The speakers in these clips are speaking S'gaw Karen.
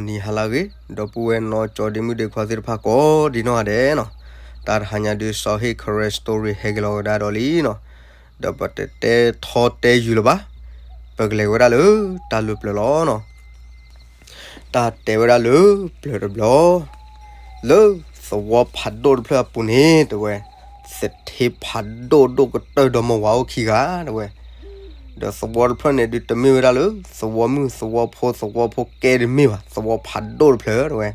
နံၤဟါလၢအဂ့ၤ ဒီပုၢ်ဝဲၢ်နီၢ်ကၠီဒ့မုၣ်ဒ့ခွါသ့ၣ်တဖၣ်ကိးဒံနီၢ်ဂၤဒဲးနီၤ, တၢ်တဟါညါဒုး စီၤဟ့ၣ် Karen Story ဟဲက့ၤလီၤဝဲဒၣ်ဒီးလံနီၤ, ဒီးပတတဲထီတဲယုာ်လၢၤဘၣ်, ပကလဲၤဝဲဒၣ်လၢတၢ်လုၢ်ပျၢၤလီၤနီၤ. တၢ်တဲဝဲဒၣ်လၢပျၢၤတဘျီ, လၢသဝီဖးဒိၣ်တဖျၢၣ်အပူၤန့ၣ် တဲဝဲ, သထ့ဖးဒိၣ်ဒိၣ်ကတၢၢ်ဒီမါဝၤအိၣ်ခံဂၤ တဲဝဲ, ဒီးသဝီတဖျၢၣ်န့ၣ်ဒုးတမ့ၢ်ဝဲဒၣ်လၢ သဝီမုၣ်သဝီဖိ သဝီဖိကဲတမ့ၢ်ဘၣ်, သဝီဖးဒိၣ်တဖျၢၣ် တဲဝဲ,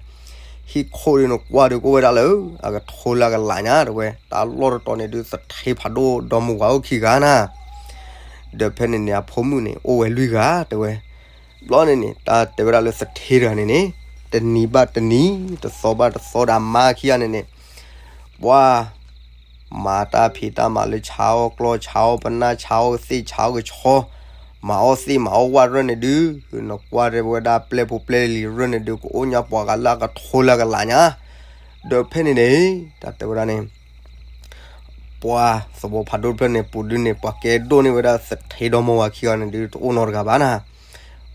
ဟံၣ်ခိၣ်ဒုးနကွၢ်ဒုးကအိၣ်ဝဲဒၣ်လၢ အကထိလၢအကလးညါ တဲဝဲ, တၢ်လီၢ်တတီၤန့ၣ်ဒုး သထ့ဖးဒိၣ်ဒီမါဝၤအိၣ်ခံဂၤနၤ ဒီးဖဲန့ၣ်န့ၣ် အဖိမုၣ်န့ၣ် အိၣ်ဝဲလွံၢ်ဂၤ တဲဝဲ, ဘျီန့ၣ်န့ၣ် တၢ်တဲဝဲဒၣ်လၢသထ့တဂၤန့ၣ်န့ၣ် တနံၤဘၣ်တနံၤ တသီဘၣ်တသီဒီးအမါခံဂၤန့ၣ်န့ၣ် ပှၤ မၤတၢ်ဖံးတၢ်မၤလၢဆါအီၣ်ကျီၢ် ဆါအီၣ်ပနၢ် ဆါအီၣ်သ့ၣ် ဆါအီၣ်ကဆီ မၤအီၣ်သ့ၣ်မၤအီၣ်ဝၣ်ရၢၢ်န့ၣ်ဒုး နကွၢ်တဲဝဲဒၣ်ပျဲၢ်ဖိပျဲၢ်လံၤရၢၢ်န့ၣ်ဒုး ကအိၣ်ညါပှၤဂၤလၢအကထိလၢအကလးညါ ဒီးဖဲန့ၣ်န့ၣ် တၢ်တဲဝဲဒၣ်န့ၣ် ပှၤသဝီဖးဒိၣ်တဖျၢၣ်န့ၣ် ပူၤဒုန့ၣ် ပှၤကဲဒိၣ်န့ၢ်ဝဲဒၣ်သထ့ဒီမါဝၤခံဂၤန့ၣ်ဒုး တအိၣ်နီတဂၤဘၣ်နၤ,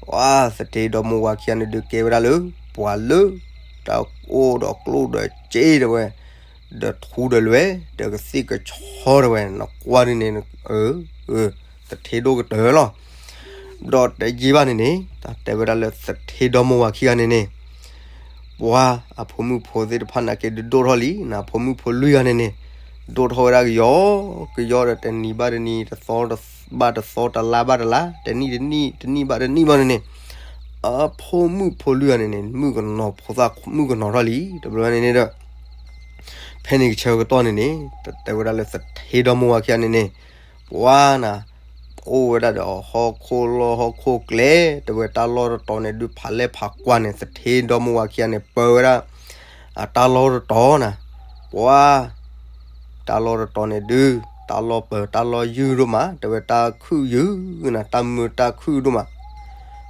ပှၤသထ့ဒီမါဝၤခံဂၤန့ၣ်ဒုး ကဲဝဲဒၣ်လၢ ပှၤလၢ တၢ်အိၣ်ဒီးကျိၣ်ဒီးစ့တဲဝဲ ဒီးထူဒီးလွဲၢ် ဒီးကသ့ၣ်ကဆီတဲဝဲ နကွၢ်ဒုန့ၣ် သထ့ဒိၣ်ကတၢၢ်လီၤ. ဒီးတယံာ်ဘၣ်န့ၣ်န့ၣ် တၢ်တဲဝဲဒၣ်လၢသထ့ဒီမါဝၤခံဂၤန့ၣ်န့ၣ် ပှၤအဖိမုၣ်ဖိသ့ၣ်တဖၣ်နာ်က့ဒုးဒိၣ်ထီၣ်လံနၤ, အဖိမုၣ်ဖိလွံၢ်ဂၤန့ၣ်န့ၣ် ဒိၣ်ထီၣ်ဝဲဒၣ်ကယီကယီဒီးတနံၤဘၣ်တနံၤ တသီဘၣ်တသီ တလါဘၣ်တလါ တနံၣ်တနံၣ် တနံၣ်ဘၣ်တနံၣ်ဘၣ်န့ၣ်န့ၣ် အဖိမုၣ်ဖိလွံၢ်ဂၤန့ၣ်န့ၣ် မုၣ်ကနီၤဖိသၣ်မုၣ်ကနီၤထီၣ်လံ တဘျီန့ၣ်န့ၣ်ဒီး ဖဲန့ၣ်ကဆၢကတီၢ်န့ၣ်န့ၣ် တၢ်တဲဝဲဒၣ်လၢသထ့ဒီမါဝၤခံဂၤန့ၣ်န့ၣ် ပှၤနၤ အိၣ်ဝဲဒၣ်ဒီးဟီၣ်ခိၣ်လီၢ်ဟီၣ်ခိၣ်ကျဲ တဲဝဲတၢ်လီၢ်တတီၤန့ၣ်ဒုး ဖးလဲၢ်ဖးကွၢ်န့ၣ် သထ့ဒီမါဝၤခံဂၤန့ၣ် ပၢဝဲဒၣ် အတၢ်လီၢ်တတီၤနၤ, ပှၤ တၢ်လီၢ်တတီၤန့ၣ်ဒုး တၢ်လီၢ်ပၢၤတၢ်လီၢ်ယုၢ်ဒိၣ်မး တဲဝဲတၢ်ခုၣ်ယုၢ်နၤ တၢ်မုာ်တၢ်ခုၣ်ဒိၣ်မး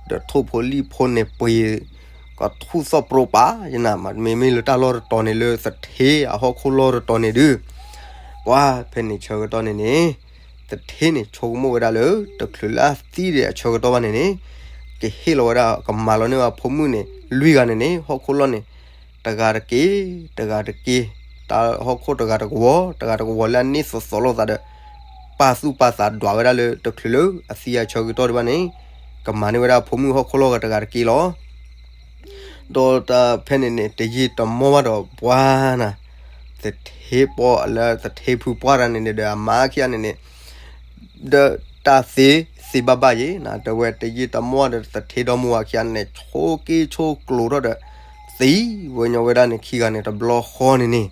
ဒီးထိၣ်ဖိလံၣ်ဖိန့ၣ်ပှ့ၤ ကထူၣ်သီၣ်ပြီပာ်ယနၤ မ့မ့ၢ်လၢတၢ်လီၢ်တတီၤန့ၣ် လၢသထ့အဟီၣ်ခိၣ်လီၢ်တတီၤန့ၣ်ဒုး ပှၤဖဲန့ၣ်ဆၢကတီၢ်န့ၣ်န့ၣ် သထ့န့ၣ် ဆိကမိၣ်ဝဲဒၣ်လၢ တချုးလၢအသံဒံးအဆၢကတီၢ်ဘၣ်န့ၣ်န့ၣ် ကဟ့ၣ်လီၤဝဲဒၣ် ကမၤလီၤန့ၢ်အဖိမုၣ်န့ၣ် လွံၢ်ဂၤန့ၣ်န့ၣ် ဟီၣ်ခိၣ်လီၢ်န့ၣ် တဂၤတက့ၢ် တဂၤတက့ၢ် တၢ်ဟီၣ်ခိၣ်တဂၤတကဝီၤ တဂၤတကဝီၤလၢအန့ၢ်သိးသိးလိာ်သးဒီး ပာ်သူၣ်ပာ်သးဒွးဝဲဒၣ်လၢ တချုးလၢအသံအဆၢကတီၢ်ဒံးဘၣ်န့ၣ် ကမၤန့ၢ်ဝဲဒၣ်ဖိမုၣ်ဟီၣ်ခိၣ်လီၢ်ဂၤတဂၤတက့ၢ်လီၤ. ဒီးတၢ်ဖဲန့ၣ်န့ၣ် တယံာ်တမီၢ်ဘၣ်ဒီး ပှၤနၤ သထ့ပှၤလၢသထ့ဖုပှၢ်တဂၤန့ၣ်န့ၣ်ဒီး အမါခံဂၤန့ၣ်န့ၣ် ဒီးတၢ်သ့သ့ဘၣ်ဘၣ်ယဲနၤ တဲဝဲတယံာ်တမီၢ်ဒီး သထ့ဒီမါဝၤခံဂၤန့ၣ် ဆိးက့ဆိးကျိၤထီၣ်ဒီး သံဝဲညီဝဲဒၣ်န့ၣ်ခံဂၤန့ၣ် တဘျီဃီန့ၣ်န့ၣ်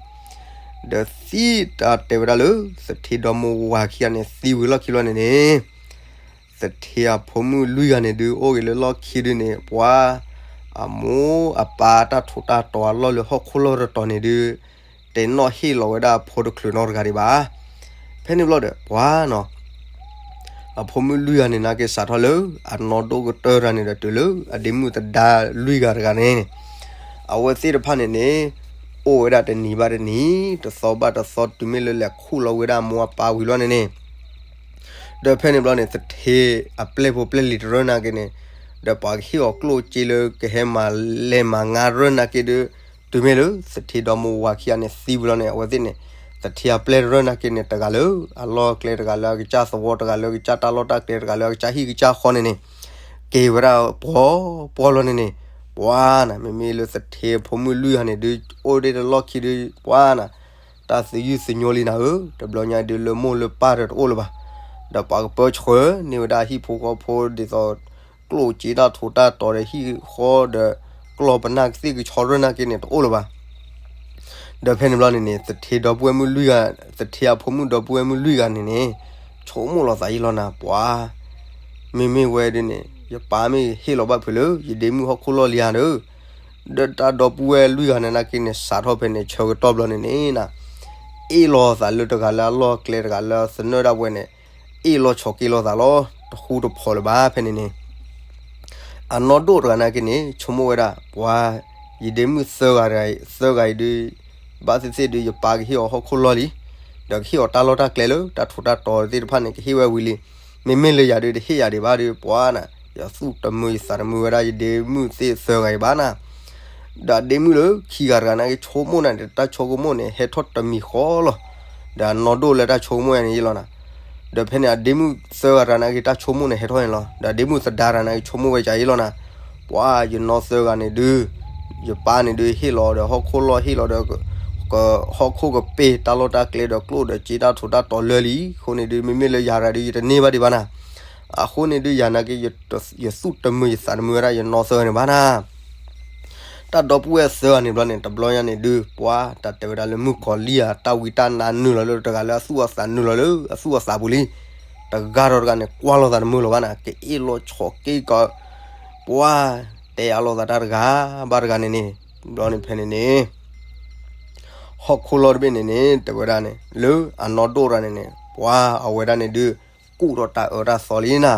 ဒီးသံတၢ်တဲဝဲဒၣ်လၢ သထ့ဒီမါဝၤခံဂၤန့ၣ် သံဝံၤလီၢ်ခံဘျီန့ၣ်န့ၣ် သထ့အဖိမုၣ်လွံၢ်ဂၤန့ၣ်ဒုး အိၣ်ဂ့ၤလၢလီၢ်ခံဒုးန့ၣ် ပှၤ အမိၢ်အပၢ်တၢ်ထူးတၢ်တီၤအလီၢ်လၢဟီၣ်ခိၣ်လီၢ်တတီၤန့ၣ်ဒုး တနီၣ်ဟ့ၣ်လီၤဝဲဒၣ်အဖိတချုးနီတဂၤဒံးဘၣ်. ဖဲန့ၣ်ဘျီဒီး ပှၤနီၤ အဖိမုၣ်လွံၢ်ဂၤန့ၣ် နာ်က့စးထီၣ်လၢ အနီၢ်ဒိၣ်ကတၢၢ်တဂၤန့ၣ်ဒီး တုၤလၢအဒ့မုၣ်သဒါလွံၢ်ဂၤတဂၤန့ၣ် အဝဲသ့ၣ်တဖၣ်န့ၣ်န့ၣ် အိၣ်ဝဲဒၣ်တနံၤဘၣ်တနံၤ တသီဘၣ်တသီ တုၤမ့ၢ်လၢလဲၤခူၣ်လီၤဝဲဒၣ်အမိၢ်အပၢ်ဝံၤလီၤန့ၣ်န့ၣ် ဒီးဖဲန့ၣ်ဘျီန့ၣ် သထ့အပျဲၢ်ဖိပျဲၢ်လံၤတရၢၢ်နာ်က့န့ၣ် ဒီးပှၤကဟ့ၣ်အီၤကျိၣ်စ့လၢကဟဲမၤလဲၤမၤငါရၢၢ်နာ်က့ဒီး တုၤမ့ၢ်လၢသထ့ဒီမါဝၤခံဂၤန့ၣ်သံဝံၤလီၤန့ၣ် အဝဲသ့ၣ်န့ၣ် သထ့အပျဲၢ်တရၢၢ်နာ်က့န့ၣ် တဂၤလၢအလီၢ်အကျဲ တဂၤလၢအကစၢ်သဝီ တဂၤလၢအကစၢ်တၢ်လီၢ်တၢ်ကျဲ တဂၤလၢအကစၢ်ဟံၣ်ကစၢ်ဃီန့ၣ်န့ၣ် က့ၤဝဲဒၣ်ပှီၢ်ပှီၢ်လီၤန့ၣ်န့ၣ် ပှၤနၤ မ့မ့ၢ်လၢသထ့ဖိမုၣ်လွံၢ်ဂၤန့ၣ်ဒုး အိၣ်ဒၣ်တလီၢ်ခံဒုး ပှၤနၤ တၢ်သယုၢ်သညိလံနၤဧၢ, တဘျီညါဒုးလၢမိၢ်လၢပၢ်ဒီးတအိၣ်လၢၤဘၣ်. ဒီးပှၤကပၢဆှၢန့ၢ်ဝဲဒၣ်ဟံၣ်ဖိဃီဖိဒ်သိး ကျိၣ်စ့တၢ်ထူးတၢ်တီၤဒီးဟံၣ်ဃီဒီး ကျီၢ်ပနၢ်ကသ့ၣ်ကဆီရၢၢ်နာ်က့န့ၣ်တအိၣ်လၢၤဘၣ်. ဒီးဖဲန့ၣ်ဘျီန့ၣ်န့ၣ် သထ့ဒီပုၢ်ဝဲၢ်မုၣ်လွံၢ်ဂၤ, သထ့အဖိမုၣ်ဒီပုၢ်ဝဲၢ်မုၣ်လွံၢ်ဂၤန့ၣ်န့ၣ် ဆိကမိၣ်လီၤသးယံာ်လီၤနၤ ပှၤ မ့မ့ၢ်ဝဲဒ်န့ၣ် ယပၢ်မ့ၢ်ဟ့ၣ်လီၤဘၣ်ဖုးလၢ ယဒ့မုၣ်ဟီၣ်ခိၣ်လီၢ်လံဧါဒီး ဒီးတၢ်ဒီပုၢ်ဝဲၢ်လွံၢ်ဂၤန့ၣ်နာ်က့န့ၣ် စးထီၣ်ဖဲန့ၣ် ဆၢကတီၢ်ဘျီန့ၣ်န့ၣ် အ့ၣ်လိာ်သးလၢတဂၤလၢအလီၢ်အကျဲ တဂၤလၢအသနၢၣ်ဒၣ်ဝဲန့ၣ် အ့ၣ်လိာ်ဆိးက့လိာ်သးလီၤ. တဃူတဖိးလၢၤဘၣ်ဖဲန့ၣ်န့ၣ် အနီၢ်ဒိၣ်တဂၤနာ်က့န့ၣ် ဆိကမိၣ်ဝဲဒၣ် ပှၤ ယဒ့မုၣ်သၢဂၤတဂၤ သၢဂၤအံၤဒုး ဘၣ်သ့ၣ်သ့ၣ်ဒုး ယပၢ်ကဟ့ၣ်အီၤဟီၣ်ခိၣ်လီၢ်လံ, ဒီးကဟ့ၣ်အီၤတၢ်လီၢ်တၢ်ကျဲလၢ တၢ်ထူးတၢ်တီၤသ့ၣ်တဖၣ်န့ၣ် ကဟ့ၣ်ဝဲဝံၤလံ. မ့မ့ၢ်လၢယၤဒုး တဟ့ၣ်ယၤဒံးဘၣ်ဒီး ပှၤနၤ ယသူၣ်တမုာ်ယသးတမုာ်ဝဲဒၣ် ယဒ့မုၣ်သ့ၣ်သၢဂၤအံၤဘၣ်နၤ. ဒီးအဒ့မုၣ်လၢခံဂၤတဂၤန့ၣ်က့ၤဆိကမိၣ်နၤဒီး တၢ်ဆိကမိၣ်န့ၣ် ဟဲထီၣ်တမံၤဃီလီၤ. ဒီးအနီၢ်ဒိၣ်လၢတၢ်ဆိကမိၣ်ယၤန့ၣ်ယ့လီၤနၤ. ဒီးဖဲန့ၣ် အဒ့မုၣ်သၢဂၤတဂၤန့ၣ်က့ၤ တၢ်ဆိကမိၣ်န့ၣ်ဟဲထီၣ်န့ၣ်လီၤ. ဒီးအဒ့မုၣ်သဒါတဂၤန့ၣ်က့ၤ ဆိကမိၣ်ဝဲကယၤယ့လီၤနၤ. ပှၤယနီၢ်သၢဂၤန့ၣ်ဒုး ယပၢ်န့ၣ်ဒုးဟ့ၣ်လီၤဒီးဟီၣ်ခိၣ်လီၢ်ဟ့ၣ်လီၤဒီး ဟီၣ်ခိၣ်ကပ့ၤတၢ်လီၢ်တၢ်ကျဲဒီးကျိၣ်ဒီးစ့တၢ်ထိးတၢ်တီၤလၢာ်လံ. အဃိန့ၣ်ဒုး မ့မ့ၢ်လၢယၤတဂၤဒုး ယတန့ၢ်ဘၣ်ဒံးဘၣ်နၤ. အဃိန့ၣ်ဒုး ယၤနာ်က့ ယသူၣ်တမုာ်ယသးတမုာ်ဝဲဒၣ်ယနီၢ်သၢဂၤန့ၣ်ဘၣ်နၤ. တၢ်ဒီပုၢ်ဝဲၢ်သၢဂၤန့ၣ်ဘျီန့ၣ် တဘျီညါန့ၣ်ဒုး ပှၤတၢ်တဲဝဲဒၣ်လၢမုၣ်ကီၤလံၢ်ဧါ တၢ်ဝံတၢ်နါနုာ်လီၤလၢတဂၤလၢအသူၣ်အသး နုာ်လီၤလၢအသူၣ်အသးပူၤလံ. တဂၤဒီးတဂၤန့ၣ် ကွၢ်လိာ်သးတမုာ်လီၤဘၣ်နၤ ကအ့ၣ်လိာ်ဆိးက့ကီး ပှၤတဲအလိာ်သးတၢ်တဂၤဘၣ်တဂၤန့ၣ်န့ၣ် ဘျီန့ၣ်ဖဲန့ၣ်န့ၣ် ဟီၣ်ခိၣ်လီၢ်တဘ့ၣ်န့ၣ်န့ၣ် တဲဝဲဒၣ်န့ၣ် လၢအနီၢ်ဒိၣ်တဂၤန့ၣ်န့ၣ် ပှၤအဝဲဒၣ်န့ၣ်ဒုး ကူၣ်ထီၣ်တၢ်အၢတၢ်သီလံနၤ.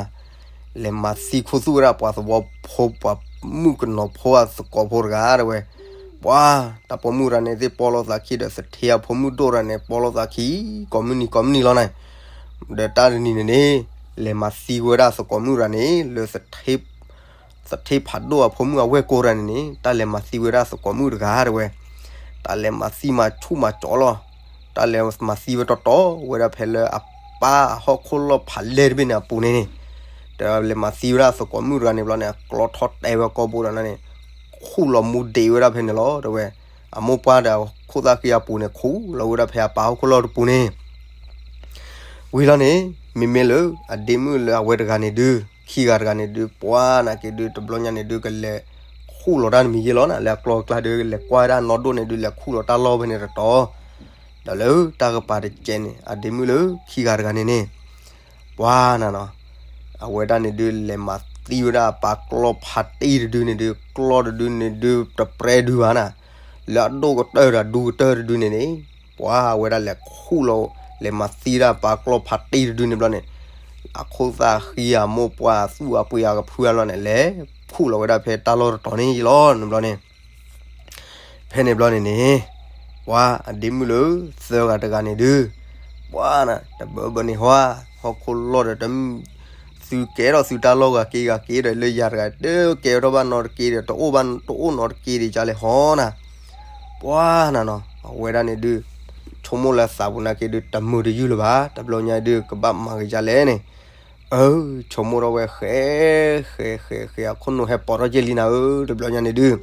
လဲၤမၤသံခူသူၣ်ဝဲဒၣ်ပှၤသဝီဖိ ပှၤမုၣ်ကနီၤဖိအသကိးဖိတဂၤတဲဝဲ, ပှၤတၢ်ပိာ်မုၣ်တဂၤန့ၣ်သ့ၣ်ပီလိာ်သးခံဒီး သထ့အဖိမုၣ်ဒိၣ်တဂၤန့ၣ် ပီလိာ်သးခံ ကိးမုၢ်နံၤကိးမုၢ်နံၤလီၤနၤ. ဒီးတၢ်တနံၤန့ၣ်န့ၣ် လဲၤမၤသံဝဲဒၣ်သကိးမုၣ်တဂၤန့ၣ် လၢ သထ့ဖးဒိၣ်အဖိမုၣ်အဝဲၢ်ကိတဂၤန့ၣ်န့ၣ် တၢ်လဲၤမၤသံဝဲဒၣ်သကိးမုၣ်တဂၤတဲဝဲ, တၢ်လဲၤမၤသံမၤဆူၣ်မၤကၠီလီၤ. တၢ်လဲၤမၤသံဝဲတီတီဝဲဒၣ်ဖဲလၢအပၢ်အဟီၣ်ခိၣ်လီၢ်ဖးလဲၢ်တဘ့ၣ်န့ၣ်အပူၤန့ၣ်န့ၣ်, ဒီးလဲၤမၤသံဝဲဒၣ်သကိးမုၣ်တဂၤန့ၣ်ဘျီန့ၣ် အကျီထီၣ်တဲဝဲကိာ်ဘိဒီးန့ၣ် ခူၣ်လီၤမူဒံးဝဲဒၣ်ဖဲန့ၣ်လီၤတဲဝဲ. အမိၢ်ပှၢ်ဒီးခိၣ်သၣ်ဃံအပူၤန့ၣ် ခူၣ်လီၤဝဲဒၣ်ဖဲအပၢ်ဟီၣ်ခိၣ်လီၢ်တပူၤန့ၣ် ဝံၤလီၤန့ၣ် မ့မ့ၢ်လၢအဒ့မုၣ်လၢအဝဲတဂၤန့ၣ်ဒုး ခံဂၤတဂၤန့ၣ်ဒုး ပှၤနာ်က့ဒုး တဘျီညါန့ၣ်ဒုး ကလဲၤခူၣ်လီၤတၢ်တမံၤယ့လီၤနၤ. လၢအကျီအကျါဒုး လဲၤကွၢ်ဝဲဒၣ်နီၢ်ဒိၣ်န့ၣ်ဒုး လဲၤခူၣ်လီၤတၢ်လီၢ်ဖဲန့ၣ်တတီၤ, ဒီးလၢတၢ်ကပၤတကဲးန့ၣ် အဒ့မုၣ်လၢခံဂၤတဂၤန့ၣ်န့ၣ် ပှၤနၤနီၤ အဝဲဒၣ်န့ၣ်ဒုး လဲၤမၤသံဝဲဒၣ်အပၢ်ကျီၢ်ဖးတံၢ်တဒုန့ၣ်ဒုး ကျီၢ်တဒုန့ၣ်ဒုး တပြဲဒုဘၣ်နၤ, လၢအဒိၣ်ကတၢၢ်ဒီးအဒူကတၢၢ်တဒုန့ၣ်န့ၣ် ပှၤအဝဲဒၣ်လဲၤခူၣ်လီၤ လဲၤမၤသံဒၣ်ပၢ်ကျီၢ်ဖးတံၢ်တဒုန့ၣ်ဘျီန့ၣ် အခိၣ်သၣ်ဃံအမိၢ်ပှၢ်အသူၣ်အပှ့ၤအကဖုအလီၢ်န့ၣ် လဲၤခူၣ်လီၤဝဲဒၣ်ဖဲတၢ်လီၢ်တတီၤန့ၣ်ယ့လီၤန့ၣ်ဘျီန့ၣ် ဖဲန့ၣ်ဘျီန့ၣ်န့ၣ် ပှၤအဒ့မုၣ်လၢသၢဂၤတဂၤန့ၣ်ဒုး ပှၤနၤ တဘၣ်ဘၣ်န့ၣ်ဟီ ဟီၣ်ခိၣ်လီၢ်ဒီး သုကဲထီၣ်သုတၢ်လီၢ်ဂၤက့ၤဂၤက့ၤဒီး လၢယၤတဂၤ တကဲထီၣ်ဘၣ်နီတက့ၤဒီး တအိၣ်နီတက့ၤဒံးကလဲၣ်ဟီနၤ, ပှၤနၤနီၤ အဝဲဒၣ်န့ၣ်ဒုး ဆိကမိၣ်လၢသးပူၤနာ်က့ဒုး တမုာ်တယုၢ်လၢၤဘၣ် တဘျီညါဒုး ကဘၣ်မၤက့ၤကလဲၣ်န့ၣ် အၢ ဆိကမိၣ်ထီၣ်ဝဲဃဲ ဃဲ ဃဲ ဃဲ အခိၣ်နူာ်ဟဲပိာ်ထီၣ်က့ၤလံနၤဧၢ တဘျီညါန့ၣ်ဒုး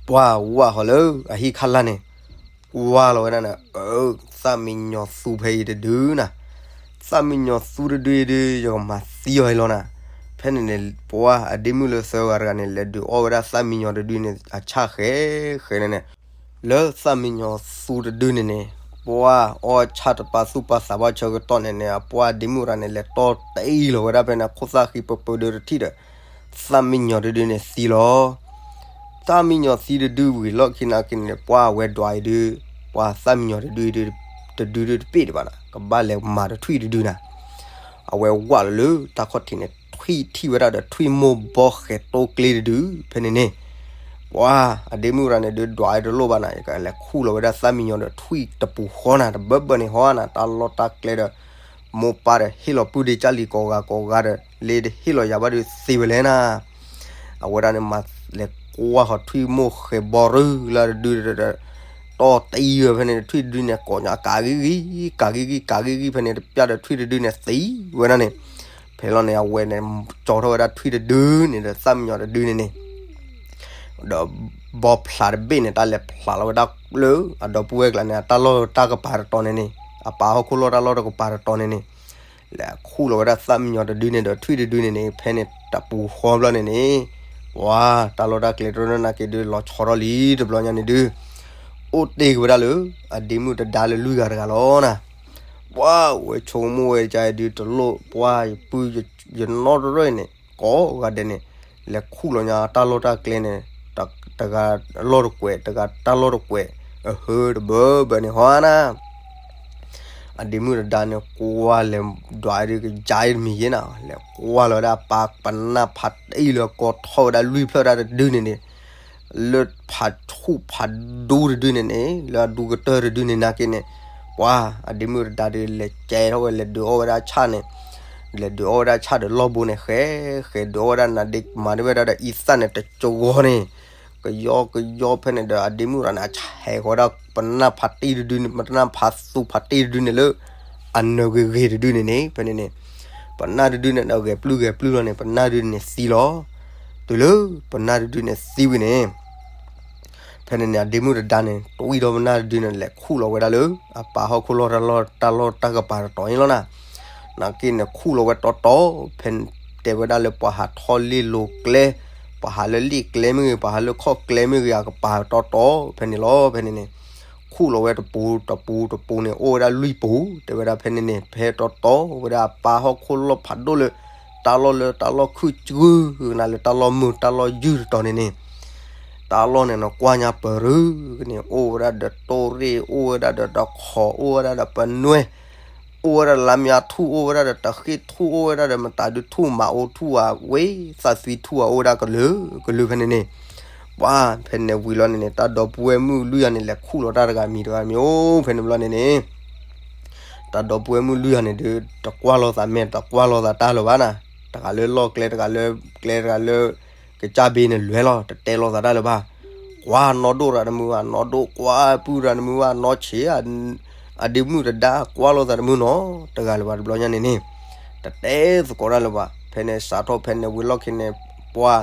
ပှၤဝၢ်ဃီၤလၢအဟံၣ်ခါလၢ်န့ၣ် ကွၢ်လီၤဝဲဒၣ်န့ၣ် အၢ သၣ်မံညီၤသူဖဲအံၤတဒုနၤ, သၣ်မံညီၤသူတဒုအံၤဒုး ယကမၤသံအီၤအံၤလီၤနၤ. ဖဲန့ၣ်န့ၣ် ပှၤအဒ့မုၣ်လၢသၢဂၤတဂၤန့ၣ် လဲၤဒုးအီၣ်ဝဲဒၣ်သၣ်မံညီၤတဒုန့ၣ် အဆၣ်ဃဲဃဲန့ၣ်န့ၣ် လၢသၣ်မံညီၤသူတဒုန့ၣ်န့ၣ် ပှၤအီၣ်ဆၣ်တပာ်သူၣ်ပာ်သးဘၣ်ဆၢကတီၢ်န့ၣ်န့ၣ် အပှၤအဒ့မုၣ်တဂၤန့ၣ် လဲၤတီၢ်တအံၤလီၤဝဲဒၣ်ဖဲန့ၣ် ခိၣ်သၣ်ဃံပၢပၢဒုးတထံၣ်ဒီး သၣ်မံညီၤတဒုန့ၣ်သံလီၤ. သၣ်မံညီၤသံတဒုဝံၤလီၢ်ခံနာ်က့န့ၣ် ပှၤအဝဲဒွးအံၤဒုး ပှၤသၣ်မံညီၤတဒုအံၤဒုး တဒုဒုးတပ့ၢ်ဒံးဘၣ်နၤ ကဘၣ်လဲၤမၤတထွံၣ်တဒုနၤ. အဝဲဝၢ်လီၤလၢတၢ်ခီၣ်ထံးန့ၣ် ထွံၣ်ထံၣ်ဝဲဒၣ်ဒီးထွံၣ်မိၢ်ဘီဃဲၤတိကျ့တဒု ဖဲန့ၣ်န့ၣ် ပှၤအဒ့မုၣ်တဂၤန့ၣ်ဒုး ဒွးအံၤတလိၣ်ဘၣ်နၤ ယကလဲၤခူၣ်လီၤဝဲဒၣ်သၣ်မံညီၤဒီးထွံၣ်တပူၤဃီနၤ တဘၢဘၢန့ၣ်ဟီနၤ တၢ်လီၢ်တၢ်ကျဲဒီး မိၢ်ပၢ်ဒီးဟ့ၣ်လီၤပုၢ်ဒ့ကၢ်လံၤကိးဂၤကိးဂၤဒီး လ့တဟ့ၣ်လီၤယၤဘၣ်ဒုးသ့ဝဲလဲၣ်နၤ. အဝဲဒၣ်န့ၣ် မၤလဲၤကွၢ်ဃီၤထွံၣ်မိၢ်ဃဲၤဘီရုၢ်လၢတဒုဒီး တီၢ်တအံၤဝဲဖဲန့ၣ် ထွံၣ်တဒုန့ၣ် ကိးညါကးဂံၢ်ဂံၢ် ကးဂံၢ်ဂံၢ် ကးဂံၢ်ဂံၢ်ဖဲန့ၣ် တပျၢ်ဒီးထွံၣ်တဒုန့ၣ်သံဝဲဒၣ်န့ၣ် ဖဲလီၤန့ၣ် အဝဲန့ၣ် ကၠီထီၣ်ဝဲဒၣ်ထွံၣ်တဒုန့ၣ်ဒီးသၣ်မံညီၤတဒုန့ၣ်န့ၣ် ဒီးဘီဖျးတဘ့ၣ်န့ၣ် တၢ်လဲၤဖျးလီၤဝဲဒၣ်လၢအဒီပုၢ်ဝဲၢ်ကျါန့ၣ် အတၢ်လီၢ်တၢ်ကပၤတတီၤန့ၣ်န့ၣ် အပၢ်ဟီၣ်ခိၣ်လီၢ်တၢ်လီၢ်တကပၤတတီၤန့ၣ်န့ၣ် လဲၤခူၣ်လီၤဝဲဒၣ်သၣ်မံညီၤတဒုန့ၣ်ဒီးထွံၣ်တဒုန့ၣ်န့ၣ် ဖဲန့ၣ်တပူၤဃီဘျီန့ၣ်န့ၣ် ပှၤတၢ်လီၢ်တၢ်ကျဲတရၢၢ်နာ်က့ဒုး လီၤဆီထီၣ်လံတဘျီညါန့ၣ်ဒုး အိၣ်တ့ၢ်က့ၤဝဲဒၣ်လၢ အဒ့မုၣ်တဒါလၢလွံၢ်ဂၤတဂၤလီၤနၤ. ပှၤဝဲဆိကမိၣ်ဝဲဒ်အံၤဒုး တလိၣ် ပှၤယပုၢ်ယနီၢ်တရၢၢ်အံၤန့ၣ် ကိးဂၤဒဲးန့ၣ် လဲၤခူၣ်လီၤညါတၢ်လီၢ်တၢ်ကျဲန့ၣ် တဂၤလီၢ်တကွဲး တဂၤတၢ်လီၢ်တကွဲး အဟၢတဘၢဘၢန့ၣ်ဟီနၤ အဒ့မုၣ်တဒါန့ၣ် ကွၢ်လဲၤဒွးအံၤဒုး ကယၤအံၤတမံၤယ့နၤ လဲၤကွၢ်လီၤဝဲဒၣ်ပၢ်ပနၢ်ဖးတံၢ်လၢကိးထီၣ်ဝဲဒၣ်လွံၢ်ဖျၢၣ်တၢ်တဒုန့ၣ်န့ၣ် လၢဖးဆူၣ်ဖးဒူတဒုန့ၣ်န့ၣ် လၢအဒူကတၢၢ်တဒုန့ၣ်နာ်က့န့ၣ် ပှၤအဒ့မုၣ်တဒါဒုး လဲၤကဲထီၣ်ဝဲ လဲၤဒုးအီၣ်ဝဲဒၣ်ဆၣ်န့ၣ် လဲၤဒုးအီၣ်ဝဲဒၣ်ဆၣ်ဒီးလီၢ်ဘိန့ၣ် ဃဲ ဃဲဒုးအီၣ်ဝဲဒၣ်နါဒ့ မၤဒ်ဝဲဒၣ်ဒီးအံသၣ်န့ၣ် တကဝီၤန့ၣ် ကယီကယီဖဲန့ၣ်ဒီး အဒ့မုၣ်တဂၤန့ၣ် အဆဲးဃီၤဝဲဒၣ် ပနၢ်ဖးတံၢ်တဒုန့ၣ် ပနၢ်ဖးသူဖးတံၢ်တဒုန့ၣ်လၢ အနၢၤဂ့ၤဂ့ၤတဒုန့ၣ်န့ၣ် ဖဲန့ၣ်န့ၣ် ပနၢ်တဒုန့ၣ်ဒီး ဂဲၤပျုၢ်ဂဲၤပျုၢ်လီၤန့ၣ် ပနၢ်တဒုန့ၣ်သံလီၤ. တုၤလၢပနၢ်တဒုန့ၣ်သံဝံၤန့ၣ် ဖဲန့ၣ်န့ၣ် အဒ့မုၣ်တဒါန့ၣ် တဝံၣ်ဒီးပနၢ်တဒုန့ၣ် လဲၤခူၣ်လီၤဝဲဒၣ်လၢ အပၢ်ဟီၣ်ခိၣ်လီၢ်တၢ်လီၢ်တၢ်ကပၤတတီၤန့ၣ်လီၤနၤ. နာ်က့န့ၣ်ခူၣ်လီၤဝဲတီတီ ဖဲတဲဝဲဒၣ်လၢပှၤဟးထီၣ်လ့ၣ်လိၤကျဲ, ပှၤဟးလၢလ့ၣ်ကျဲမ့ၢ်ဂ့ၤ, ပှၤဟးလၢခီၣ်ကျဲမ့ၢ်ဂ့ၤ အကပၤတီတီ ဖဲန့ၣ်လီၤ. ဖဲန့ၣ်န့ၣ် ခူၣ်လီၤဝဲတပူၤတပူၤတပူၤန့ၣ် အိၣ်ဝဲဒၣ်လွံၢ်ပူၤ, တဲဝဲဒၣ်ဖဲန့ၣ်န့ၣ် ဖဲတီတီဝဲဒၣ်အပၢ်ဟီၣ်ခိၣ်လီၢ်ဖးဒိၣ်လၢ တၢ်လီၢ်လၢတၢ်လီၢ်ခုၣ်ကၢကနၤလၢတၢ်လီၢ်မုာ်တၢ်လီၢ်ယုၢ်တတီၤန့ၣ်န့ၣ် တၢ်လီၢ်န့ၣ်နကွၢ်ညါပၢၤရၢန့ၣ် အိၣ်ဝဲဒၣ်ဒီးတိၣ်ရ့ၣ် အိၣ်ဝဲဒၣ်ဒီးတခီး အိၣ်ဝဲဒၣ်ဒီးပနွဲၢ် အိၣ်ဝဲဒၣ်လါမၠါထူၣ် အိၣ်ဝဲဒၣ်ဒီးတဃ့ၢ်ထူၣ် အိၣ်ဝဲဒၣ်ဒီးမတၤဒုထူၣ် မၤအူထူၣ် အဝဲသးသွံထူၣ် အအိၣ်ဝဲဒၣ်ကလုာ်ကလုာ်ဖဲန့ၣ်န့ၣ် ပှၤဖဲန့ၣ်ဝံၤလီၤန့ၣ်န့ၣ် တၢ်ဒီပုၢ်ဝဲၢ်မုၣ်လွံၢ်ဂၤန့ၣ် လဲၤခူၣ်လီၤတၢ်တဂၤမံၤတဂၤမံၤ အိၣ်ဖဲန့ၣ်ဘျီန့ၣ်န့ၣ် တၢ်ဒီပုၢ်ဝဲၢ်မုၣ်လွံၢ်ဂၤန့ၣ်ဒုး တကွၢ်လိာ်သးမဲာ် တကွၢ်လိာ်သးတၢ်လၢၤဘၣ်နၤ, တဂၤလၢလီၢ်ကျဲ တဂၤလၢကျဲ တဂၤလၢ ကစၢ်ဘ့န့ၣ်လွဲၢ်လီၤ တတဲလိာ်သးတၢ်လၢၤဘၣ်. ကွၢ်အနီၢ်ဒိၣ်တဂၤတမုာ်ဘၣ် အနီၢ်ဒိၣ် ကွၢ်ပုၢ်တဂၤတမုာ်ဘၣ် အနီၢ်ဆံး အဒ့မုၣ်တဒါ ကွၢ်လိာ်သးတမုာ်နီတဂၤလၢၤဘၣ် တဘျီညါန့ၣ်န့ၣ် တတဲသကိးတၢ်လၢၤဘၣ်. ဖဲန့ၣ်စးထီၣ်ဖဲန့ၣ်ဝံၤလီၢ်ခံန့ၣ် ပှၤ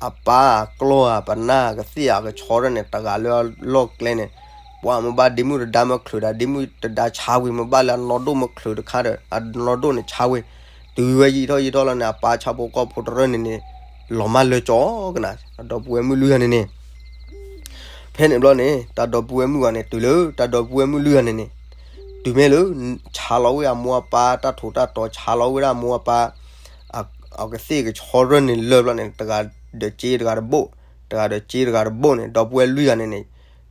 အပၢ်အကျီၢ်ဧါ ပနၢ်ကသ့ၣ်ဧါ ကဆီတၢ်န့ၣ် တဂၤလၢအလီၢ်ကျဲန့ၣ် ပှၤမ့ၢ်ဘၣ်ဒ့မုၣ်တဒါမ့ၢ်ချုးဒီး ဒ့မုၣ်တဒါဆါဝံၤ မ့ၢ်ဘၣ်လၢအနီၢ်ဒိၣ်မ့ၢ်ချုးတခါဒီး အနီၢ်ဒိၣ်န့ၣ်ဆါဝံၤ တုၤဝဲယံာ်ထီၣ်ယံာ်ထီၣ်လီၤန့ၣ် အပၢ်ဆၣ်ဖိကီၢ်ဖိတရၢၢ်န့ၣ်န့ၣ် လီၤမၢ်လၢကၠီကနၤ အဒီပုၢ်ဝဲၢ်မုၣ်လွံၢ်ဂၤန့ၣ်န့ၣ် ဖဲန့ၣ်ဘျီန့ၣ် တၢ်ဒီပုၢ်ဝဲၢ်မုၣ်ဂၤန့ၣ် တုၤလၢ တၢ်ဒီပုၢ်ဝဲၢ်မုၣ်လွံၢ်ဂၤန့ၣ်န့ၣ် တုၤမ့ၢ်လၢ ဆါလီၤဝဲအမိၢ်အပၢ်တၢ်ထူးတၢ်တီၤ ဆါလီၤဝဲဒၣ်အမိၢ်အပၢ် အကသ့ၣ်ကဆီရၢၢ်န့ၣ်လၢဘျီန့ၣ် တဂၤဒီးစ့တဂၤတဘိၣ်, တဂၤဒီးစ့တဂၤတဘိၣ်န့ၣ် ဒီပုၢ်ဝဲၢ်လွံၢ်ဂၤန့ၣ်န့ၣ်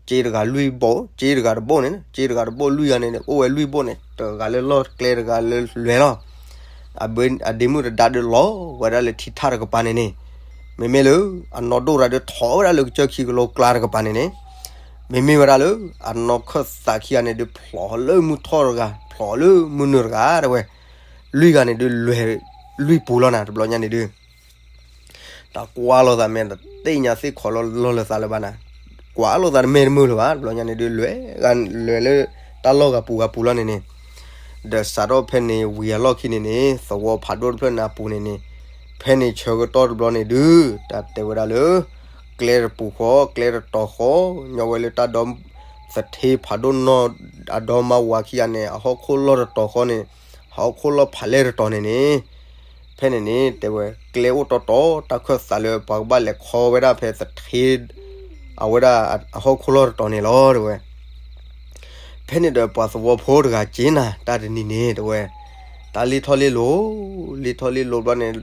စ့တဂၤလွံၢ်ဘိၣ်, စ့တဂၤတဘိၣ်န့ၣ် စ့တဂၤတဘိၣ်လွံၢ်ဂၤန့ၣ်န့ၣ် အိၣ်ဝဲလွံၢ်ဘိၣ်န့ၣ် တဂၤလၢလီၢ်ကျဲတဂၤလၢလွဲၢ်လီၤ. အဒ့မုၣ်တဒါဒုးလီၤဝဲဒၣ်လၢထံထၣ်တကပၤန့ၣ်န့ၣ်, မ့မ့ၢ်လၢ အနီၢ်ဒိၣ်တဂၤဒုးထီၣ်ဝဲဒၣ်လၢကစၢၢ်ခံကလိကျါတကပၤန့ၣ်န့ၣ်, မ့မ့ၢ်ဝဲဒၣ်လၢ အနီၢ်ခၢၣ်သးခံဂၤန့ၣ်ဒုး ဖျိးလၢမုၢ်ထီၣ်တဂၤ ဖျိးလၢမုၢ်နုာ်တဂၤ တဲဝဲ, လွံၢ်ဂၤန့ၣ်ဒုးလွဲၢ် လွံၢ်ပူၤလီၤနၤ တဘျီညါန့ၣ်ဒုး တၢ်ကွၢ်လိာ်သးမဲာ် တသ့ၣ်ညါသ့ၣ်ခီလီၤလိာ်သးလၢၤဘၣ်နၤ, ကွၢ်လိာ်သးတမဲာ်တမုာ်လၢၤဘၣ် တဘျီညါန့ၣ်ဒုး လွဲၢ်ဂၤလွဲၢ်လၢ တၢ်လီၢ်ဂၤပူၤဂၤပူၤလီၤန့ၣ်န့ၣ်, ဒီးစးထီၣ်ဖဲန့ၣ်ဝံၤအလီၢ်ခံန့ၣ်န့ၣ် သဝီဖးဒိၣ်တဖျၢၣ်န့ၣ်အပူၤန့ၣ်န့ၣ်, ဖဲန့ၣ်ဆၢကတီၢ်တဘျီန့ၣ်ဒုး တၢ်တဲဝဲဒၣ်လၢ ကျဲတပူၤဃီ ကျဲတတီၤဃီ ညီဝဲလၢတၢ်ဒီ သထ့ဖးဒိၣ်နီၢ် အဒီမါဝၤခံဂၤန့ၣ် အဟီၣ်ခိၣ်လီၢ်တတီၤဃီန့ၣ်, ဟီၣ်ခိၣ်လီၢ်ဖးလဲၢ်တတီၤန့ၣ်န့ၣ်, ဖဲန့ၣ်န့ၣ် တဲဝဲ ကျဲအိၣ်တီတီ တၢ်ခၢၣ်သးလၢပှၤကဘၣ်လဲၤခီဝဲဒၣ်ဖဲသထ့ အဝဲဒၣ်အဟီၣ်ခိၣ်လီၢ်တတီၤန့ၣ်လီၤ တဲဝဲ. ဖဲန့ၣ်ဒီးပှၤသဝီဖိတဂၤက့ၤနၤ တၢ်တနံၤန့ၣ် တဲဝဲ, တၢ်လ့ၣ်ထီၣ်လ့ၣ်လိၤ လ့ၣ်ထီၣ်လ့ၣ်လိၤဘျီန့ၣ်,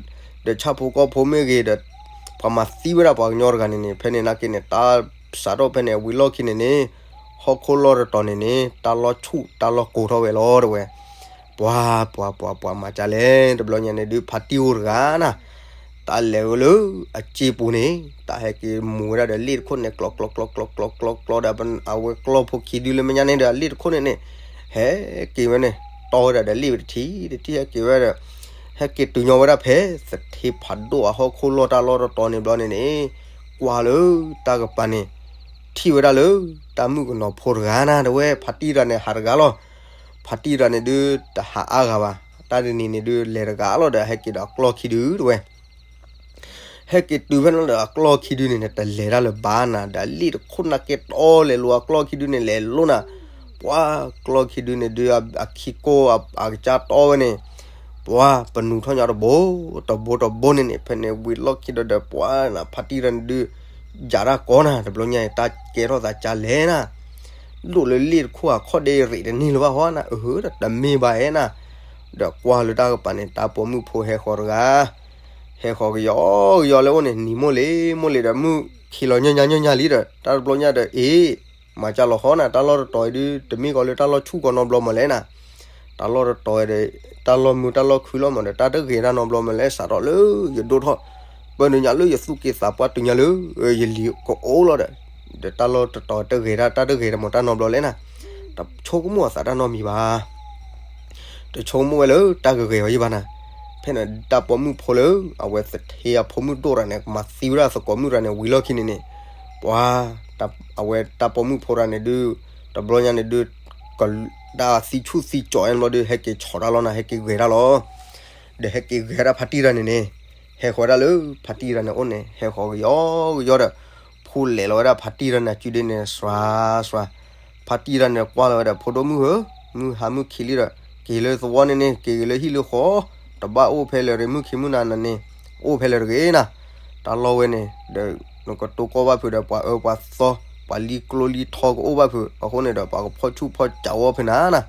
ဒီးဆၣ်ဖိကီၢ်ဖိမ့ၢ်ဂ့ၤဒီး ပှၤမၤသံဝဲဒၣ်ပှၤကညီတဂၤန့ၣ်န့ၣ်, ဖဲန့ၣ်နာ်က့န့ၣ် တၢ်စးထီၣ်ဖဲန့ၣ် ဝံၤလီၢ်ခံန့ၣ်န့ၣ်, ဟီၣ်ခိၣ်လီၢ်တတီၤန့ၣ်န့ၣ် တၢ်လီၢ်ဆူၣ်တၢ်လီၢ်ကိၤထီၣ်ဝဲလီၤ တဲဝဲ. ပှၤ ပှၤ ပှၤ ပှၤမၤကလဲၣ် တဘျီညါန့ၣ်ဒုး ဖါတံၢ်အိၣ်တဂၤနၤ, တၢ်လဲၤဝဲလၢအစ့ပူၤန့ၣ် တၢ်ဟဲက့ၤမူၤဝဲဒၣ်ဒီးလ့ၣ်တခိၣ်န့ၣ် ကျီ ကျီ ကျီ ကျီ ကျီ ကျီ ကျီဒီး အဝဲကျီၢ်ဖိခံဒုလၢမဲာ်ညါန့ၣ်ဒီး အလ့ၣ်တခိၣ်န့ၣ်န့ၣ် ဟဲက့ၤဝဲန့ၣ် တီဝဲဒၣ်ဒီးလ့ၣ်ဝဲတထံၣ်တထံၣ် ဟဲက့ၤဝဲဒီး ဟဲက့ၤတုၤညီဝဲဒၣ်ဖဲ သထ့ဖးဒိၣ်အဟီၣ်ခိၣ်လီၢ်တၢ်လီၢ်တတီၤန့ၣ်ဘျီန့ၣ်န့ၣ်, ကွၢ်လၢတၢ်ကပၤန့ၣ် ထံၣ်ဝဲဒၣ်လၢ တၢ်မုၣ်ကနီၤဖိတဂၤနၤ တဲဝဲ ဖါတံၢ်တဂၤန့ၣ်ဟးတဂၤလီၤ. ဖါတံၢ်တဂၤန့ၣ်ဒုး တဟးအါဂၤဘၣ်, တၢ်တနံၤန့ၣ်ဒုး လဲၤတဂၤလီၤဒီး ဟဲက့ၤဒီးအကျီၢ်ခံဒု တဲဝဲ ဟဲက့ၤတုၤဖဲန့ၣ်ဒီး အကျီၢ်ခံဒုန့ၣ်န့ၣ် တလဲၤတၢ်လၢၤဘၣ်နၤ ဒီးအလ့ၣ်တခိၣ်နာ်က့တီလဲၤလိၤ အကျီၢ်ခံဒုန့ၣ် လဲၤလိၤနၤ, ပှၤကျီၢ်ခံဒုန့ၣ်ဒုး အခံကိၢ်အကစၢ်တီဝဲန့ၣ်, ပှၤပနူၤထီၣ်ညီတဘိ တဘိတဘိန့ၣ်န့ၣ် ဖဲန့ၣ်ဝံၤလီၢ်ခံဒီးဒီး ပှၤနၤ ဖါတံၢ်တဂၤန့ၣ်ဒုး ယၤတၢ်ကီနၤ တဘျီညါအံၤ တၢ်ကဲထီၣ်သးကလဲၣ်နၤ ဒိၣ်လၢလ့ၣ်တခိၣ်အခိၣ်ဒ့ရံးတန့ၢ်လၢၤဘၣ်ဟီနၤ, အဟၢ တမ့ၢ်ဘၣ်အဲၣ်နၤ, ဒီးကွၢ်လၢတၢ်ကပၤန့ၣ် တၢ်ပိာ်မုၣ်ဖိဟဲဃီၤတဂၤ, ဟဲဃီၤကယီကယီလၢအိၣ်န့ၣ် နံၤမိၢ်လံၤမိၢ်လံၤဒီး မုၢ်ခံလီၤညီညါညီညါလံဒီး တၢ်တဘျီညါဒီး အ့ မၤကၢ်လီၤဃီနၤ တၢ်လီၢ်တတီၤအံၤဒုး တမ့ၢ်ကီးလၢတၢ်လီၢ်ဆူၣ်ကီးနီတဘျီမးလဲၣ်နၤ, တၢ်လီၢ်တတီၤဒီး တၢ်လီၢ်မုာ်တၢ်လီၢ်ခုလီၤမးဒီး တၢ်တဂ့ၤတၢ်နီတဘျီမးလဲၣ် စးထီၣ်လၢယဒိၣ်ထီၣ် ပၢနုာ်ညါလၢယသူၣ်က့သးပှၢ်တုၤညါလၢ ယလံၤကအိၣ်လီၤဒီး ဒီးတၢ်လီၢ်တတီၤတဂ့ၤတၢ် တၢ်တဂ့ၤတၢ်မးတၢ်နီတဘျီလဲၣ်နၤ, တဆိကမိၣ်အသးတၢ်နီတမံၤဘၣ် တဆိကမိၣ်ဝဲလၢတၢ်ဂ့ၤဂ့ၤအီၤယံၢ်ဘၣ်နၤ, ဖဲန့ၣ်တၢ်ပိာ်မုၣ်ဖိလၢ အဝဲသထ့အဖိမုၣ်ဒိၣ်တဂၤန့ၣ် ကမၤသံဝဲဒၣ်သကိးမုၣ်တဂၤန့ၣ် ဝံၤလီၢ်ခံန့ၣ်န့ၣ်, ပ ပှၤ အဝဲတၢ်ပိာ်မုၣ်ဖိတဂၤန့ၣ်ဒုး တဘျီညါန့ၣ်ဒုး တၢ်သံဆူၣ်သံကၠီၤအဲၣ်ဘျီဒုး ဟဲက့ၤဆီၣ်တၢ်လီၤနၤ ဟဲက့ၤဂဲၤတၢ်လီၤ. ဒီးဟဲက့ၤဂဲၤဒၣ်ဖါတံၢ်တဂၤန့ၣ်န့ၣ် ဟဲဃီၤဝဲဒၣ်လၢဖါတံၢ်တဂၤန့ၣ်အိၣ်န့ၣ် ဟဲဃီၤကယီကယီဒီး ဖိလဲၤလီၤဝဲဒၣ်ဖါတံၢ်တဂၤန့ၣ် အစုဒ့န့ၣ် စွၤစွၤ ဖါတံၢ်တဂၤန့ၣ်ကွၢ်လီၤဝဲဒီး ဖိဒိၣ်မုၣ်ဧၢ, မုၢ်ဟါမုၢ်ခံလံဒီး က့ၤလၢသဝီန့ၣ်န့ၣ် က့ၤလၢဟံၣ်လၢဃီ, တဘၣ်အိၣ်ဖဲလဲၣ်ရ့ မုၢ်ခံမုၢ်နၤနၤန့ၣ် အိၣ်ဖဲလဲၣ်တဂ့ၤနၤ, တၢ်လီၢ်ဝဲန့ၣ်ဒီး နကတိၢ်ကီၢ်ဘၣ်ဖုးဒီး ပှၤအၢပှၤသီ ပှၤလံၤကျိလံၤထီကအိၣ်ဘၣ်ဖုး, အဃိန့ၣ်ဒီး ပှၤကဖီၣ်ဆူၣ်ဖီၣ်စးဝီဖဲနၤနၤ,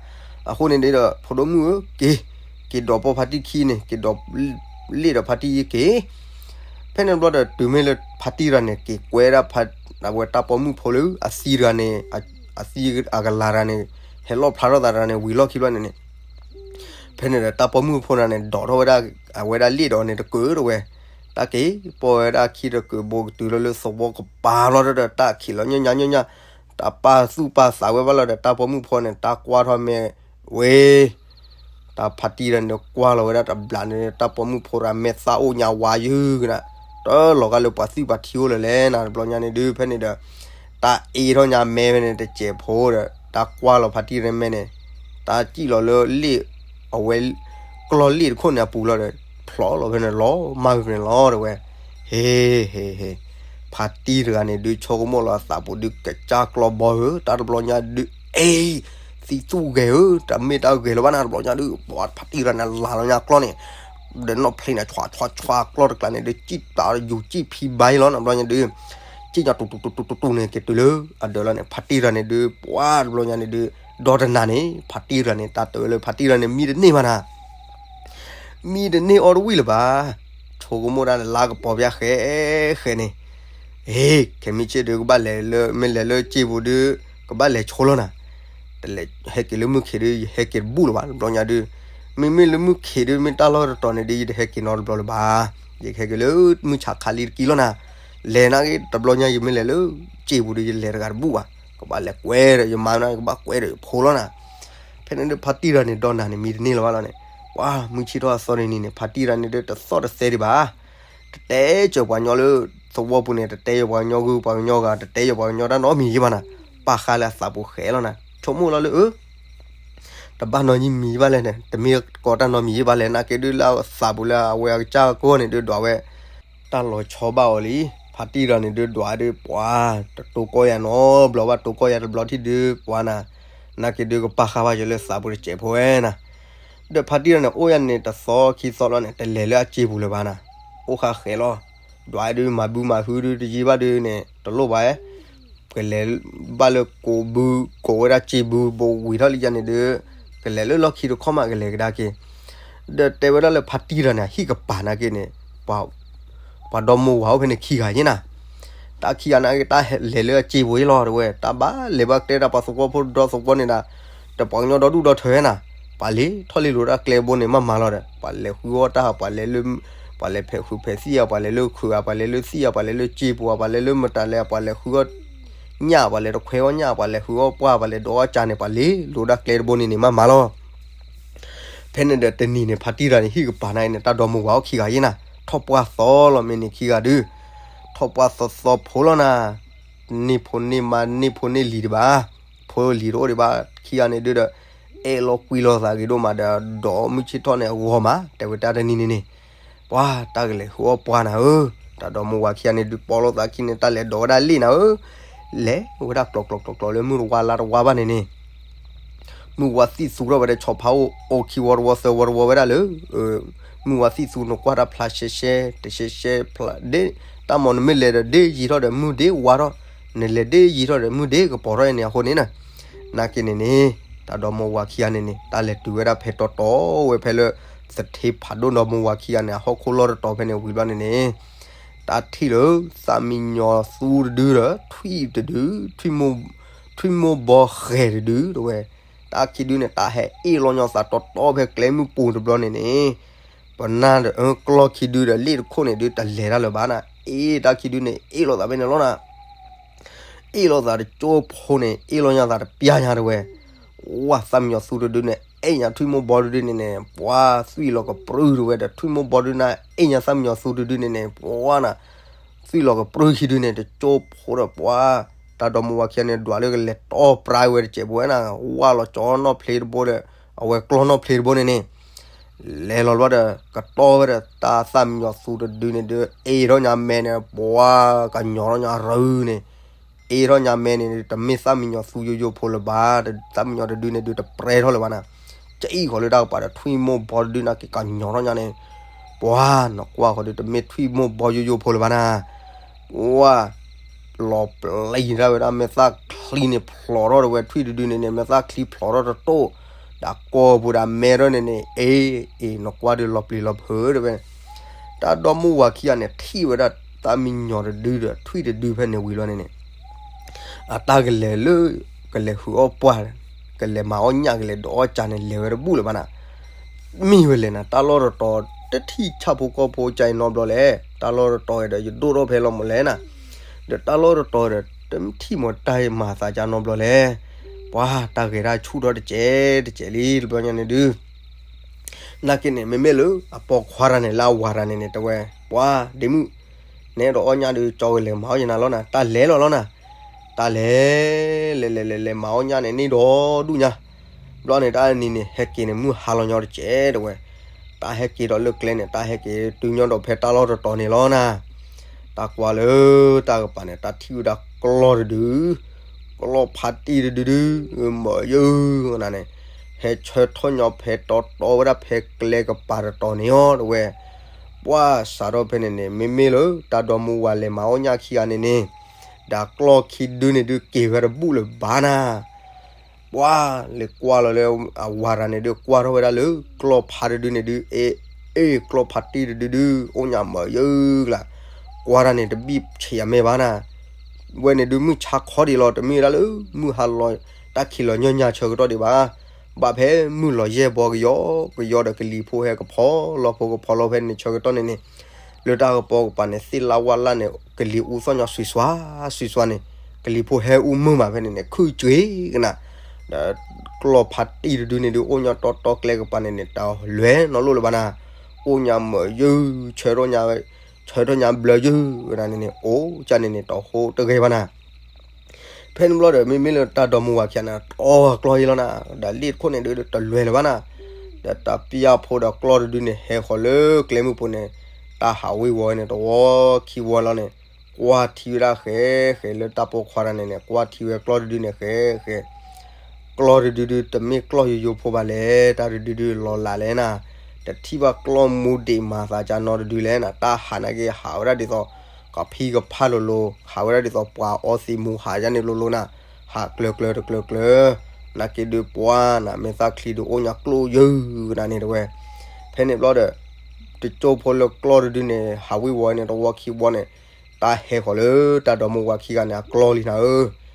အဃိန့ၣ်ဒီး ဖိဒိၣ်မုၣ်ဧၢ, က့ၤ က့ၤဒိးပိာ်ဖါတံၢ်ခံန့ၣ် က့ၤဒိး လ့ၣ်ဒီးဖါတံၢ်ယံၤက့ၤ ဖဲန့ၣ်တဘျီဒီး တုၤမ့ၢ်လၢဖါတံၢ်တဂၤန့ၣ် က့ၤကွဲဒၣ် အဝဲတၢ်ပိာ်မုၣ်ဖိလၢအသံတဂၤန့ၣ် အသံအကလၤတဂၤန့ၣ် ဟဲလီၣ်ဖျါထီၣ်သးတဂၤန့ၣ် ဝံၤလီၢ်ခံဘျီန့ၣ်န့ၣ် ဖဲန့ၣ်ဒီးတၢ်ပိာ်မုၣ်ဖိတဂၤန့ၣ် ဒိးထီၣ်ဝဲဒၣ် အဝဲဒၣ်လ့ၣ်ဒီးန့ၣ်တကုာ်တဝဲ, တၢ်က့ၤပိာ်ဝဲဒၣ်ခံတကုာ်ဘိကတုၤလီၤလၢသဝီကပၤလီၤဒီး တၢ်ခံးလီၤညီညီညီညီ, တၢ်ပာ်သူၣ်ပာ်သးဝဲဘၣ်လီၤဒီး တၢ်ပိာ်မုၣ်ဖိန့ၣ် တၢ်ကွၢ်ထီၣ်မ့ၢ်ဝဲ တၢ်ဖါတံၢ်တဂၤန့ၣ်ကွၢ်လီၤဝဲဒၣ်တဘျီန့ၣ် တၢ်ပိာ်မုၣ်ဖိတဂၤမဲာ်သၣ်အိၣ်ညါဝါယုၢ်ကနၤ, တလီၤဂာ်လၢပှၤသွံၣ်ပှၤထံအိၣ်လၢၤလဲၣ်နၤ တဘျီညါန့ၣ်ဒုး ဖဲန့ၣ်ဒီး တၢ်အ့ထီၣ်ညါမဲဖဲန့ၣ်တစဲးဖိဒီး တၢ်ကွၢ်လီၤဖါတံၢ်တဂၤမဲာ်န့ၣ်, တၢ်စံၣ်လီၤလၢလ့ၣ် အဝဲ ကျီၢ်လ့ၣ်တခိၣ်န့ၣ်အပူၤလီၤဒီး ဖျိးလီၤဖဲန့ၣ်လီၤ မၢ်ဖဲန့ၣ်လီၤတဝဲ, ဟ့ ဟ့ ဟ့ ဖါတံၢ်တဂၤန့ၣ်ဒုး ဆိကမိၣ်လီၤအသးပူၤဒုး ကစၢ်ကျီၢ်ဘီဧၢ, တၢ်တဘျီညါဒုး အ့ သံသူၣ်ဂဲၤဧၢ, တမ့ၢ်တၢ်ဂဲၤလၢၤဘၣ်နၤ တဘျီညါဒုး ပှၤဖါတံၢ်တဂၤန့ၣ် လၤလီၤညါကျီၢ်န့ၣ် ဒီးနီၣ်ဖျ့န့ၣ် ဆွးဆွးဆွးကျီၢ်တကျါန့ၣ်ဒုး စံၣ်တၢ်ယူၤစံၣ်ဖံဘါလီၤနၤ တဘျီညါဒုး စံၣ်ညီတူတူတူတူတူန့ၣ် က့ၤတုၤလၢအဒၢးလီၤန့ၣ် ဖါတံၢ်တဂၤန့ၣ်ဒုး ပှၤတဘျီညါန့ၣ်ဒုး ဒီတနၤန့ၣ် ဖါတံၢ်တဂၤန့ၣ် တၢ်တဲဝဲလၢဖါတံၢ်တဂၤန့ၣ် မံတန့ၢ်ဘၣ်နၤ မံတန့ၢ်အီၣ်တဝံၣ်လၢၤဘၣ်, ဆိကမိၣ်ဒၣ်လၢလါကပီၤဖၠါဃဲဃဲန့ၣ်, ဟ့ ခဲမုၢ်ဆ့ၣ်ဒုး ကဘၣ်လဲၤလၢ မ့ၢ်လဲၤလၢစ့ပူၤဒုး ကဘၣ်လဲၤဆိလီၤနၤ, တလဲၤဟဲက့ၤလၢမုၢ်ခ့ဒုး ယဟဲက့ၤတဘူၣ်လၢၤဘၣ် တဘျီညါဒုး, မ့မ့ၢ်လၢမုၢ်ခ့ဒုး မ့ၢ်တၢ်လီၢ်တတီၤန့ၣ်ဒုး ယတဟဲက့ၤနီတဘျီလၢၤဘၣ်, ယကဟဲက့ၤလၢမုၢ်ဆါခါလံတကံလီၤနၤ, လဲၤနာ်က့ တဘျီညါ ယမ့ၢ်လဲၤလၢစ့ပူၤဒုး ယလဲၤတဂၤတဘူၣ်ဘၣ်, ကဘၣ်လဲၤကွဲဒီးယမါနၤ ကဘၣ်ကွဲဒီးယဖိလီၤနၤ ဖဲန့ၣ်ဒုး ဖါတံၢ်တဂၤန့ၣ် ဒီနၤန့ၣ် မံတန့ၢ်လၢၤဘၣ်လီၤန့ၣ်, ပှၤမုၢ်ဆ့ၣ်ထီၣ်အသီတနံၤန့ၣ် ဖါတံၢ်တဂၤန့ၣ်ဒုး တသီၣ်တသဲဒံးဘၣ်, တတဲစၢၤပှၤကညီလၢသဝီပူၤန့ၣ် တတဲယပှၤကညီဂုၢ်ပှၤကညီဂၤ တတဲယပှၤကညီတၢ်နီတမံၤယံၤဘၣ်နၤ, ပာ်ဃာ်လၢအသးပူၤဃဲလီၤနၤ, ဆိကမိၣ်လီၤလၢအၢ တဘၣ်နီတမံၤယံၤဘၣ်လဲၣ်န့ၣ် တမ့ၢ်ကီးတၢ်နီတမံၤယံၤဘၣ်လဲၣ် နာ်က့ဒုးလၢအသးပူၤလၢအဝဲအကစၢ်ကီၢ်န့ၣ်ဒုး ဒွးဝဲ တၢ်လီၤဆီဘၣ်အီၤလံ, ဖါတံၢ်တဂၤန့ၣ်ဒုး ဒွးဒုး ပှၤ တတိၢ်ကီၢ်ယၤနီတဘျီဘၣ် တိၢ်ကီၢ်ယၤတဘျီထံၣ်ဒုး ပှၤနၤ, နာ်က့ဒုးကပာ်ဃာ်ဘၣ်ယၤလၢသးပူၤတစဲးဖိဝဲနၤ, ဒီးဖါတံၢ်တဂၤန့ၣ် အိၣ်ယၤန့ၣ် တသီခံသီလီၤန့ၣ် တလဲၤလၢအစ့ပူၤလၢၤဘၣ်နၤ, အိၣ်ဃာ်ဃဲလီၤ, ဒွးဒုး မၤဘုမၤဟုဒုး တယံာ်ဘၣ်ဒုးန့ၣ် တလိၣ်ဘၣ် ကလဲၤဘၣ်လၢကိးဘု ကိးဝဲဒၣ်စ့ဘု ဘိးဝံၤထီၣ်လံယၤန့ၣ်ဒုး ကလဲၤလၢလီၢ်ခံတခီမး ကလဲၤကဒါက့ၤ, ဒီးတဲဝဲဒၣ်လၢဖါတံၢ်တဂၤန့ၣ် အဟံၣ်ကပၤနာ်က့န့ၣ် ပှၤ ပှၤဒီမါဝၤအိၣ်ဖဲန့ၣ်ခံဂၤယ့ၣ်နၤ, တၢ်ခံဂၤနာ်က့ တၢ်လဲၤလၢအစ့ပူၤယ့ၣ်လီၤတဝဲ တၢ်ဘၣ်လဲၤဘၣ်တဲတၢ်ပှၤသဝီဖိဒီသဝီန့ၣ်ဒၣ်, ဒီးပှၤကညီဒီဒူၣ်ဒီထၢနၤ, ပှၤလဲၤထီၣ်လ့လိာ်တၢ်ကျဲဘိန့ၣ် မးမၤလီၤဒီး ပှၤလဲၤဃုအီၣ်တၢ် ပှၤလဲၤလၢ ပှၤလဲၤဖဲးဃုဖဲးသံၣ်ဧါ ပှၤလဲၤလၢခုးဧါ ပှၤလဲၤလၢသံၣ်ဧါ ပှၤလဲၤလၢစ့ပူၤဧါ ပှၤလဲၤလၢမတၤလဲၣ် ပှၤလဲၤဃုအီၣ် ညၣ် ပှၤလဲၤတခွဲအီၣ်ညၣ် ပှၤလဲၤဃုအီၣ်ပှၢ် ပှၤလဲၤဒိးအီၣ်ကၢန့ၣ် ပှၤလဲၤလိာ်တၢ်ကျဲတဘိန့ၣ်န့ၣ် မးမၤလီၤ. ဖဲန့ၣ်ဒီးတနံၤန့ၣ် ဖါတံၢ်တဂၤန့ၣ် ဟံၣ်ကပၤနာ်က့န့ၣ် တၢ်ဒီမါဝၤအိၣ်ခံဂၤယ့ၣ်နၤ, ထီၣ်ပှၢ်သီလီၤမ့ၢ်န့ၣ်ခံဂၤဒုး, ထီၣ်ပှၢ်သီသီဖိလီၤနၤ, န့ၢ်ဖိန့ၢ်မါ န့ၢ်ဖိန့ၢ်လံၤဒံးဘၣ်, ဖိလံၤတအိၣ်ဒံးဘၣ်ခံဂၤန့ၣ်ဒုးဒီး အဲၣ်လီၤကွံလီၤသးဂ့ၤဒိၣ်မးဒီး ဒီးမုၢ်ဆ့ၣ်ထီၣ်န့ၣ်အဂီၢ်မး တဲဝဲတၢ်တနံၤန့ၣ်န့ၣ် ပှၤတၢ်ကလဲၤဃုအီၣ်ပှၢ်နၤဧၢ, တၢ်ဒီမါဝၤခံဂၤန့ၣ်ဒုး ပိာ်လိာ်သးခံန့ၣ် တၢ်လဲၤဒိးဝဲဒၣ်လ့ၣ်နၤဧၢ, လဲၤဝဲဒၣ်ကျီၤကျီၤကျီၤကျီၤလၢမုၢ်တဝါလါတဝါဘၣ်န့ၣ်န့ၣ် မုၢ်ဝါသံၣ်သူထီၣ်ဝဲဒၣ်ဆီဖါအိၣ် အိၣ်ခံဝီတဝီသၢဝီတဝီဝဲဒၣ်လၢ မုၢ်ဝါသံၣ်သူနကွၢ်တၢ်ဖျါရှဲရှဲ တရှဲရှဲဖျါဒ့, တၢ်မၤနမ့ၢ်လဲၤဒီးဒ့ယံာ်ထီၣ်ဒီးမုၢ်ဒ့ဝါထီၣ်, နလဲၤဒ့ယံာ်ထီၣ်ဒီးမုၢ်ဒ့ကပီၤထီၣ်အံၤန့ၣ်အဃိန့ၣ်နၤ, နာ်က့န့ၣ်န့ၣ် တၢ်ဒီမါဝၤခံဂၤန့ၣ်န့ၣ် တၢ်လဲၤတုၤဝဲဒၣ်ဖဲတီတီဝဲဖဲလၢ သထ့ဖးဒိၣ်ဒီမါဝၤခံဂၤန့ၣ် အဟီၣ်ခိၣ်လီၢ်တတီၤဖဲန့ၣ်ဝံၤဘျီန့ၣ်န့ၣ် တၢ်ထံၣ်လၢ သၣ်မံညီၤသူတဒုဒီး ထွံၣ်တဒု, ထွံၣ်မိၢ်ဘီဃဲၤတဒုတဝဲ, တၢ်ခံဒုန့ၣ် တၢ်ဟဲအ့ၣ်လီၤညီသးတီတီဖဲကျဲမုၢ်ပူၤတဘျီန့ၣ်န့ၣ်, ပနၢ်ဒီး ကျီၢ်ခံဒုဒီးလ့ၣ်တခိၣ်န့ၣ်ဒုး တလဲၤတၢ်လၢၤဘၣ်နၤ, အ့ၣ်တၢ်ခံဒုန့ၣ် အ့ၣ်လိာ်သးဖဲန့ၣ်လီၤနၤ အ့ၣ်လိာ်သးတကၠိဖိန့ၣ် အ့ၣ်လိာ်ညါသးတပျၢ်ညါတဝဲ, ဝၢ်သၣ်မံညီၤသူတဒုန့ၣ် အဲၣ်ညါထွံၣ်မိၢ်ဘီတဒုန့ၣ်န့ၣ် ပှၤသွံၣ်လီၤကပြုၢ်တဝဲဒီး ထွံၣ်မိၢ်ဘီဒုန့ၣ် အဲၣ်ညါသၣ်မံညီၤသူတဒုန့ၣ်န့ၣ် ပှၤနၤ, သွံၣ်လီၤကပြုၢ်ခံဒုန့ၣ် တကၠိဖိဒီးပှၤ တၢ်ဒီမါဝၤခံဂၤန့ၣ် ဒွးလၢကလဲၤတီပရၢဝဲတစဲးဖိဝဲနၤ, ဝၢ်လီၤကၠီနီၣ်ဖျ့တဘိဒီး အဝဲကျီၢ်နီၣ်ဖျ့တဘိန့ၣ်န့ၣ် လဲၤလီၤဘျီဒီး ကတီဝဲဒီးတၢ်သၣ်မံညီၤသူတဒုန့ၣ်ဒီး အ့ၣ်ထီၣ်ညါမဲန့ၣ် ပှၤကညီၤထီၣ်ညါရၢန့ၣ် အ့ၣ်ထီၣ်ညါမဲန့ၣ် တမ့ၢ်သၣ်မံညီၤသူယိယိဖိလၢၤဘၣ်, သၣ်မံညီၤတဒုန့ၣ်ဒုးတပရၢထီၣ်လၢၤဘၣ်နၤ, ကအံၣ်ဃီၤလၢတၢ်ကပၤဒီးထွံၣ်မိၢ်ဘီတဒုန့ၣ်က့ၤကညီၤထီၣ်ညါန့ၣ်, ပှၤနကွၢ်ဃီၤဒီး တမ့ၢ်ထွံၣ်မိၢ်ဘီယိယိဖိလၢၤဘၣ်နၤ, ပှၤ လီၤပျံၤတၢ်ဝဲဒၣ် မဲာ်သၣ်ချံန့ၣ်ဖျိးထီၣ်တဝဲထွံၣ်တဒုန့ၣ်န့ၣ် မဲာ်သၣ်ချံဖျိးထီၣ်တတိၢ်, ဒီးကိာ်ပူၤဒီးမဲထီၣ်န့ၣ်န့ၣ် အ့ၣ် အ့ၣ် နကွၢ်ဒီးလီၤပျံၤလီၤဖုးတဝဲ, တၢ်ဒီမါဝၤခံဂၤန့ၣ် ထံၣ်ဝဲဒၣ်သၣ်မံညီၤတဒုဒီးထွံၣ်တဒုဖဲန့ၣ်ဝံၤလီၤန့ၣ်န့ၣ် အတၢ်ကလဲၤလၢ ကလဲၤဃုအီၣ်ပှၢ်, ကလဲၤမၤအီၣ်ညၣ် ကလဲၤဒိးအီၣ်ကၢန့ၣ် လဲၤဝဲတဘူၣ်လၢၤဘၣ်နၤ, မ့ၢ်ဝဲလဲၣ်နၤ တၢ်လီၢ်တတီၤ တထံၣ်ဆၣ်ဖိကီၢ်ဖိကၢအံၤနီတဘျီလဲၣ်, တၢ်လီၢ်တတီၤဒီးယဒိၣ်ထီၣ်ဖဲလီၤမးလဲၣ်နၤ, ဒီးတၢ်လီၢ်တတီၤဒီး တထံၣ်မၤတၢ်မၤသးကၢနီတဘျီလဲၣ်, ပှၤတၢ်ဂဲၤတၢ်ဆူၣ်ထီၣ်တကဲးတကဲးလံ တဘျီညါန့ၣ်ဒုး နာ်က့န့ၣ် မ့မ့ၢ်လၢအပိာ်ခွါတဂၤန့ၣ် လၢအဝၤတဂၤန့ၣ်န့ၣ် တဲဝဲ, ပှၤဒ့မုၣ်, နဲဒိးအီၣ်ညၣ်ဒီး ကၠီကလဲၤမၤအီၣ်ယနၤလီၤနၤ, တၢ်လဲၤလီၤလီၤနၤ, တၢ်လဲၤ, လဲၤလဲၤလဲၤလဲၤ လဲၤမၤအီၣ်ညၣ်န့ၣ် န့ၢ်ဒီးဒူၣ်ညါ, ဘျီန့ၣ် တၢ်နံၤန့ၣ် ဟဲက့ၤန့ၣ် မုၢ်ဟါလီၤညီတကဲးတဝဲ, တၢ်ဟဲက့ၤဒီးလၢကျဲန့ၣ် တၢ်ဟဲက့ၤတုၤညီဒီးဖဲတၢ်လီၢ်တတီၤန့ၣ်လီၤနၤ, တၢ်ကွၢ်လၢတၢ်ကပၤန့ၣ် တၢ်ထံၣ်ဝဲဒၣ်ကျီၢ်တဒု ကျီၢ်ဖးတံၢ်တဒုဒု မၤယုၢ်နၤန့ၣ်, ဟဲဆၢထီၣ်ညီဖဲတီတီဝဲဒၣ်ဖဲကျဲကပၤတတီၤန့ၣ်အီၤတဝဲ, ပှၤစးထီၣ်ဖဲန့ၣ်န့ၣ် မ့မ့ၢ်လၢတၢ်ဒီမါဝၤလဲၤမၤအီၣ်ညၣ်ခံဂၤန့ၣ်န့ၣ်, ဒီးကျီၢ်ခံဒုန့ၣ်ဒုး က့ၤဝဲတဘူၣ်လၢၤဘၣ်နၤ ပှၤလဲၤကွၢ်လီၤလၢအဝၤတဂၤန့ၣ်ဒုး ကွၢ်ထီၣ်ဝဲဒၣ်လၢကျီၢ်ဖးတဒုန့ၣ်ဒုး အ့ၣ် အ့ၣ် ကျီၢ်ဖးတံၢ်တဒုဒု အိၣ်ညါမၤယုၢ်ကလၤ, ကွၢ်တၢ်န့ၣ်တဘံၣ်ဆံးအမဲာ်ဘၣ်နၤ, ဝဲန့ၣ်ဒုးမုၢ်ဆါခီဒံးလီၤ တမ့ၢ်ဝဲဒၣ်လၢ မုၢ်ဟါလီၤ တၢ်ခံးလီၤညီညါဆၢကတီၢ်ဒံးဘၣ်, ဘၣ်ဖဲမုၢ်လီၤယဲၢ်ဘီကယီ ကယီဒီးကလံၤဖိဟဲကဖီလီၤဖိကဖီလီၤဖဲန့ၣ်ဆၢကတီၢ်န့ၣ်န့ၣ်, လၢတၢ်ကပီၤကပၤန့ၣ် သ့ၣ်လၣ်ဝၣ်လၣ်န့ၣ် ကလံၤအူသီၣ်ညီစွံစွါ စွံစွါန့ၣ်, ကလံၤဖိဟဲအူမုၢ်မးဖဲန့ၣ်န့ၣ် ခုၣ်ကွ့ကနၤ, ဒီးကျီၢ်ဖးတံၢ်တဒုန့ၣ်ဒုး အိၣ်ညီတီတီကျဲကပၤန့ၣ်န့ၣ် တလဲၤနီတလိၣ်လၢၤဘၣ်နၤ, အိၣ်ညါမၤယုၢ် ဆၢထီၣ်ညါ ဆၢထီၣ်ညါဘျၢယုၢ်ကနၤန့ၣ်န့ၣ် အိၣ်ကၢန့ၣ်န့ၣ် တဟိတဂ့ၤဘၣ်နၤ ဖဲန့ၣ်ဘျီဒီး မ့မ့ၢ်လၢတၢ်ဒီမါဝၤခံဂၤန့ၣ် တီကျီၢ်ယဲလီၤနၤ, ဒီးလ့ၣ်တခိၣ်န့ၣ်ဒုးတလဲၤလၢၤဘၣ်နၤ, ဒီးတၢ်ပျၢ်ဖိဒီးကျီၢ်တဒုန့ၣ် ဟဲဃီၤလၢကျဲမုၢ်ပူၤန့ၣ်, တၢ်ဟးဝ့ၤဝီၤဝဲန့ၣ် တဝီခံဝီလီၤန့ၣ်, ကွၢ်ထံဝဲဒၣ်ဃဲဃဲလၢတၢ်ပိာ်ခွါတဂၤန့ၣ်န့ၣ် ကွၢ်ထံဝဲကျီၢ်တဒုန့ၣ်ဃဲဃဲ ကျီၢ်တဒုဒုး တမ့ၢ်ကျီၢ်ယိယိဖိဘၣ်လဲၣ်, တၢ်တဒုဒုးလီၤလးလဲၣ်နၤ, တထံၣ်ဘၣ်ကျီၢ်မူဒံးမၤသးကၢနီတဒုလဲၣ်နၤ, တၢ်ဟးနာ်က့ဟးဝဲဒၣ်ဒ်သိး ကဖံကဖၣ်လိၤလိၤ, ဟးဝဲဒၣ်ဒ်သိးပှၤအီသံးမူဟးယါန့ၣ်လိၤလိၤနၤ, ဟးကျၢၤကျၢၤတကျၢၤကျၢၤ, နာ်က့ဒုးပှၤနၤ မဲာ်သၣ်ချံဒုးအိၣ်ညါကျိၣ်ယုၢ်ကနၤန့ၣ်တဝဲ, ဖဲန့ၣ်ဘျီဒီး တကၠိဖိလၢကျီၢ်တဒုန့ၣ် ဟးဝ့ၤဝီၤန့ၣ် တဝီခံဝီန့ၣ်, တၢ်ဟဲဃီၤလၢတၢ်ဒီမါဝၤခံဂၤန့ၣ် အကျီၢ်လံနၤဧၢ,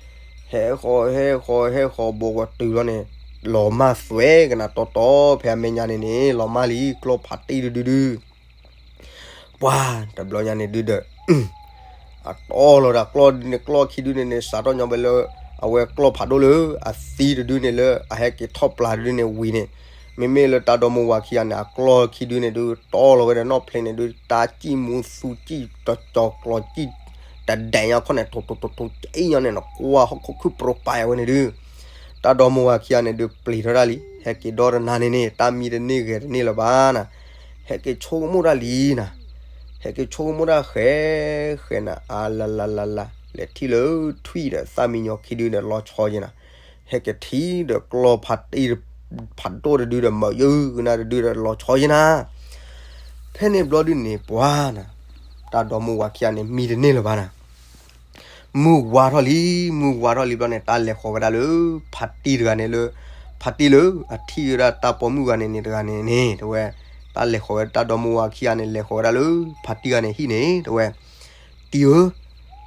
ဟဲဃီၤဟဲဃီၤဟဲဃီၤ ဘိးကီၤတုၤလီၤန့ၣ်, လီၤမၢ်သွဲကနၤတီတီဖဲအမဲာ်ညါန့ၣ်န့ၣ် လီၤမၢ်လံ ကျီၢ်ဖးတံၢ်တဒုဒု ပှၤတဘျီညါန့ၣ်ဒုဒီး အတီလီၤဒၣ်ကျီၢ်ဒုန့ၣ် ကျီၢ်ခံဒုန့ၣ်န့ၣ် စးထီၣ်ညီဘဲလၢ အဝဲကျီၢ်ဖးဒိၣ်လၢအသံတဒုန့ၣ် လၢအဟဲက့ၤထီၣ်ပျၢ်တဒုန့ၣ်ဝံၤန့ၣ်, မ့မ့ၢ်လၢတၢ်ဒီမါဝၤခံဂၤန့ၣ် အကျီၢ်ခံဒုန့ၣ်ဒု တီလီၤဝဲဒီးနီၣ်ဖျ့န့ၣ်ဒု တၢ်စံၣ်မူသူစံၣ်တကၠီၤကျီၤစံၣ် တဒဲးညါခီန့ၣ် ထိးထိးထိးထိး အံၤညီန့ၣ် နကွၢ်ဟီၣ်ခိၣ်ခုၣ်ပြိးပာ်ဝဲန့ၣ်ဒု တၢ်ဒီမါဝၤခံဂၤန့ၣ်ဒု ပျံၤထီၣ်ဒၣ်လံ ဟဲက့ၤဒီတနၤန့ၣ်န့ၣ် တၢ်မံတန့ၢ်ဂဲၤတန့ၢ်လၢၤဘၣ်နၤ, ဟဲက့ၤဆိကမိၣ်ဒၣ်လံနၤ, ဟဲက့ၤဆိကမိၣ်ဒၣ်ဃဲဃဲနၤ အါလါလါလါလါ လဲၤထံၣ်လၢထွံၣ်ဒီးသၣ်မံညီၤခံဒုဒီးလီၤဆီယဲနၤ, ဟဲက့ၤထံၣ်ဒီးကျီၢ်ဖးတံၢ် ဖးဒိၣ်တဒုဒီးမၤယုၢ်ကနၤတဒုဒီး လီၤဆီယဲနၤ, ဖဲန့ၣ်ဘျီဒုန့ၣ် ပှၤနၤ, တၢ်ဒီမါဝၤခံဂၤန့ၣ် မံတန့ၢ်လၢၤဘၣ်နၤ မုၢ်ဝါထီၣ်လံ, မုၢ်ဝါထီၣ်လံဘျီန့ၣ် တၢ်လဲၤဃီၤဝဲဒၣ်လၢ ဖးတံၢ်တဂၤန့ၣ်လၢ, ဖးတံၢ်လၢအထံၣ်ဝဲဒၣ်တၢ်ပိာ်မုၣ်ဂၤန့ၣ်န့ၣ်တဂၤန့ၣ်န့ၣ် တဲဝဲ, တၢ်လဲၤဃီၤဝဲတၢ်ဒီမါဝၤခံဂၤန့ၣ် လဲၤဃီၤဝဲဒၣ်လၢ ဖးတံၢ်ဂၤန့ၣ်ဟံၣ်န့ၣ် တဲဝဲ, တံၢ်ဧၢ,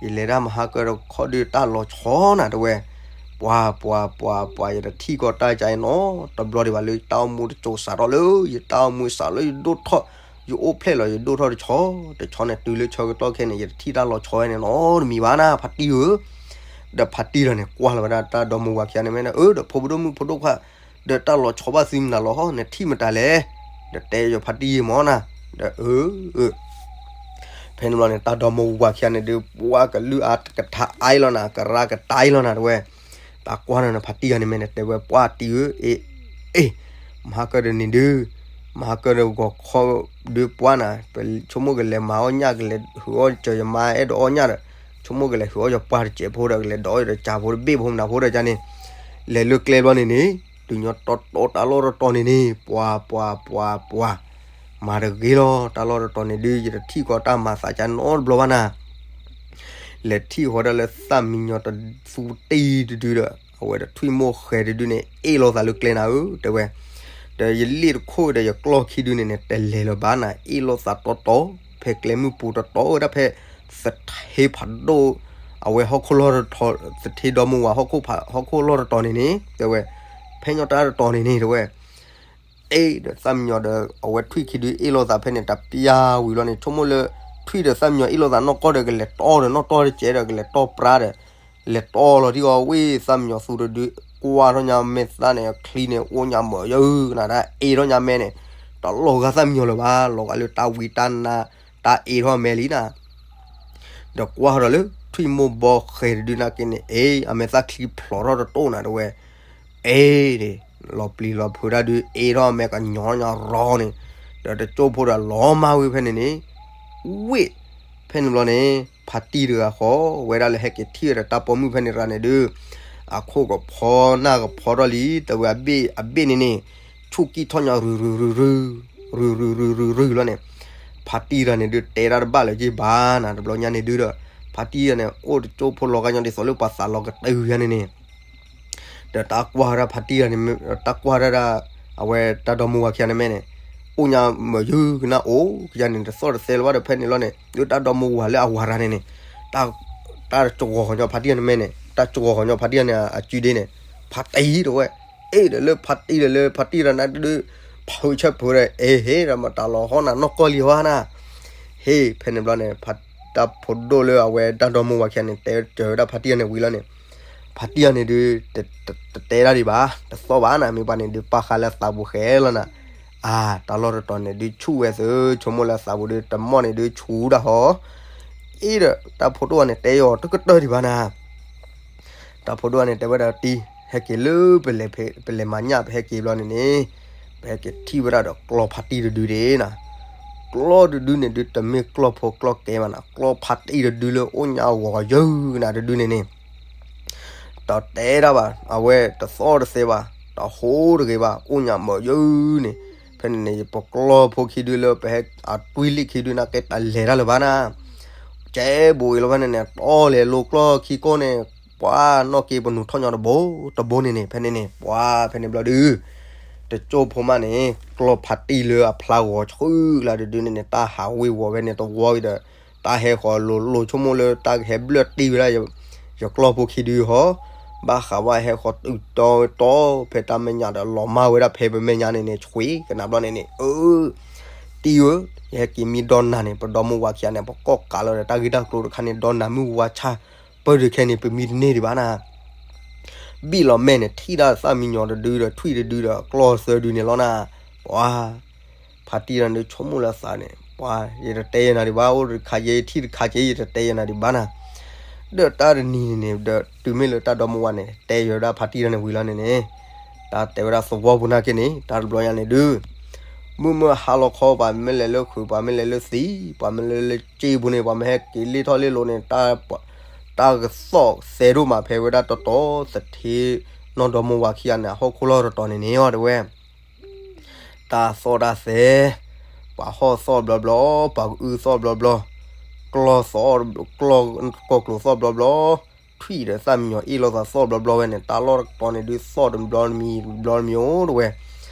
ယလဲၤတၢ်မဟါကတခီဒုးတၢ်လီၤဆီနၤ တဲဝဲ, ပှၤပှၤပှၤပှၤ ယတထံၣ်ကီးတၢ်ကါအံၤနီတဘျီဒံးဘၣ်လၢ ယတၢ်အိၣ်မူတစိၤစးထီၣ်လၢ ယတၢ်အိၣ်မူစးလၢယဒိၣ်ထီၣ်, ယအိၣ်ဖျဲၣ်လီၤ ယဒိၣ်ထီၣ်တဆီ, တဆီန့ၣ် တုၤလၢဆၢကတီၢ်ခဲအံၤန့ၣ် ယတထံၣ်တၢ်လီၤဆီဝဲန့ၣ်နီတမံၤဘၣ်နၤ ဖးတံၢ်ဧၢ, ဒီးဖးတံၢ်ဒီးန့ၣ် ကွၢ်လီၤဝဲဒၣ်တၢ်ဒီမါဝၤခံဂၤန့ၣ် မ့ၢ်နၤဧၢ ဒီးဖိဒိၣ်မုၣ်ဖိဒိၣ်ခွါ, ဒီးတၢ်လီၤဆီဘၣ်သုမနုၤလီၤဟီ နထံၣ်မတၤလဲၣ်, ဒီးတဲယဖးတံၢ်မၢ်နၤ, ဒီးအၢ ဖဲန့ၣ်ဘျီန့ၣ် တၢ်ဒီမါဝၤခံဂၤန့ၣ်ဒုး ပှၤကလုၢ်အါကထါအါအံၤလီၤနၤ, ကရၢကတါအံၤလီၤနၤ တဲဝဲ. တၢ်ကွၢ်န့ၣ် ဖါတံၢ်ဂၤန့ၣ်မ့ၢ်န့ၣ် တဲဝဲ ပှၤတံၢ်ဧၢ, အ့, အ့, မဟါကၢဒီးန့ၣ်ဒုး, မဟါကၢဒီးဂီၤခီဒုးပှၤနၤ, ပဆိကမိၣ်ကလဲၤမၤအီၣ်ညၣ် ကလဲၤဟုးအီၣ်စၢၤယမါအဲၣ်ဒိးအီၣ်ညၣ်ဒီး, ဆိကမိၣ်ကလဲၤဟုးအီၣ်ယပှၢ်တစဲးဖိဒီး ကလဲၤဒိးအီၣ်ယတၢ်စၢဖိတဘ့ၣ်ဖိမနုၤဖိဒီးန့ၣ်, လဲၤလၢကျဲဘျီန့ၣ်န့ၣ်, တုၤညီတီတီတၢ်လီၢ်တတီၤန့ၣ်န့ၣ် ပှၤ ပှၤ ပှၤ ပှၤ မၤတဂ့ၤလီၤ. တၢ်လီၢ်တတီၤန့ၣ်ဒုး ယတထံၣ်ဃီတၢ်မၤသးကါနီတဘျီဘၣ်နၤ. လဲၤထံၣ်ဃီဒၣ်လၢသၣ်မံညီၤတသူတံၢ်တဒုဒီး အဝဲတထွံၣ်မိၢ်ဃဲတဒုန့ၣ် အ့ၣ်လိာ်သးလၢကျဲနၤဧၢ တဲဝဲ. ဒီးယလ့ၣ်တခိၣ်ဒီးယကျီၢ်ခံဒုန့ၣ်န့ၣ် တလဲၤလၢၤဘၣ်နၤ, အ့ၣ်လိာ်သးတီတီ, ဖဲကျဲမုၢ်ပူၤတီတီဝဲဒၣ်ဖဲ သထ့ဖးဒိၣ်, အဝဲဟီၣ်ခိၣ်လီၢ်တတီၤ, သထ့ဒီမါဝၤဟီၣ်ခိၣ်ဖး, ဟီၣ်ခိၣ်လီၢ်တတီၤန့ၣ်န့ၣ် တဲဝဲ, ဖဲညီတၢ်တတီၤန့ၣ်န့ၣ် တဲဝဲ. အ့ၣ်ဒီးသၣ်မံညီၤဒီး အဝဲထွံၣ်ခံဒုအ့ၣ်လိာ်သးဖဲန့ၣ် တပျၢ်ဝံၤလီၤန့ၣ် ဆိကမိၣ်လၢ ထွံၣ်ဒီးသၣ်မံညီၤအ့ၣ်လိာ်သးနီၢ်ကီၢ်ဒီး ကလဲၤတီဒီးနီၢ်တီၢ်တစဲးဒီး ကလဲၤတီပြါဒီး လဲၤတီလီၤထံဂီၤဝ့ၢ် သၣ်မံညီၤသူတဒု ကွၢ်ထီၣ်ညါမဲာ်သၣ်န့ၣ် အချံန့ၣ် အိၣ်ညါမၢာ်ယုၢ်နၤ တၢ်အ့ၣ်ထီၣ်ညါမဲာ်န့ၣ် တလီၤဂာ်သၣ်မံညီၤလၢၤဘၣ် လီၤဂာ်လၢတၢ်ဝံတၢ်နါ တၢ်အ့ၣ်ထီၣ်မဲာ်လံနၤ. ဒီးကွၢ်ထီၣ်ဒီးလၢ ထွံၣ်မိၢ်ဘီဃဲတဒုနာ်က့န့ၣ် အ့ၣ် အမဲာ်သၣ်ချံဖျိးထီၣ်တတိၢ်နၤ တဲဝဲ. အ့ၣ် လီၤပျံၤလီၤဖုးတၢ်ဒုး အ့ၣ်ထီၣ်အမဲာ်ကညီၤညီၤရီန့ၣ် ဒီးတကၠိဖိဒီးလီၤမၢ်ဝံၤဖဲန့ၣ်န့ၣ် ဝ့ၢ် ဖဲန့ၣ်ဘျီန့ၣ် ဖါတံၢ်တဂၤဃီ ဝဲဒၣ်လၢဟဲက့ၤထံၣ်ဝဲဒီးတၢ်ပိာ်မုၣ်ဖဲန့ၣ်ရၤန့ၣ်ဒုး အခိၣ်ကဖီနၢ်ကဖီထီၣ်လံ တဲဝဲအဘ့ၣ် အဘ့ၣ်န့ၣ်န့ၣ် ဆူၣ်ကံၢ်ထီၣ်ညီ ရုၢ်ရုၢ်ရုၢ်ရုၢ် ရုၢ်ရုၢ်ရုၢ်ရုၢ်လီၤန့ၣ် ဖါတံၢ်တဂၤန့ၣ်ဒုး တဲတၢ်တဘၣ်လၢၤက့ၤဘၣ်နၤ တဘျီညါန့ၣ်ဒုးဒီး ဖါတံၢ်တဂၤန့ၣ် အိၣ်တကၠိဖိလီၤဂာ်ညီဒ်သိးလၢပှၤသးလီၤကတၢၢ်ယၤန့ၣ်န့ၣ် ဒီးတၢ်ကွၢ်ဝဲဒၣ်ဖါတံၢ်တဂၤန့ၣ် တၢ်ကွၢ်ဝဲဒၣ် အဝဲတၢ်ဒီမါဝၤခံဂၤန့ၣ်မ့ၢ်န့ၣ် အိၣ်ညါမၢာ်ယုၢ်ကနၣ်အိၣ်ကယၤန့ၣ် တသီၣ်တသဲလၢၤဘၣ်ဒီး ဖဲန့ၣ်လီၤန့ၣ် ဒုးတၢ်ဒီမါဝၤလၢအဝၤရၤန့ၣ်န့ၣ် တၢ်စှီၤဃီၤညီဖါတံၢ်တဂၤန့ၣ်မ့ၢ်န့ၣ် တၢ်စှီၤဃီၤညီဖါတံၢ်တဂၤန့ၣ် အစုဒ့န့ၣ် ဖါတံၢ်တဲဝဲ အ့ၣ်ဒီးလၢဖါတံၢ်ဒီးလၢ ဖါတံၢ်တဂၤန့ၣ်ဒုး ဖုးဆၢဖုးဒီး အ့ၣ် ဟ့ၣ်ဒီးမတၤလီၤဟီနၤနီၢ်ကီၢ်လံဟီနၤ ဟ့ၣ် ဖဲန့ၣ်ဘျီန့ၣ် တၢ်ဖိဒိၣ်လၢအဝဲတၢ်ဒီမါဝၤခံဂၤန့ၣ် တဲစၢၤဝဲဒၣ်ဖါတံၢ်တဂၤန့ၣ်ဝံၤလီၤန့ၣ် ဖါတံၢ်တဂၤန့ၣ်ဒုး တတဲဒၣ်ဒံးဘၣ် တသီၣ်ဘၣ်နၤ မ့ၢ်ပှၤန့ၣ်ဒုးပာ်ဃာ်လၢသးပူၤဃဲလီၤနၤ အါ တၢ်လီၢ်တတီၤန့ၣ်ဒုးဆူၣ်ဝဲသု ဆိကမိၣ်လၢသးပူၤဒုး တမီၢ်န့ၣ်ဒုးဆူၣ်ဒၣ်ဟီ အ့ၣ်ဒီးတၢ်ဖိဒိၣ်အန့ၣ်တဲအီၤတကတၢၢ်ဒံးဘၣ်နၤ တၢ်ဖိဒိၣ်န့ၣ် တဲဝဲဒၣ်တံၢ် ဟဲက့ၤလၢ ပလဲၤမၤညၣ် ပဟဲက့ၤဘျီန့ၣ်န့ၣ် ပဟဲက့ၤထံၣ်ဝဲဒၣ်ဒီးကျီၢ်ဖါတံၢ်တဒုဒ့နၤ ကျီၢ်တဒုန့ၣ်ဒုး တမ့ၢ်ကျီၢ်ဖိကျီၢ်ကဲဘၣ်နၤ ကျီၢ်ဖါတံၢ်တဒုလၢအိၣ်ညါဂီၤယုၢ်နၤတဒုန့ၣ်န့ၣ် တတဲဒၣ်ဘၣ် အဝဲတသီၣ်တသဲဘၣ် တဟိတဂ့ၤဘၣ် အိၣ်ညါမၢာ်ယုၢ်န့ၣ် ဖဲန့ၣ်န့ၣ် ပကျီၢ်ဖိခံဒုလၢပဟဲအတွံၢ်လံၣ်ခံဒုနာ်က့တလဲၤတၢ်လၢၤဘၣ်နၤ ကဲဘူးအံၤလီၤဖဲန့ၣ်န့ၣ် တီလဲၤလိာ်ကျီၢ်ခံကိၢ်န့ၣ် ပှၤနီၢ်က့ပနူၤထီၣ်ညီတဘိ တဘိန့ၣ်န့ၣ် ဖဲန့ၣ်န့ၣ် ပှၤဖဲန့ၣ်ဘျီဒုး တကၠိဖိမးန့ၣ် ကျီၢ်ဖါတံၢ်လၢအဖျါဂီၤဆှုၣ်လၢတဒုန့ၣ်န့ၣ် တၢ်ဟးဝ့ၤဝီၤဝဲန့ၣ်တဝီအံၤဒီး တၢ်ဟဲဃီၤလိၤလိၤဆိကမိၣ်လၢတၢ်ကဟဲဘျၢၣ်တံၢ်ဝဲဒၣ် ယကျီၢ်ဖိခံဒုဟီ ဘၣ်ဃးဝဲဟဲဃီၤတုၤတီတီ ဖဲတၢ်မဲာ်ညါဒီးလီၤမၢ်ဝဲဒၣ်ဖဲပမဲာ်ညါန့ၣ်န့ၣ် ဆှံကနၣ်ဘျီန့ၣ်န့ၣ် အၢ တံၢ်ဧၢ ယဟဲက့ၤမံဒီနၤန့ၣ် ပဒီမါဝၤခံဂၤန့ၣ် ပကီၢ်ကးလီၤဒီးတၢ်ဂ့ၢ်တၢ်ကျိၤတခါန့ၣ် ဒီနၤမုၢ်ဝါဆၣ် ပၢၢ်ဒုးခဲန့ၣ် ပမံတန့ၢ်ဒံးဘၣ်နၤ ဘံၣ်လီၤမဲာ်န့ၣ် ထံၣ်ဒၣ်သၣ်မံညီၤတဒုဒီး ထွံၣ်တဒုဒီးကျီၢ်သၢဒုန့ၣ်လီၤနၤ ပှၤ ဖါတံၢ်တဂၤန့ၣ် ဆိကမိၣ်လၢသးန့ၣ် ပှၤ ယတတဲယနၤဒံးဘၣ် အိၣ်တခါယဲ ယထံၣ်တခါက့ ယတတဲယနၤဒံးဘၣ်နၤ ဒီးတၢ်တနံၤန့ၣ်န့ၣ် ဒီးတုၤမ့ၢ်လၢတၢ်ဒီမါဝၤန့ၣ် တဲယၤဝဲဒၣ်ဖါတံၢ်တဂၤန့ၣ်ဝံၤလီၤန့ၣ်န့ၣ် တၢ်တဲဝဲဒၣ်သဝီပူၤနာ်က့န့ၣ် တၢ်တဘျီညါန့ၣ်ဒုး မုၢ်မ့ၢ်ဟါလီၤခီ ပှၤမ့ၢ်လဲၤလၢခုး ပှၤမ့ၢ်လဲၤလၢသံ ပှၤမ့ၢ်လဲၤလၢစ့ပူၤန့ၣ် ပှၤမ့ၢ်ဟဲက့ၤလ့ၢ်ထီၣ်လ့ၢ်လီၤန့ၣ် တၢ်ကသီၣ်သဲဒိၣ်မးဖဲဝဲဒၣ်တီတီ သထ့ နီၢ်ဒီမါဝၤခံဂၤန့ၣ် အဟီၣ်ခိၣ်လီၢ်တတီၤန့ၣ်န့ၣ်အီၤတဲဝဲ တၢ်သီၣ်တၢ်သဲ ပှၤဟီၣ်သီၣ်ဘျီဘျီ ပှၤကအုသီၣ်ဘျီဘျီ ကျီၢ်သီၣ် ကျီၢ်ကီၢ်ကျိၤသီၣ်ဘျီဘျီ ထွံၣ်ဒီးသၣ်မံညီၤအ့ၣ်လိာ်သးသီၣ်ဘျီဘျီဝဲန့ၣ် တၢ်လီၢ်တတီၤန့ၣ်ဒုးသီၣ်တဘျီတမံၤတဘျီတမံၤအိၣ်တဲဝဲ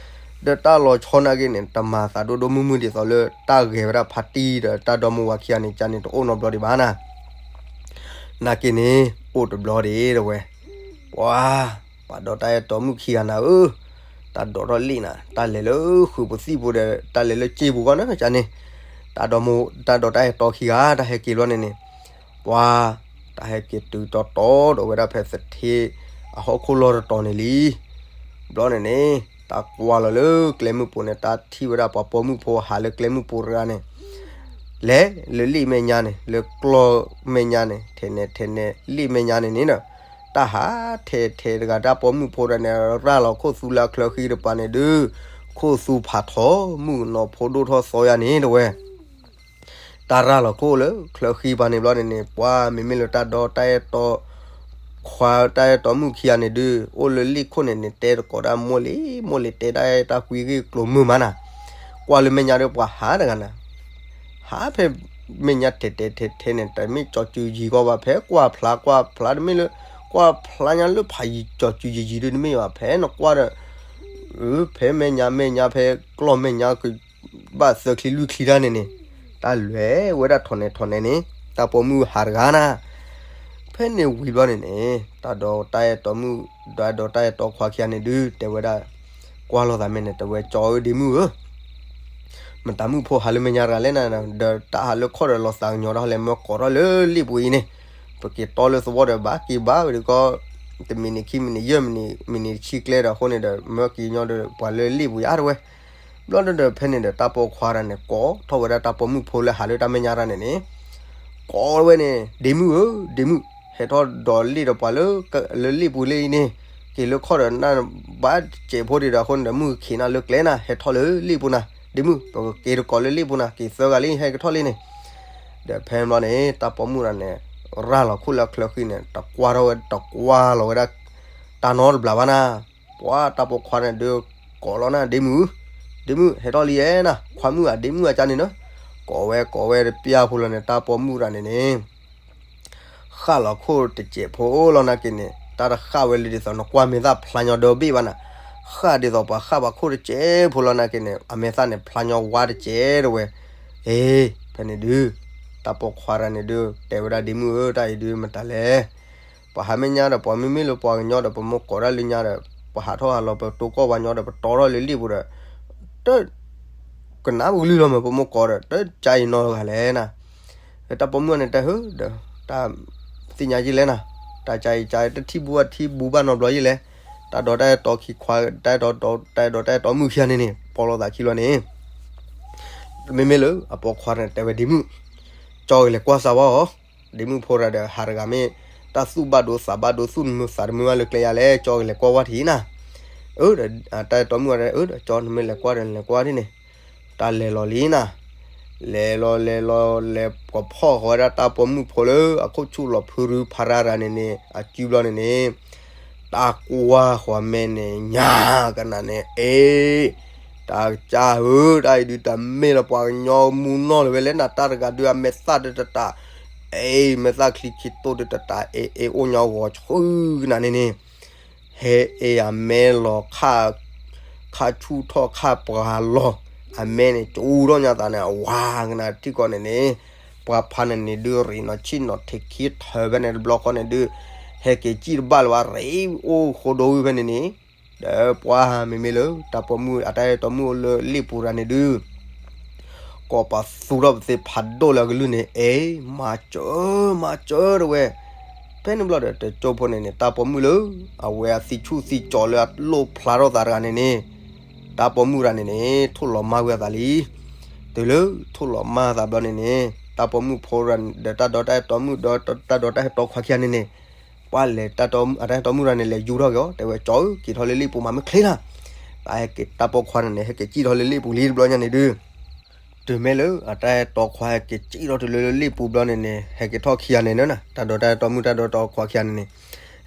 ဒီးတၢ်လီၤဆီနာ်က့န့ၣ် တမၤသးဒိၣ်ဒိၣ်မုၢ်မုၢ်ဒ်သိးလၢ တၢ်ဂဲၤဝဲဒၣ်ဖါတံၢ်ဒီးတၢ်ဒီမါဝၤခံဂၤန့ၣ် ကန့ၣ်တအိၣ်နီတဘျီဒံးဘၣ်နၤ နာ်က့န့ၣ် အိၣ်တဘျီဒံးတဲဝဲ ပှၤ ပှၤဒီးတၢ်အဲၣ်တီမုၣ်ခံဂၤနၤဧၢ, တၢ်ဒိးထီၣ်လံနၤ, တၢ်လဲၤလၢဃုာ်ပူၤသံၣ်ပူၤဒီး တၢ်လဲၤလၢစ့ပူၤဂီၢ်န့ၣ် ကန့ၣ်, တၢ်ဒီးတၢ်အဲၣ်တီခံဂၤ တၢ်ဟဲက့ၤဘျီန့ၣ်န့ၣ်, ပှၤ တၢ်ဟဲက့ၤတုၤတီတီဒီးဝဲဒၣ်ဖဲသထ့ အဟီၣ်ခိၣ်လီၢ်တတီၤန့ၣ်လံ. ဘျီန့ၣ်န့ၣ် တၢ်ကွၢ်လီၤလၢကျဲမုၢ်ပူၤန့ၣ် တၢ်ထံၣ်ဝဲဒၣ်ပှၤပိာ်မုၣ်ဖိဟးလၢကျဲမုၢ်ပူၤတဂၤန့ၣ်, လဲၤလၢလ့ၣ်မဲာ်ညါန့ၣ် လၢကျီၢ်မဲာ်ညါန့ၣ် ထဲးနဲၣ်ထဲးနဲၣ်လ့ၣ်မဲာ်ညါန့ၣ်န့ၣ်ဒီး တၢ်ဟးထဲးထဲးတဂၤ တၢ်ပိာ်မုၣ်ဖိတဂၤန့ၣ် ရၤလီၤခိၣ်သူလၢအချၢဃံတပၤန့ၣ်ဒုး ခိၣ်သူဖးထီ မုၣ်ကနီၤဖိဒိၣ်ထီၣ်သီယါန့ၣ်တဝဲ တၢ်ရၤလီၤခိၣ်လၢချၢဃံပၤန့ၣ်ဘျီန့ၣ်န့ၣ် ပှၤမ့မ့ၢ်လၢတၢ်ဒီတၢ်အဲၣ်တီ ခွါတၢ်အဲၣ်တီမုၣ်ခံဂၤန့ၣ်ဒုး အိၣ်လၢလ့ၣ်ခိၣ်န့ၣ်န့ၣ် တဲတကိးဒၣ်မိၢ်လံၤ မိၢ်လံၤ တဲဒၣ်တၢ်ကွံဂ့ၢ်ကျိၤမုာ်မးနၤ, ကွၢ်လၢမဲာ်ညါဒီးပှၤဟးတဂၤနၤ, ဟးဖဲမဲာ်ညါထဲးထဲးထဲးထဲးန့ၣ် တမ့ၢ်ကၠီၤစုယံၤကီးဘၣ် ဖဲကွၢ်ဖျါကွၢ်ဖျါတမ့ၢ်လၢ ကွၢ်ဖျါညါလၢဖးယံၤကၠီၤစုယံၤယံၤဒုးတမ့ၢ်ဘၣ် ဖဲနကွၢ်ဒီး ဖဲမဲာ်ညါမဲာ်ညါဖဲကျီၢ်မဲာ်ညါ ဘၣ်သၢချံလွံၢ်ချံတၢ်န့ၣ်န့ၣ် တၢ်လဲၤဝဲဒၣ်ထီၣ်နဲၣ်ထီၣ်နဲၣ်န့ၣ် တၢ်ပိာ်မုၣ်ဟးတဂၤနၤ, ဖဲန့ၣ်ဝံၤဘျီန့ၣ်န့ၣ် တၢ်ဒီးတၢ်အဲၣ်တီမုၣ် ဒီးတၢ်အဲၣ်တီခွါခံဂၤန့ၣ်ဒုး တဲဝဲဒၣ် ကွၢ်လိာ်သးမဲာ်န့ၣ် တဲဝဲကၠီဧၢဒ့မုၣ်ဧၢ မတၤမုၣ်ဖိဟးလၢမဲာ်ညါတဂၤလဲၣ်နၤ, ဒီးတၢ်ဟးလၢခီၣ်ဒီးလီၤသးကညီၤတၢ်လဲၣ် မၢကီးထီၣ်လၢလ့ၣ်ပူၤအံၤန့ၣ်, ပက့ၤတီလၢသဝီဒီးဘၣ်က့ၤဘၣ်ဝဲဒၣ်ကီး, တမံၤနံၤခံမံၤနံၤယဲၢ်မံၤနံၤ မံၤနံၤတဆံကျဲဒီးအဃိန့ၣ်ဒီး မၢက့ၤညီဒီးပှၤလၢလ့ၣ်ပူၤယါတဝဲ, ဘျီဒီးဖဲန့ၣ်ဒီးတၢ်ပိာ်ခွါတဂၤန့ၣ် ကိးထီၣ်ဝဲဒၣ်တၢ်ပိာ်မုၣ်ဖိလၢဟးလၢတၢ်မဲာ်ညါတဂၤန့ၣ်န့ၣ် ကိးဝဲန့ၣ် ဒ့မုၣ်ဧၢ ဒ့မုၣ် ဟဲထီၣ်ဒီးလ့ၣ်ဒီးပှၤလၢ လၢလ့ၣ်ပူၤလၢအံၤန့ၣ်, က့ၤလၢခီၣ်ဒီးနဘၣ်စဲးဖိဒံးဒီးအဃိန့ၣ်ဒီး မုၢ်ကခံးနၤလၢကျဲနၤ ဟဲထီၣ်လၢလ့ၣ်ပူၤနၤ ဒ့မုၣ် ပကက့ၤတကိးလၢလ့ၣ်ပူၤနၤ က့ၤသၢဂၤလံ ဟဲကထီၣ်လံန့ၣ်, ဒီးဖဲန့ၣ်ဘျီန့ၣ် တၢ်ပိာ်မုၣ်တဂၤန့ၣ် ရၤလီၤခိၣ်လၢအချၢဃံန့ၣ် တကွၢ်ထီၣ်ဝဲ တကွၢ်လီၤဝဲဒၣ် တၢ်နီတဘျီဘၣ်နၤ, ပှၤတၢ်ပိာ်ခွါန့ၣ်ဒုး ကိးလီၤနၤ ဒ့မုၣ်, ဒ့မုၣ် ဟဲထီၣ်လံဧါနၤ ခွါမုၣ်ဧါ ဒ့မုၣ်အကါန့ၣ်နီၤ, ကိးဝဲကိးဝဲတပျၢ်ဖိလီၤန့ၣ် တၢ်ပိာ်မုၣ်တဂၤန့ၣ်န့ၣ် ဃၣ်လီၤခိၣ်တစဲးဖိလီၤနၤက့ၤန့ၣ် တၢ်တဃၣ်ဝဲလၢဒ်သိးနကွၢ်မဲာ်သၣ်ဖျါညီဒီဘ့ၣ်ဘၣ်နၤ, ဃၣ်ဒ်သိးပှၤဃၣ်ပှၤခိၣ်တစဲးဖိလီၤနၤက့ၤန့ၣ် အမဲာ်သၣ်န့ၣ်ဖျါညီဝါတစဲးတဝဲ, အ့ ဖဲန့ၣ်ဒုး တၢ်ပိာ်ခွါတဂၤန့ၣ်ဒုး တဲဝဲဒၣ်ဒ့မုၣ်ဧၢ တၢ်အံၤဒုးမတၤလဲၣ် ပှၤဟးမဲာ်ညါဒီး ပှၤမ့မ့ၢ်လၢပှၤကညီဒီး ပမိၢ်ကိးဒၣ်လၢညါဒီး ပဟးထီၣ်ဟးလီၤ ပတိၢ်ကီၢ်ပှၤညီဒီး ပတီထီၣ်လၢလ့ၣ်ပူၤဒီး တ ကနၣ်ပကလုၢ်လီၤမး ပမိၢ်ကိးဒီး တကါအံၤနီတဂၤလဲၣ်နၤ, တၢ်ပိာ်မုၣ်န့ၣ်တဲဟၢဒီး တၢ်သ့ၣ်ညါယဲလဲၣ်နၤ, တၢ်ကါအံၤကါတထံၣ်ဘူဘၣ်ထံၣ်ဘူဘၣ်နီတဘျီယဲလဲၣ်, တၢ်ဒီးတၢ်အဲၣ်တီခံခွါ တၢ်အဲၣ်တီ တၢ်အဲၣ်တီ တၢ်အဲၣ်တီမုၣ်ခံဂၤန့ၣ်န့ၣ် ပိာ်လိာ်သးခံလီၤန့ၣ် မ့မ့ၢ်လၢအပိာ်ခွါန့ၣ်တဲဝဲဒ့မုၣ်, ကၠီကလဲၤကွၢ်စၢၤဝဲအီၤ, ဒ့မုၣ်ဖိတဂၤဒီးဟးတဂၤမ့ၢ် တၢ်သူၣ်ဘၣ်ဒိသးဘၣ်ဒိ သူၣ်တမုာ်သးတမုာ်ဘၣ်လၢကျဲယါလဲၣ် ကၠီကလဲၤကွၢ်ဝဲထံၣ်နၤ, အၢ တၢ်အဲၣ်တီမုၣ်ဝဲ အၢ ဒီးကၠီနမ့ၢ်လဲၤကွၢ်ဒီးလဲၤကွၢ်ဒ်န့ၣ်, တၢ်လဲၤလီၤလံနၤ, လဲၤလီၤလဲၤလီၤလဲၤကဖီၣ်ဃီၤဝဲဒၣ်တၢ်ပိာ်မုၣ်ဖိလၢ အခိၣ်ဆူၣ်လီၤဖုရူဖရါတဂၤန့ၣ်န့ၣ်, တၢ်ကွၢ်ဃီၤမဲာ်န့ၣ် ညါကနၣ်န့ၣ် အ့ တၢ်ကစၢ်ဧၢ တၢ်အံၤဒုးတမ့ၢ်လၢပှၤကညီမူနီၢ်လၢၤဝဲ လဲၣ်နၤ တၢ်တဂၤဒုးအမဲာ်သၣ်ဒုးတတး, အ့ မဲာ်သၣ်ချံခံတိၢ်ဒုးတတး အ့ အ့ အိၣ်ညီဂီၤဆှုၣ်ကနၣ်န့ၣ်န့ၣ်, ဟဲအ့ အမဲလီၤခါ, ခါဆူၣ်ထီၣ်ခါပှၤလီၤ, အမဲန့ၣ် ကၠူထီၣ်ညါသးန့ၣ် အဝၤကနၣ်ထံကီၢ်န့ၣ်န့ၣ်, ပှၤဖးန့ၣ်န့ၣ်ဒုး ရ့ၣ်နီၢ်ဆံၣ်နီၢ်ထံးခံထၢၣ်ဖဲန့ၣ်တဘျီဃီန့ၣ်ဒုး, ဟဲက့ၤစံၣ်တဘၣ်လၢၤဘၣ် ရ့ၣ်အိၣ်ဃိဒိဝံၤဖဲန့ၣ်န့ၣ်, ဒီးပှၤမ့မ့ၢ်လၢ တၢ်ပိာ်မုၣ်အတၢ်အဲၣ်တီမုၣ်အိၣ်လၢလ့ၣ်ပူၤတဂၤန့ၣ်ဒုး ကိးပသူထီၣ်ပသ့ဖးဒိၣ်လၢအကလုၢ်န့ၣ် အ့ မၤစၢၤ မၤစၢၤတဝဲ, ဖဲန့ၣ်ဘျီဒီး တကၠိဖိန့ၣ်န့ၣ် တၢ်ပိာ်မုၣ်လၢ အဝဲအသံဆူၣ်သံကၠီၤလၢအလိၣ်ဖျါထီၣ်သးတဂၤန့ၣ်န့ၣ်, တၢ်ပိာ်မုၣ်တဂၤန့ၣ်န့ၣ် ထိၣ်လီၤမၢ်ဝဲအသးလံ, တုၤလၢထိၣ်လီၤမၢ်အသးဘျီန့ၣ်န့ၣ် တၢ်ပိာ်မုၣ်ဖိဒီးတၢ်ဒီးတၢ်အဲၣ်တီမုၣ်ဒီးတၢ်ဒီးတၢ်အဲၣ်တီခွါခံဂၤန့ၣ်န့ၣ် ပှၤလဲၤတၢ်တီမုၣ် အတၢ်အဲၣ်တီမုၣ်တဂၤန့ၣ် လဲၤယူၤထီၣ်က့ၤအီၤ တဲဝဲ ကၠီဧၢ က့ၤထီၣ်လၢလ့ၣ်ပူၤမး မ့ၢ်ချ့လီၤ, တၢ်ဟဲက့ၤတၢ်ပိာ်ခွါန့ၣ်န့ၣ် ဟဲက့ၤစံၣ်ထီၣ်လၢလ့ၣ်ပူၤလံတဘျီညါန့ၣ်ဒုး, တုၤမ့ၢ်လၢအတၢ်အဲၣ်တီခွါဟဲက့ၤစံၣ်ထီၣ်တုၤလၢလ့ၣ်ပူၤဘျီန့ၣ်န့ၣ် ဟဲက့ၤထီၣ်ခံဂၤန့ၣ်န့ၣ် တၢ်ဒီးတၢ်အဲၣ်တီမုၣ်တၢ်ဒီးတီခွါခံဂၤန့ၣ်န့ၣ်,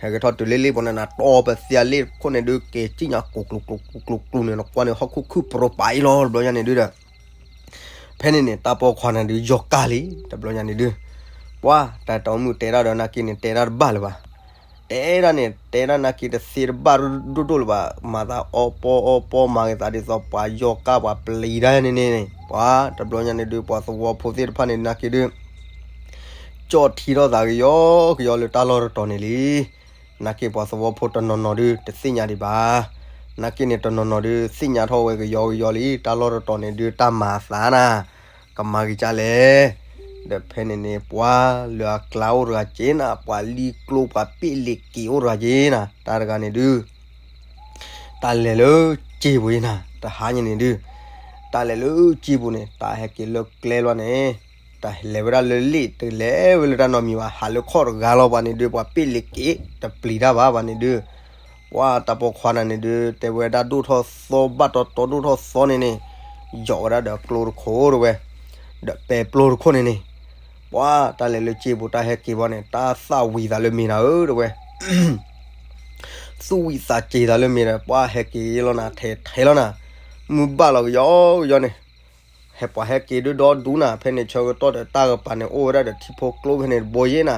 ဟဲက့ၤထီၣ်တုၤလၢလ့ၣ်ပူၤန့ၣ်န့ၣ် တီပသ့အလ့ၣ်ခိၣ်န့ၣ်ဒုး က့ၤစံၣ်ညါကျူၤကျူၤကျူၤကျူၤန့ၣ် နကွၢ်န့ၣ် ဟီၣ်ခိၣ်ခုၣ်ပြိးပာ်အံၤလီၤ တဘျီညါန့ၣ်ဒုးဒီး ဖဲန့ၣ်န့ၣ် တၢ်ပိာ်ခွါန့ၣ်ဒုး ယီၤကၢ်လံ တဘျီညါန့ၣ်ဒုး, ပှၤတၢ်အဲၣ်တီမုၣ်တဲတၢ်ဒီးနာ်က့န့ၣ် တဲတၢ်တဘၣ်လၢၤဘၣ်, တဲတၢ်န့ၣ် တဲတၢ်နာ်က့တသ့တဘၣ်ဒိၣ်ဒိၣ်လၢၤဘၣ်, မၤသးအီပီအီပီ မၤဂ့ၤသးဒ်သိးပှၤယီၤကၢ်ပှၤပျံၤတၢ်န့ၣ်န့ၣ်, ပှၤတဘျီညါန့ၣ်ဒုး ပှၤသဝီဖိသ့ၣ်တဖၣ်န့ၣ်နာ်က့ဒုး ကၠီၣ်ထံထီၣ်သးကယီကယီလၢတၢ်လီၢ်တတီၤန့ၣ်လံ. နာ်က့ပှၤသဝီဖိတနီၤနီၤဒုး တသ့ၣ်ညါဒံးဘၣ်. နာ်က့န့ၣ်တနီၤနီၤဒုး သ့ၣ်ညါထီၣ်ဝဲကယီကယီလံ တၢ်လီၢ်တတီၤန့ၣ်ဒုး တၢ်မၤအသးနၤ, ကမၤက့ၤကၢ်လဲၣ်. ဒီးဖဲန့ၣ်န့ၣ် ပှၤလၢအကျါအိၣ်တဂၤက့နၤ, ပှၤလံၤကျိပှၤပ့ၣ်လ့ၤက့ၤအိၣ်တဂၤက့နၤ, တၢ်တဂၤန့ၣ်ဒုး တၢ်လဲၤလၢစ့ပူၤအံၤနၤ, တဟါညါန့ၣ်ဒုး တၢ်လဲၤလၢစ့ပူၤန့ၣ် တၢ်ဟဲက့ၤလၢကျဲလီၤန့ၣ် တၢ်လဲၤဝဲဒၣ်လၢလ့ၣ် တလဲၤဝဲလၢတၢ်နီတမံၤဘၣ်, ဟးလၢခီၣ်တဂၤလီၤ. ပှၤန့ၣ်ဒုး ပှၤပ့ၣ်လ့ၤက့ၤ တပျံၤတၢ်ဘၣ်. ပှၤန့ၣ်ဒုး ပှၤတၢ်ပိာ်ခွါနၤန့ၣ်ဒုး တဲဝဲဒၣ်ဒိၣ်ထီၣ်သီ ဘၣ်တီတီဒိၣ်ထီၣ်သီန့ၣ်န့ၣ်, ယီၤဝဲဒၣ်ဒီးကျိတခိၣ်တဝဲ, ဒီးပဲပျိတခိၣ်န့ၣ်န့ၣ်, ပှၤတၢ်လဲၤလၢစ့ပူၤ တၢ်ဟဲက့ၤဘၣ်န့ၣ် တၢ်သၣ်ဝံၤသးလၢမ့ၤနၤဧၢ တဝဲ သူၣ်ဝံသးစ့ၤသးလၢမ့ၤဒီး ပှၤဟဲက့ၤလီၤနၤ ထဲထဲလီၤနၤ, မုၢ်ဘၣ်လီၤကယီကယီန့ၣ်, ဟဲပှၤဟဲက့ၤဒုဒီဒူနၤ, ဖဲန့ၣ်ဆၢကတီၢ်ဒီးတၢ်ကပၤန့ၣ် အိၣ်ဝဲဒၣ်ဒီးထံဖိကျိဖဲန့ၣ်တဘိယ့ၣ်နၤ,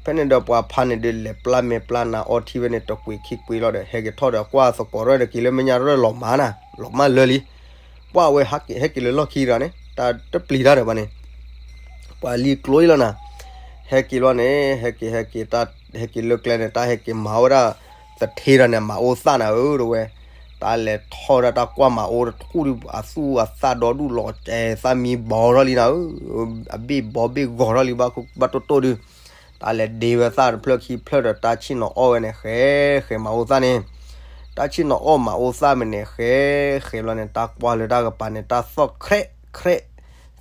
ဖဲန့ၣ်ဒီးပှၤဖါန့ၣ်ဒုး လဲၤပျၢ်မဲာ်ပျၢ်နါအီထံဝဲန့ၣ် တကွံာ်ခံကွံာ်လီၤဒီး ဟဲက့ၤထီၣ်ဒီးကွၢ်သကိးရဲၣ်ဒီး က့ၤလၢမဲာ်ညါရဲၣ်လီၤမးနၤ, လီၤမၢ်လၢလံ, ပှၤဝဲဟဲက့ၤလၢလီၢ်ခံတဂၤန့ၣ် တၢ်တပျံၤတၢ်ဒီးဘၣ်န့ၣ် ပှၤလံၤကျိအံၤလီၤနၤ, ဟဲက့ၤလီၤန့ၣ် ဟဲက့ၤ ဟဲက့ၤ ဟဲက့ၤလၢကျဲန့ၣ် တၢ်ဟဲက့ၤမၤဝဲဒၣ် သထ့ဒီးန့ၣ် မၤအိၣ်သၣ်နၤဧၢ တဝဲ, တၢ်လဲၤထီၣ်ဝဲဒၣ်တၢ်ကွၢ်မၤအိၣ်တထူၣ်ဒုး အသူၣ်အသၣ်ဒီဒူၣ်လီၤကဲသၣ်မံဘီထီၣ်လံနၤဧၢ, အဘ့ၣ်ဘီဘ့ၣ်ဂီၤထီၣ်လံ ဘၣ်တိၢ်တိၢ်ဒုး, တၢ်လဲၤဒ့ဝဲသၣ်တဖျၢၣ်ခံဖျၢၣ်ဒီး တၢ်ဆ့ၣ်နီၤအီၣ်ဝဲန့ၣ် ဃဲဃဲမၤအိၣ်သၣ်န့ၣ်, တၢ်ဆ့ၣ်နီၤအီၣ်မၤအိၣ်သၣ်မ့ၢ်န့ၣ် ဃဲဃဲလီၤန့ၣ် တၢ်ကွၢ်လၢတၢ်ကပၤန့ၣ် တၢ်သီၣ်ခြဲးခြဲး,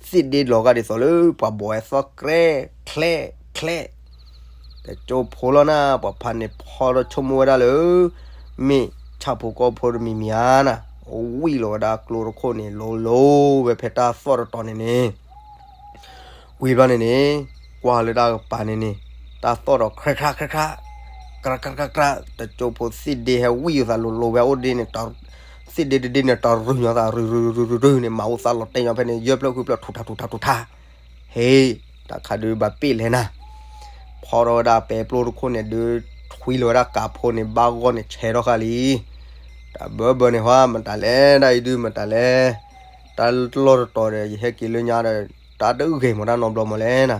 သ့ၣ်ဒ့လီၤဂာ်ဒ်သိးလၢပှၤဘီးဝဲသီၣ်ခြဲးခြဲး, တကၠိဖိလီၤနၤ, ပှၤဖါန့ၣ်ဖီထီၣ်ဆိကမိၣ်ဝဲဒၣ်လၢ မ့ၢ်ဆၣ်ဖိကီၢ်ဖိတမံၤမံၤဧါနၤ, ဝံၣ်လီၤဝဲဒၣ်ကျိတခိၣ်န့ၣ် လိၤလိၤဝဲဖဲတၢ်သီၣ်တတီၤန့ၣ်န့ၣ် ဝံၤဘျီန့ၣ်န့ၣ် ကွၢ်လၢတၢ်ကပၤန့ၣ်န့ၣ် တၢ်သီၣ်ဒီးခြဲးခြဲးခြဲးခြဲး, ကြးကြးကြးကြး, တကၠိဖိသ့ၣ်ဒ့ဟဲဝံၣ်အသးလိၤလိၤဝဲအိၣ်ဒ့န့ၣ်, သ့ၣ်ဒ့တဒ့န့ၣ် တရုၤညီသး ရုၤရုၤရုၤရုၤရုၤန့ၣ် မၤအိၣ်သၣ်လီၤတဲာ်ညီဖဲန့ၣ် ယဲၢ်ဖျၢၣ်ဃုဖျၢၣ် ထူးထါထူးထါထူးထါ, ဟ့, တၢ်ခါဒုးဘၣ်ပ့ၣ်လဲၣ်နၤ, ဖီထီၣ်ဝဲဒၣ်ပဲပျိတခိၣ်န့ၣ်ဒုး ထွံလီၤဝဲဒၣ်ကးဖိန့ၣ် ဘၣ်ဂီၢ်န့ၣ်ဆဲးထီၣ်ဃာ်လံ တၢ်ဘၢဘၢန့ၣ်ဟီ မတၤလဲၣ် တၢ်အံၤဒုးမတၤလဲၣ်, တၢ်လီၢ်တတီၤဒီး ယဟဲက့ၤလၢညါဒီး တၢ်တဂ့ၤမးတၢ်နီတဘျီမးလဲၣ်နၤ,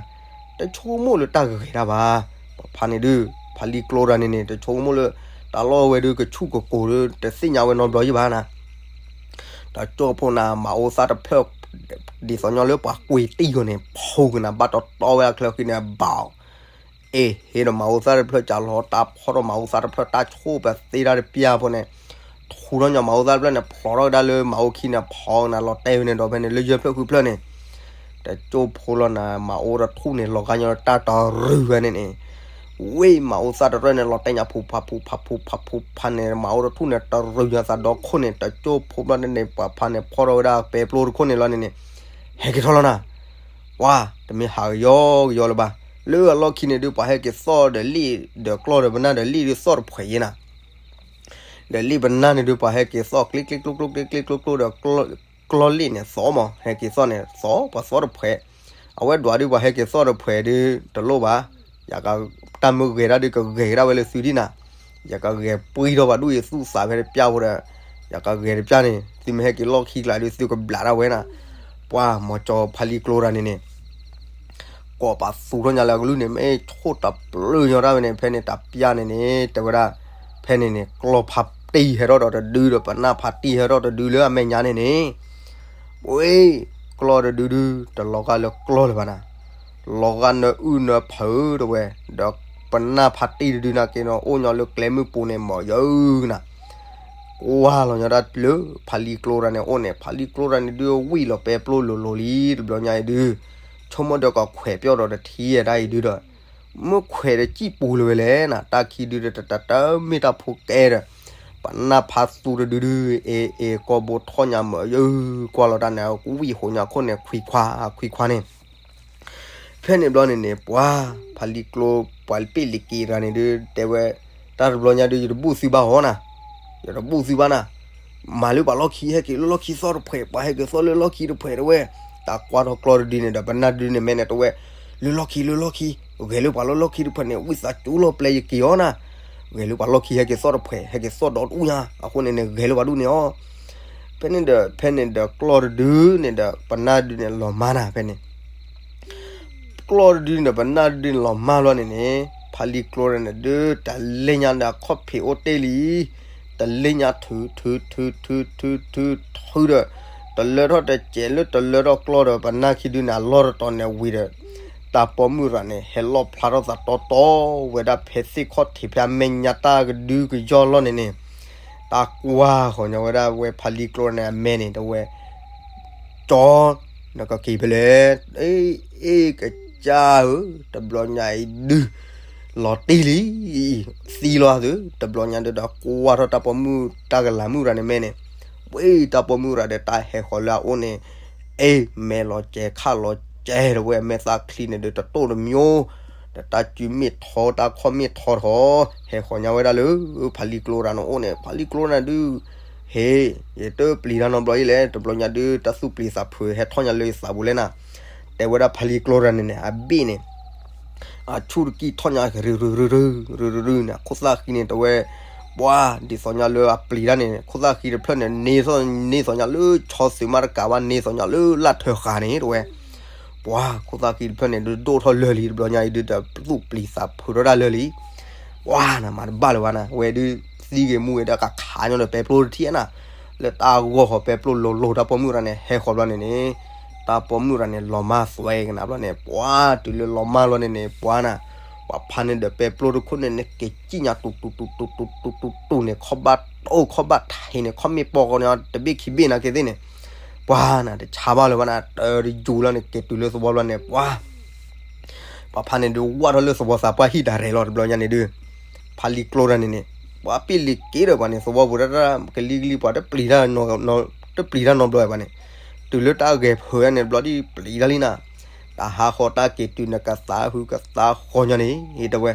တဆိကမိၣ်လၢတၢ်ဂ့ၤတၢ်ဘၣ်, ပှၤဖါန့ၣ်ဒုး ဖါလံၤကျိတဂၤန့ၣ်န့ၣ် တဆိကမိၣ်လၢ တၢ်လီၢ်ဝဲဒုးကဆူၣ်ကကိၤဒီး တသ့ၣ်ညါဝဲနီတဘျီယဘၣ်နၤ တကၠိဖိနၤ မၤအိၣ်သၣ်တဖျၢၣ် ဒ်သိးညီလၢပှၤကွံာ်တံၢ်ဂီၤန့ၣ် ဖီကနၤဘၣ်တီတီဝဲအချၢဃံန့ၣ် ဘၣ် အ့ၣ် ဟ့ၣ်ဒီးမၤအိၣ်သၣ်တဖျၢၣ်ကးလီၤ တၢ်ဖီထီၣ်မၤအိၣ်သၣ်တဖျၢၣ် တၢ်ဆိၣ်ပသ့တၢ်တပျၢ်ဖိန့ၣ်, ထူထီၣ်ညီမၤအိၣ်သၣ်တဖျၢၣ်န့ၣ် ဖျိးထီၣ်ကဒါလၢမၤအိၣ်ခံန့ၣ် ဖီကနၤလီၤတဲာ်ဝဲန့ၣ်ဒီးဖဲန့ၣ် လၢယဲၢ်ဖျၢၣ်ဃုဖျၢၣ်န့ၣ်, တကၠိဖိလီၤနၤ မၤအိၣ်တထူၣ်န့ၣ် လီၤဂာ်ညီတၢ်တရုၤဝဲန့ၣ်န့ၣ် ဝ့ၢ်မၤအိၣ်သၣ်တဖျၢၣ်န့ၣ် လီၤတဲာ်ညါဖူးဖးဖူးဖးဖူးဖးဖူးဖးန့ၣ် မၤအိၣ်တထူၣ်န့ၣ် တရုၤညီသးဒီခိၣ်န့ၣ် တကၠိဖိဘျီန့ၣ်န့ၣ် ပှၤဖါန့ၣ်ဖီထီၣ်ဝဲဒၣ်ပဲပျိတခိၣ်န့ၣ်လီၤန့ၣ်န့ၣ်, ဟဲက့ၤထီၣ်လီၤနၤ ပှၤတမ့ၢ်ဟးကယီကယီလၢၤဘၣ်, လၢအလီၢ်ခံန့ၣ်ဒုး ပှၤဟဲက့ၤသီၣ်ဒီးလ့ၣ်ဒီးကျီၢ်ဒီးပနၢ်ဒီးလ့ၣ်ဒုးသီၣ်တဖှဲးယဲနၤ, ဒီးလ့ၣ်ပနၢ်န့ၣ်ဒုး ပှၤဟဲက့ၤသီၣ်ကျ့ကျ့ကျိကျိကျ့ကျိကျိဒီး ကျီၢ်လ့ၣ်န့ၣ်သီၣ်မး ဟဲက့ၤသီၣ်န့ၣ် သီၣ်ပှၤသီၣ်တဖှဲး, အဝဲဒွးဒုး ပှၤဟဲက့ၤသီၣ်တဖှဲးဒုး တလိၣ်ဘၣ်, ယက တၢ်မ့ၢ်ဂဲၤဒၣ်ဒုး ကဂဲၤကဒါဝဲလၢသုဒံၣ်နၤ, ယကဂဲၤပှံထီၣ်ပှၤဒူၣ်အံၤသူၣ်သးဖဲတပျၢ်ဖိဒီး, ယကဂဲၤတပျၢ်န့ၣ် သုမ့ၢ်ဟဲက့ၤလီၢ်ခံကျါဒုး သုကဘျးဒၣ်ဝဲနၤ, ပှၤမီၤကၠီဖါလံၤကျိတဂၤန့ၣ်န့ၣ် ကိးပသူထီၣ်ညါလၢအကလုၢ်န့ၣ် မ့ၢ်ဆိၣ်တပျုၢ်ညီတၢ်ဝဲန့ၣ် ဖဲန့ၣ်တပျၢ်န့ၣ်န့ၣ် တဲဝဲဒၣ်, ဖဲန့ၣ်န့ၣ် ကျီၢ်ဖးတံၢ်ဟဲထီၣ်ဒီးတဒုဒီး ပနၢ်ဖးတံၢ်ဟဲထီၣ်တဒုလၢအမဲာ်ညါန့ၣ်န့ၣ်, ဝ့ၢ် ကျီၢ်တဒုဒု တလီၤဂာ်လၢကျီၢ်လၢၤဘၣ်နၤ, လီၤဂာ်နၢအုၣ်နၢဖၢတဝဲ, ဒီးပနၢ်ဖးတံၢ်တဒုန့ၣ်က့ၤနီၤ အိၣ်ညီလၢကျဲမုၢ်ပူၤန့ၣ် မီၤယၢနၤ ကွၢ်လီၤညီတၢ်လၢဖါလံၤကျိတဂၤန့ၣ်အိၣ်န့ၣ် ဖါလံၤကျိတဂၤန့ၣ်ဒုးဝံၣ်လီၤပဲပျိလိၤလိၤလံ တဘျီညါအံၤဒုး, ဆိကမိၣ်ဒီးကခွဲးပျီၣ်ဒီးတထံၣ်ဝဲဒၣ်အံၤဒုးဒီး, မ့ၢ်ခွဲးဒီးစံၣ်ပူၤလၢၤဝဲလဲၣ်နၤ တၢ်ခံဒုးဒီးတတၢ်တမ့ၢ်တၢ်ဖိကဲဒီး, ပနၢ်ဖးသူတဒုဒု အ့ၣ်အ့ၣ်ကီၢ်ဘိထီၣ်ညါမၢယၢ ကွၢ်လီၤတၢ်န့ၣ် ဝံၣ်ဃိးညါခိၣ်န့ၣ် ခွံခွါခွံခွါန့ၣ် ဖဲန့ၣ်ဘျီန့ၣ်န့ၣ် ပှၤဖါလံၤကျိ ပှၤပ့ၣ်လံၤက့ၤတဂၤန့ၣ်ဒုး တဲဝဲ, တၢ်တဘျီညါဒုး ယတဘူၣ်သုဘၣ်ဟီနၤ, ယတဘူၣ်သုဘၣ်နၤ, မၤလၢပှၤလီၢ်ခံ ဟဲက့ၤလၢလီၢ်ခံသီၣ်တဖှဲး ပှၤဟဲက့ၤသီၣ်လၢလီၢ်ခံတဖှဲးတဝဲ, တၢ်ကွၢ်ထီၣ်ကျီၢ်တဒုန့ၣ်ဒီး ပနၢ်တဒုန့ၣ်မဲာ်န့ၣ်တဝဲ, လၢလီၢ်ခံ လၢလီၢ်ခံ, ဂဲၤလၢပှၤလၢလီၢ်ခံတဖှဲးန့ၣ် ဝံသးစူၤလီၤပျဲယက့ၤအီၤနၤ, ဂဲၤလၢပှၤလီၢ်ခံဟဲက့ၤသီၣ်တဖှဲး ဟဲက့ၤသီၣ်ဒီဒူၣ်ညါ အဃိန့ၣ်န့ၣ် ဂဲၤလၢပှၤဒူၣ်န့ၣ်အီၤ ဖဲန့ၣ်ဒီး ဖဲန့ၣ်ဒီးကျီၢ်တဒုန့ၣ်ဒီး ပနၢ်တဒုန့ၣ်လီၤမၢ်နၤ ဖဲန့ၣ် ကျီၢ်တဒုန့ၣ်ဒီး ပနၢ်တဒုန့ၣ်လီၤမၢ်လီၤန့ၣ်န့ၣ် ဖါလံၤကျိန့ၣ်ဒုး တၢ်လ့ၣ်ညါဒီးအခီၣ်ဖံးအိၣ်တ့ၢ်လံ, တၢ်လ့ၣ်ညါထုထုထုထုထုထုဒီး တလၢထီၣ်တစဲးလၢတလၢထီၣ်ကျီၢ်ဒီး ပနၢ်ခံဒုန့ၣ် အလီၢ်တတီၤန့ၣ်ဝံၤဒီး တၢ်ပိာ်မုၣ်ရၤန့ၣ် ဟဲလီၣ်ဖျါထီၣ်သးတီတီဝဲဒၣ်ဖဲသ့ၣ်ခီၣ်ထံးဖဲအမဲာ်ညါတၢ်ကဒုကယီၢ်လီၢ်န့ၣ်န့ၣ်, တၢ်ကွၢ်ဃီၤညီဝဲဒၣ်ဝဲဖါလံၤကျိန့ၣ်အမဲာ်န့ၣ်တဝဲ, ကၠီ နကက့ၤဖဲလဲၣ်, အ့ၣ် အ့ၣ် ကစၢ်ဧၢ, တဘျီညါအံၤဒုး လီၤတံၢ်လံ, သံလီၤသု, တဘျီညါဒုးဒီး ကွၢ်ထီၣ်တၢ်ပိာ်မုၣ်တၢ်ကလၤမုၣ်ရၤန့ၣ်မဲန့ၣ်, ဝ့ၢ်တၢ်ပိာ်မုၣ်ရၤဒီးတၢ်ဟဲဃီၤလၢအအိၣ်န့ၣ်, အ့ၣ် မဲာ်လီၤစဲၤခၣ်လီၤစဲၤတဝဲ မဲာ်သၣ်ချံန့ၣ်ဒုးတတိၢ်တမျိုး, ဒီးတၢ်စုမ့ၢ်ထီ တၢ်ခီၣ်မ့ၢ်ထီထီ, ဟဲဃီၤညါဝဲဒၣ်လၢ ဖးလံကျိရၤန့ၣ်အိၣ်န့ၣ်, ဖးလံကျိရၤန့ၣ်ဒုး ဟ့ၣ် ယတပျံၤတၢ်နီတဘျီအံၤလဲၣ်, တဘျီညါဒုး တၢ်သူၣ်ပျံၤသးဖုးဟဲထီၣ်ညါလၢယသးပူၤလဲၣ်နၤ, တဲဝဲဒၣ်ဖးလံကျိရၤန့ၣ်န့ၣ် အဘ့ၣ်န့ၣ် အဆူၣ်တကံၢ်ထီၣ်ညါ ရုရုရုရုရုန့ၣ် ခိၣ်သၣ်ဃံန့ၣ် တဝဲ ပှၤ ဒ်သိးညါလၢအပျံၤတၢ်န့ၣ် ခိၣ်သၣ်ဃံတဖျၢၣ်န့ၣ် န့ၢ်သိးညါလၢဆီသုးမးတကးဘၣ် န့ၢ်သိးညါလၢလၢ်ထၢဃာ်န့ၣ် တဝဲ ပှၤ ခိၣ်သၣ်ဃံတဖျၢၣ်န့ၣ် ဒိၣ်ထီၣ်လၢာ်လံ တဘျီညါအံၤဒုး တၢ်သူၣ်ပျံၤသးဖုးထီၣ်ဒၣ်လၢာ်လံ, ပှၤနၤ မၤတဘၣ်လၢၤဘၣ်နၤ, ဝဲဒုးသံဂ့ၤမူဂ့ၤဒီး ကခးညီဒီးပဲပျိတထံၣ်နၤ, လၢတၢ်ဂီၢ်ဃီၤပဲပျိလိၤလိၤ တၢ်ပိာ်မုၣ်ရၤန့ၣ် ဟဲဃီၤဘျီန့ၣ်န့ၣ် တၢ်ပိာ်မုၣ်ရၤန့ၣ် လီၤမၢ်သွဲကနၤဘျီန့ၣ် ပှၤ တုၤလၢလီၤမၢ်လီၤန့ၣ်န့ၣ် ပှၤနၤ ပှၤဖးန့ၣ်ဒီးပဲပျိတခိၣ်န့ၣ်န့ၣ် က့ၤစံၣ်ညါ တူတူတူတူတူတူတူန့ၣ် ခီၣ်ဘၣ်တိၢ်ခီၣ်ဘၣ်ထံးန့ၣ် ခီၣ်မ့ၢ်ပီကီန့ၣ် တဘ့ၣ်ခံဘ့ၣ်နၤက့ၤသ့ၣ်န့ၣ်, ပှၤနၤ တဆါဘၣ်လၢၤဘၣ်နၤ တၢ်တယူၤလီၤန့ၣ် က့ၤတုၤလၢသဝီဘျီန့ၣ် ပှၤ ပှၤဖးန့ၣ်ဒုး ဝၢ်ထီၣ်လၢသဝီသးပှၢ်ဟံၣ်ဒၣ်ရဲၣ်လီၤ တဘျီညါန့ၣ်ဒုး ဖးလံကျိရၤန့ၣ်န့ၣ် ပှၤပ့ၢ်လံၤက့ၤဒီးပှၤန့ၣ် သဝီပူၤတၢ် ကလံကလံပှၤ တပျံၤတၢ်နီတဘျီဘၣ်န့ၣ်, တုၤလၢတၢ်ဂဲၤဖုးန့ၣ် ဘျီဒ်ပျံၤတၢ်လံနၤ, တၢ်ဟးဃီၤတၢ်က့ၤတုၤန့ၣ် ကသါဟုကသါဃီၤညီန့ၣ် တဝဲ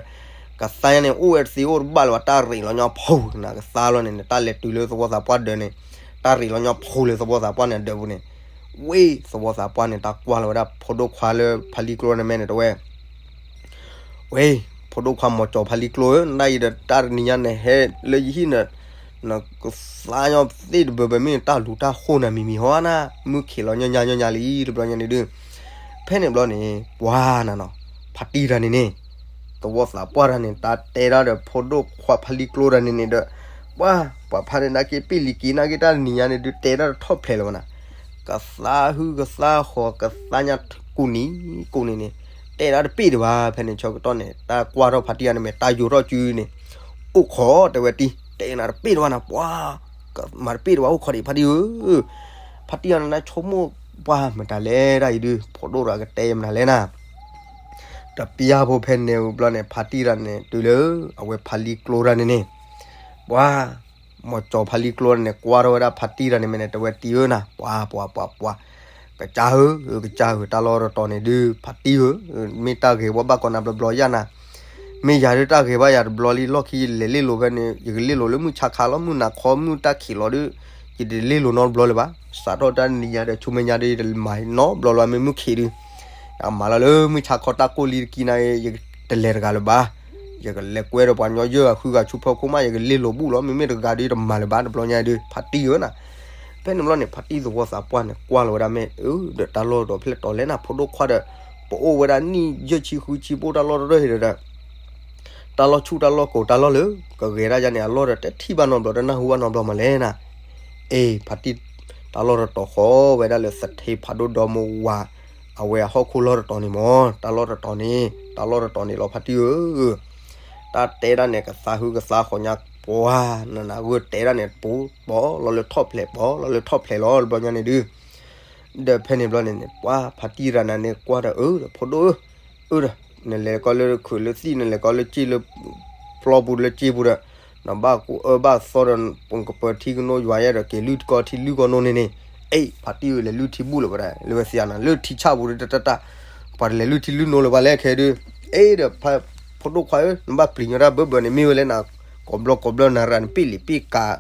ကသါညါန့ၣ် အိၣ်ဝဲတသ့အိၣ်တဘၣ်လၢၤဘၣ် တၢ်ရ့းလီၤညီဖီနၤ ကသါလီၤန့ၣ် တၢ်လဲၤတုၤလၢသဝီသးပှၢ်ဒၢးန့ၣ် တၢ်ရ့းလီၤညီဖီလၢသဝီသးပှၢ်န့ၣ်ဒၢးပူၤန့ၣ်, ဝ့ၢ် သဝီသးပှၢ်န့ၣ် တၢ်ကွၢ်လီၤဝဲဒၣ်ဖိဒိၣ်ခွါလၢဖးလံကျိန့ၣ်မဲန့ၣ် တဝဲ ဝ့ၢ် ဖိဒိၣ်ခွါမီၤကၠီၤဖးလံကျိဧၢ, နဒၣ်အံၤဒီးတၢ်တနံၤညါန့ၣ် ဟဲလၢယဟံၣ်န့ၣ် နကသါညီသ့ၣ်တဘၢဘၢမ့ၢ်တၢ်လူၤတၢ်ဃိၣ်နၤမံၤမံၤဟီနၤ, မုၢ်ခံးလီၤညီညီညီညီလံ တဘျီညါန့ၣ်ဒုး, ဖဲန့ၣ်ဘျီန့ၣ် ပှၤနၤနီၤ ဖးတံၢ်တၢ်န့ၣ်န့ၣ် သဝီသးပှၢ်တၢ်န့ၣ် တၢ်တဲဒၣ်ဒီးဖိဒိၣ်ခွါဖးလံကျိတၢ်န့ၣ်န့ၣ်ဒီး ပှၤ ပှၤဖးန့ၣ် နာ်က့ပ့ၢ်လံၤက့ၤ နာ်က့တၢ်တနံၤညါန့ၣ်ဒုး တဲဒၣ်တထီၣ်ဖျဲးလၢၤဘၣ်နၤ, ကသါဟုကသါဃီၤ ကသါညါကိးနံၤကိးနံၤန့ၣ် တဲဒၣ်တပ့ၢ်ဒံးဘၣ်, ဖဲန့ၣ်ဆၢကတီၢ်န့ၣ် တၢ်ကွၢ်ထီၣ်ဖးတံၢ်တၢ်န့ၣ် မ့ၢ်တၢ်ယိၤထီၣ်စုန့ၣ် အိၣ်ခိးတဲဝဲတံၢ် တဲနၤတပ့ၢ်ဒံးဘၣ်နၤ ပှၤ မၤတပ့ၢ်ဒံးဘၣ် အိၣ်ခိးဒံးဖးတံၢ်ဧၢ, ဖးတံၢ်အီၤန့ၣ် နဆိကမိၣ်ပှၤမတၤလဲၣ် တၢ်အံၤဒုး ဖိဒိၣ်တဂၤကတဲမနုၤလဲၣ်နၤ တပျၢ်ဖိဖဲန့ၣ်ဘျီန့ၣ် ဖးတံၢ်တၢ်န့ၣ် တုၤလၢ အဝဲဖးလံကျိတၢ်န့ၣ်န့ၣ် ပှၤ မီၤကၠီၤဖးလံကျိန့ၣ် ကွၢ်ထီၣ်ဝဲဒၣ်ဖးတံၢ်တၢ်န့ၣ်မ့ၢ်န့ၣ် တဲဝဲတံၢ်ဧၢနၤ ပှၤ ပှၤ ပှၤ ပှၤ ကစၢ်ဧၢ ကစၢ်ဧၢ တၢ်လီၢ်တတီၤန့ၣ်ဒုး ဖးတံၢ်ဧၢ မ့ၢ်တၢ်ဂ့ၤဝဲဘၣ်ကီးနၤဘျီဘျီယါနၤ မ့ၢ်ယၤဒုးတၢ်ဂ့ၤဘၣ်ယၤတဘျီလံ လီၢ်ခံယလဲၤလ့လိာ်ဖဲန့ၣ် ယကလ့လိာ်လၢမုၢ်ဆါခါလီၤ မုၢ်နၤခီ မုၢ်တၢ်ခံးလီၤဒုး ယတလ့လိာ်နီတဘျီလၢၤဘၣ် စးထီၣ်တၢ်နံၤညါဒီး ဆူမဲာ်ညါဒုးယတမၤနီတဘျီလၢၤဘၣ် မ့ၢ်မုၢ်ခံးဒုး အမၤလီၤလၢမုၢ်ဆါခီတၢ်ကိၢ်လံတကံနၤ ယတလဲၤတဂၤလၢၤဘၣ် ယကလဲၤကွဲဒီးပှၤညီယၢၢ်အဃုဂၤဆူဖီခိၣ်မး ယကလ့လိာ်ဘူၣ်လီၤ မ့မ့ၢ်တဂၤဒုး ယတမၤလၢၤဘၣ် တဘျီညါဒုး ဖးတံၢ်ဧၢနၤ ဖဲန့ၣ်ဘျီန့ၣ် ဖးတံၢ်သဝီသးပှၢ်န့ၣ် ကွၢ်လီၤဝဲဒၣ်မ့ၢ် အၢ ဒီးတၢ်လီၢ်တတီၤဖဲလဲၣ်တီၤလဲၣ်နၤ ဖိဒိၣ်ခွါဒီး ပအိၣ်ဝဲဒၣ်နံၣ်ယဲၢ်ဆံဃုဆံ ပအိၣ်တၢ်လီၢ်တတီၤဟ့ၣ်ဒီး တၢ်လီၢ်ဆူၣ်တၢ်လီၢ်ကိးတၢ်လီၢ်လၢ ကဂဲၤဒၣ်ယါန့ၣ် အလီၢ်ဒီးတထံၣ်ဘၣ်နီတဘျီ တနၢ်ဟူဘၣ်နီတဘျီမးလဲၣ်နၤ အ့ ဖးတံၢ် တၢ်လီၢ်တတီၤဃီဝဲဒၣ်လၢသထ့ဖးဒိၣ်ဒီမါဝၤ အဝဲအဟီၣ်ခိၣ်လီၢ်တတီၤန့ၣ်မး တၢ်လီၢ်တတီၤန့ၣ် တၢ်လီၢ်တတီၤန့ၣ်လီၤဖးတံၢ်ဧၢ တၢ်တဲဒၣ်န့ၣ် ကသးဟုကသးဃီၤညါပှၤ နနၢ်ဂၢၢ်တဲဒၣ်န့ၣ် ပှၤ ပီၤလီၤလၢထီၣ်ဖျဲး ပီၤလီၤလၢထီၣ်ဖျဲးလီၤ တဘျီညါန့ၣ်ဒုး ဒီးဖဲန့ၣ်ဘျီန့ၣ်န့ၣ် ပှၤဖးတံၢ်ရၤနၤန့ၣ် ကွၢ်ဒီးအၢ ဒီးဖိဒိၣ်ဧၢ အၢ ဒီး နလဲၤကီလၢခုးလၢသံၣ် နလဲၤကီလၢစ့လၢ ဖျီပူၤလၢစ့ပူၤဒီး နဘၣ်ကူအၢဘၣ်သီဒီး ပကပၢၤထံကနိယွၤယဲဒီး က့ၤလုၢ်ကီထံလုၢ်ကီနိန့ၣ်န့ၣ် အ့ ဖးတံၢ်ဧၢ လဲၤလုၢ်ထံဘူၣ်လၢၤဘၣ်ဒီး လၢဝဲသ့ၣ်နၤ လၢထံဆၣ်ပူၤဒီးတၢ်တၢ်တၢ် ပှၤတလဲၤလုၢ်ထံလုၢ်နိလၢၤဘၣ်လဲၣ်ခဲဒုး အ့ ဒီး ဖိဒိၣ်ခွါဧၢ နဘၣ်ပျံၤညီတၢ်ဘၢဘၢန့ၣ် မ့ၢ်ဝဲလဲၣ်နၤ ကိးဘျီကိးဘျီနၤရၤ နပ့ၢ်လံာ်ပ့ၢ်ကး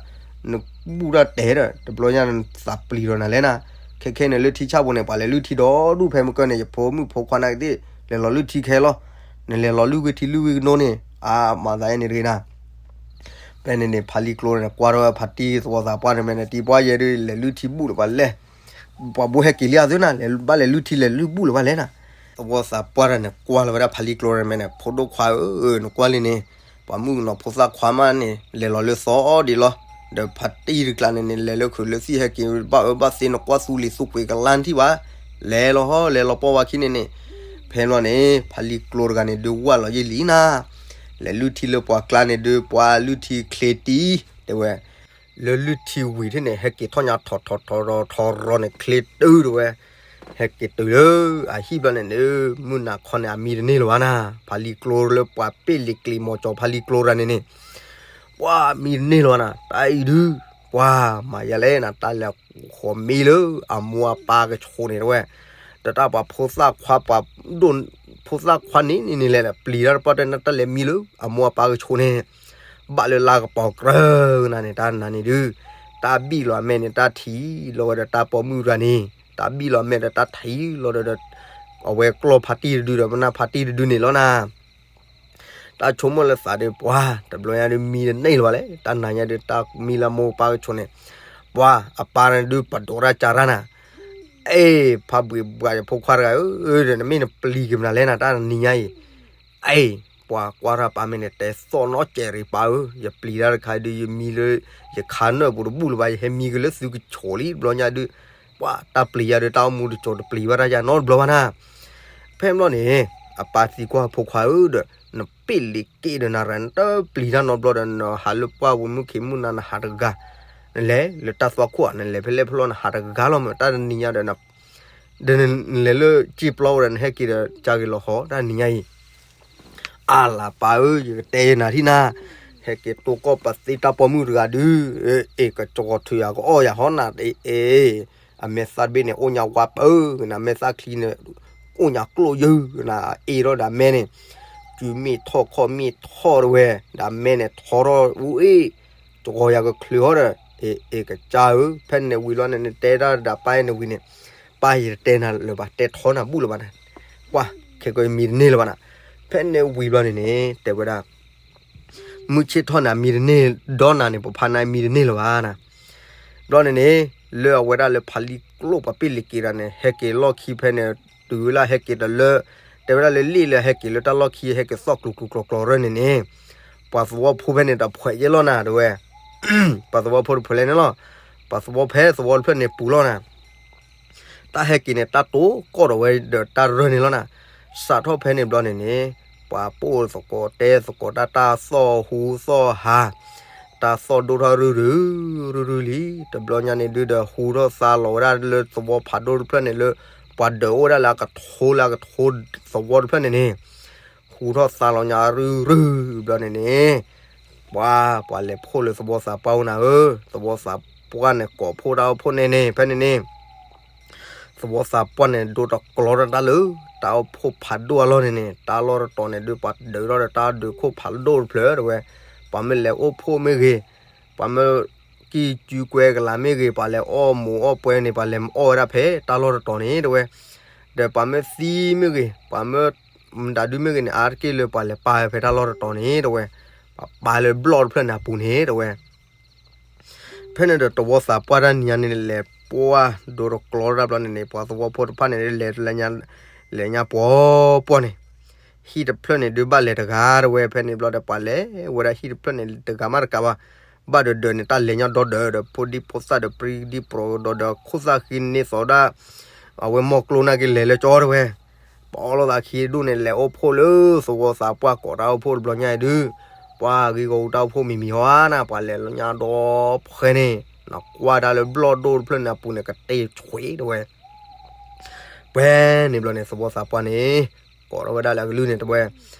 နဘူၣ်တၢ်တဲဒီး တဘျီညါနသးပျံၤဒီးနၤလဲၣ်နၤ ခဲခဲန့ၣ်လၢထံဆၣ်ပူၤန့ၣ် ပှၤလဲၤလုၢ်ထံဒီဒူၣ်ဖဲမုၢ်ကၢန့ၣ် ယဖိမုၣ်ဖိခွါနာ်က့သ့ၣ် လဲၤလီၤလုၢ်ထံခဲလီၤ နလဲၤလီၤလုၢ်ဂ့ၤထံလုၢ်ဂ့ၤကနိန့ၣ် အါမၤသးအဲၣ်န့ၣ်တဂ့ၤနၤ ဖဲန့ၣ်န့ၣ် ဖးလံကျိန့ၣ် ကွၢ်ထီၣ်ဝဲဖးတံၢ်သဝီသးပှၢ်န့ၣ် မ့ၢ်န့ၣ် တံၢ်ပှၤယဲဒုး လဲၤလုၢ်ထံဘူၣ်လၢၤဘၣ်လဲၣ် ပှၤဘိဟဲက့ၤလံအသုနၤ လဲၤဘၣ်လဲၤလုၢ်ထံလဲၤလုၢ်ဘူၣ်လၢၤဘၣ်လဲၣ်နၤ သဝီသးပှၢ်တၢ်န့ၣ် ကွၢ်လီၤဝဲဒၣ်ဖးလံကျိန့ၣ် မ့ၢ်န့ၣ် ဖိဒိၣ်ခွါဧၢ နကွၢ်လံန့ၣ် ပှၤမုၣ်ကနီၤဖိသၣ်ခွါမးန့ၣ် လဲၤလီၤလၢသီဒံးလီၤ ဒီးဖးတံၢ်တကျါန့ၣ်န့ၣ် လဲၤလၢခုးလၢသံၣ်ဟဲက့ၤဘၣ်အၢဘၣ်သီ နကွၢ်သူလံၤသူကွံာ်ကလါနထံၣ်ဘၣ် လဲၤလီၤဟီ လဲၤလီၤပီၢ်ဝဲခံန့ၣ်န့ၣ် ဖဲန့ၣ်ဘျီန့ၣ် ဖးလံကျိတဂၤန့ၣ် ဒုးဝၢ်လီၤယံာ်လံနၤ လဲၤလုၢ်ထံလၢပှၤကျါန့ၣ်ဒုး ပှၤလုၢ်ထံချ့တံၢ် တဲဝဲ လၢလုၢ်ထံဝံၤထံၣ်န့ၣ် ဟဲက့ၤထီၣ်ညါထီၣ်ထီၣ်ထီၣ်ထီၣ်ထီၣ်ထီၣ်န့ၣ် ချ့တုၤတဲဝဲ ဟဲက့ၤတုၤလၢအဟံၣ်ဘျီန့ၣ်ဒီး မုၢ်နၤခီန့ၣ် အမံတန့ၢ်လၢၤဘၣ်နၤ, ဖးလံကျိလၢပှၤပ့ၢ်လံၤကျံၤ မီၤကၠီၤဖးလံကျိတဂၤန့ၣ်န့ၣ် ပှၤမံတန့ၢ်လၢၤဘၣ်နၤ, တၢ်အံၤဒုး ပှၤမၤယၤလဲၣ်နၤ, တၢ်လဲၤဃီၤမံလၢအမိၢ်အပၢ်ကဆိးန့ၣ်တဝဲ, ဒီးတၢ်ပှၤဖိသၣ်ခွါ ပှၤဒိၣ် ဖိသၣ်ခွါန့ၣ်န့ၣ်န့ၣ်လဲၣ် ပျံၤတၢ်တပှၢ်တၢၢ်န့ၣ် တၢ်လဲၤမံလၢအမိၢ်အပၢ်ကဆိးန့ၣ်, ဘၣ်လၢလါကပီၤကြၢးနၤန့ၣ် တၢ်နၤန့ၣ်ဒုး တၢ်ဘံၣ်လီၤအမဲာ်န့ၣ် တၢ်ထံၣ်လီၤဝဲဒီးတၢ်ပိာ်မုၣ်တဂၤန့ၣ်, တၢ်ဘံၣ်လီၤအမဲာ်ဒီးတၢ်ထံၣ်လီၤဒီး အဝဲကျီၢ်ဖါတံၢ်တဒုဒီး ပနၢ်ဖါတံၢ်တဒုန့ၣ်လီၤနၤ. တၢ်ဆိကမိၣ်လၢသးဒီး ပှၤတဘျီညါဒုး မံတန့ၢ်လၢၤဘၣ်လဲၣ်, တၢ်နၤညါဒုး တၢ်မံလၢမိၢ်ပၢ်ကဆိးန့ၣ်, ပှၤအပၢ်န့ၣ်ဒုး ပဒိးတၢ်ကၢ်တၢ်နၤ, အ့ ဖါဘှံးဘှါ ယဖိခွါတဂၤဧၢ, ဒီးနမ့ၢ်နပျံၤက့ၤမနုၤလဲၣ်နၤ တၢ်နံၤညါအံၤ, အ့ ပှၤကွၢ်တၢ်ပၢ်မ့ၢ်န့ၣ် တဲသီၣ်နီၣ်ကဲးရံးပၢ်ဧၢ, ယပျံၤတၢ်တခါဒုး ယမံလၢ ယခါနၢၣ်ပူၤတဘူၣ်လၢၤဘၣ်, ယဟဲမံက့ၤလၢသုကဆိးလံ တဘျီညါဒုး, ပှၤတၢ်ပျံၤယၤဒုး တၢ်အိၣ်မူတစိၤတပျံၤဘၣ်တၢ်ယၤနီတဘျီဘၣ်နၤ. ဖဲဘျီန့ၣ် အပၢ်သံကွၢ်အဖိခွါဧၢဒီး နပ့ၢ်လံၤက့ၤဒီးနၤရၤ နတပျံၤတၢ်နီတဘျီဒီး နဟးလၢပှၢ်ဝံၤမုၢ်ခံမုၢ်နၤ နဟးတဂၤ, နလဲၤလၢတၢ်သွၣ်ခိၣ်ဧါ နလဲၤဖဲလဲၣ်ဖဲလဲၣ် နဟးတဂၤလီၤမး တၢ်တနံၤညါဒီး ဒီးနလဲၤလၢကၠ့ပျီဝဲဒီး နဟဲက့ၤဒီးကၢ်ဂ့ၤလီၤဟီ တၢ်နံၤညါအံၤ အါလၢပၢ်ဧၢ ယကတဲယနၤထံၣ်နၤ, ဟဲက့ၤတိၢ်ကီၢ်ပသ့တၢ်ပိာ်မုၣ်တဂၤဒုး, အ့ၣ် ကကီၤထုးယၤကအီၣ်ယၤဟီနၤတအ့ၣ်, အမဲာ်သၣ်တဘ့ၣ်န့ၣ် အိၣ်ညါဝါပၢနၤ, မဲာ်သၣ်ချံန့ၣ် အိၣ်ညါကျိၣ်ယုၢ်နၤ, အ့ၣ်ထီၣ်ဒီးအမဲာ်န့ၣ် စုမ့ၢ်ထီၣ်ခီၣ်မ့ၢ်ထီၣ်တဝဲ, ဒီးအမဲာ်န့ၣ်ထီထီၣ်အူအ့ၣ်, ကီၤယၤကချုးဟီဒီး, အ့ၣ် အ့ၣ် ကစၢ်ဧၢ, ဖဲန့ၣ်ဝံၤလီၤန့ၣ် နတဲတၢ်ဒီးပၢ်အံၤန့ၣ်ဝံၤန့ၣ်, ပၢ်ယတတဲနၤလၢၤဘၣ် တဲထီနၤဘူၣ်လၢၤဘၣ်နၤ, ကွၢ် ခဲကမံတန့ၢ်လၢၤဘၣ်နၤ, ဖဲန့ၣ်ဝံၤဘျီန့ၣ်န့ၣ် တဲဝဲဒၣ် မုၢ်ဆ့ၣ်ထီၣ်န့ၣ် အမံတန့ၢ်ဒီးနၤန့ၣ် ပဖးနၤမံတန့ၢ်လၢၤဘၣ်နၤ, ဘျီန့ၣ်န့ၣ် လၢအဝဲဒၣ်လၢဖးလံကျိၣ်ပှၤပ့ၢ်လံၤက့ၤတၢ်န့ၣ် ဟဲက့ၤလီၢ်ခံဖဲန့ၣ်, တုၤဝဲလၢဟဲက့ၤတလၢ, တဲဝဲဒၣ်လၢလ့ၣ်လၢဟဲက့ၤလၢတၢ်လီၢ်ခံ ဟဲက့ၤသီၣ်ကျူၤကျူၤကျီၤကျီၤရၢၢ်န့ၣ်န့ၣ်, ပှၤသဝီဖိဖဲန့ၣ်တဖှဲးယဲၢ်လီၤနၤ တဲဝဲ ပှၤသဝီဖိတဖှဲးလဲၣ်န့ၣ်လီၤ, ပှၤသဝီဖဲသဝီတဖျၢၣ်န့ၣ်ပူၤလီၤနၤ, တၢ်ဟဲက့ၤန့ၣ် တၢ်တိၢ်ကီၢ်ဒီးဝဲဒီးတၢ်ရၢၢ်န့ၣ်လီၤနၤ, စးထီၣ်ဖဲန့ၣ်ဘျီန့ၣ်န့ၣ်, ပှၤပိၢ်သကိးတဲသကိးတၢ် တၢ်သီၣ်ဟူသီၣ်ဟး, တၢ်သီၣ်ဒိၣ်ထီၣ်ရုၢ်ရုၢ်, ရုၢ်ရုၢ်လံ, တဘျီညါန့ၣ်ဒုးဒီး ဟူထီၣ်သါလီၤဝဲဒၣ်လၢသဝီဖးဒိၣ်တဖျၢၣ်န့ၣ်လၢ, ပှၤဒၢးအိၣ်ဝဲဒၣ်လၢအကထိလၢအကထိသဝီတဖျၢၣ်န့ၣ်န့ၣ်, ဟူထီၣ်သါလီၤညါရုၢ်ရုၢ်ဘျီန့ၣ်န့ၣ်, ပှၤ, ပှၤလဲၤဖှိၣ်လၢသဝီသးပှၢ်အိၣ်နၤဧၢ, သဝီသးပှၢ်န့ၣ်ကိးဖှိၣ်တၢ်အိၣ်ဖှိၣ်န့ၣ်န့ၣ် ဖဲန့ၣ်န့ၣ်, သဝီသးပှၢ်န့ၣ်ဒိတကျီတၢ်လၢ, တၢ်အိၣ်ဖှိၣ်ဖးဒိၣ်အလီၢ်န့ၣ်န့ၣ် တၢ်လီၢ်တတီၤန့ၣ်ဒုး ပှၤဒၢးထီၣ်ဒီးတၢ်ဒုးခိၣ်ဖးဒိၣ်တဖျၢၣ်တဲဝဲ, ပှၤမ့ၢ်လဲၤအိၣ်ဖှိၣ်မ့ၢ်ဂ့ၤ, ပှၤမ့ၢ်ကံၢ်ကၠူကွဲကလးမ့ၢ်ဂ့ၤ, ပှၤလဲၤအီၣ်မူးအီၣ်ပွဲန့ၣ် ပှၤလဲၤအီၣ်ဝဲဒၣ်ဖဲတၢ်လီၢ်တတီၤန့ၣ်တဲဝဲ, ဒီးပှၤမ့ၢ်သံမ့ၢ်ဂ့ၤ, ပှၤမ့ၢ်မတၤဒုမ့ၢ်ဂ့ၤန့ၣ် အါတက့ၢ်လၢပှၤလဲၤပာ်ဝဲဖဲတၢ်လီၢ်တတီၤန့ၣ်တဲဝဲ, ပှၤပာ်လၢဘျီၣ်တဖျၢၣ်န့ၣ်အပူၤန့ၣ်တဲဝဲ ဖဲန့ၣ်ဒီးသဝီသးပှၢ်တၢ်နံၤညါန့ၣ် လဲၤပှၢ်ဒိတကျီတၢ်ဘျီန့ၣ်န့ၣ် ပှၤသဝီဖိတဖၣ်န့ၣ် လဲၤလဲၤညါပှီၤပှီၤန့ၣ်, ဟံၣ်တဖျၢၣ်န့ၣ်ဒုးဘၣ်လဲၤတဂၤတဲဝဲ, ဖဲန့ၣ်ဘျီဒီးပှၤလဲၤဝဲဒၣ်ဟံၣ်တဖျၢၣ်န့ၣ် တဂၤမးတကးဘၣ်, ဘၣ်ဒီးဒၢးန့ၣ် တၢ်လဲၤညါဒီဒၢးဒီး ဖိဒံဖိသၣ်ဒီးပြံဒံပြီၤဒီးဒီးခိၣ်သၣ်ဃံန့ၢ်သီဒၣ်, အဝဲမီၢ်ကျိနၢ်က့ၤလဲၤလၢကၠီတဲဝဲ ပအီၣ်လိာ်သးခံဒူၣ်န့ၣ် လဲၤအိၣ်ဖှိၣ်လၢသဝီသးပှၢ်ကိးတၢ်အိၣ်ဖှိၣ်တဘျီညါအံၤဒုး, ပှၤဂ့ၢ်ဂီၢ်အူတၢ်အိၣ်ဖှိၣ်မံၤမံၤဟီဧါနၤ, ပှၤလဲၤလၢညါဒီဖှဲန့ၣ်, နကွၢ်တၢ်လၢဘျီၣ်ဒိၣ်တဖျၢၣ်န့ၣ်အပူၤန့ၣ် ကတ့ၢ်ဆွံးတဲဝဲ ပှဲၤန့ၣ်ဘျီန့ၣ် သဝီသးပှၢ်န့ၣ် ကိးထီၣ်ဝဲဒၣ်လၢအကလုၢ်န့ၣ်တဲဝဲ,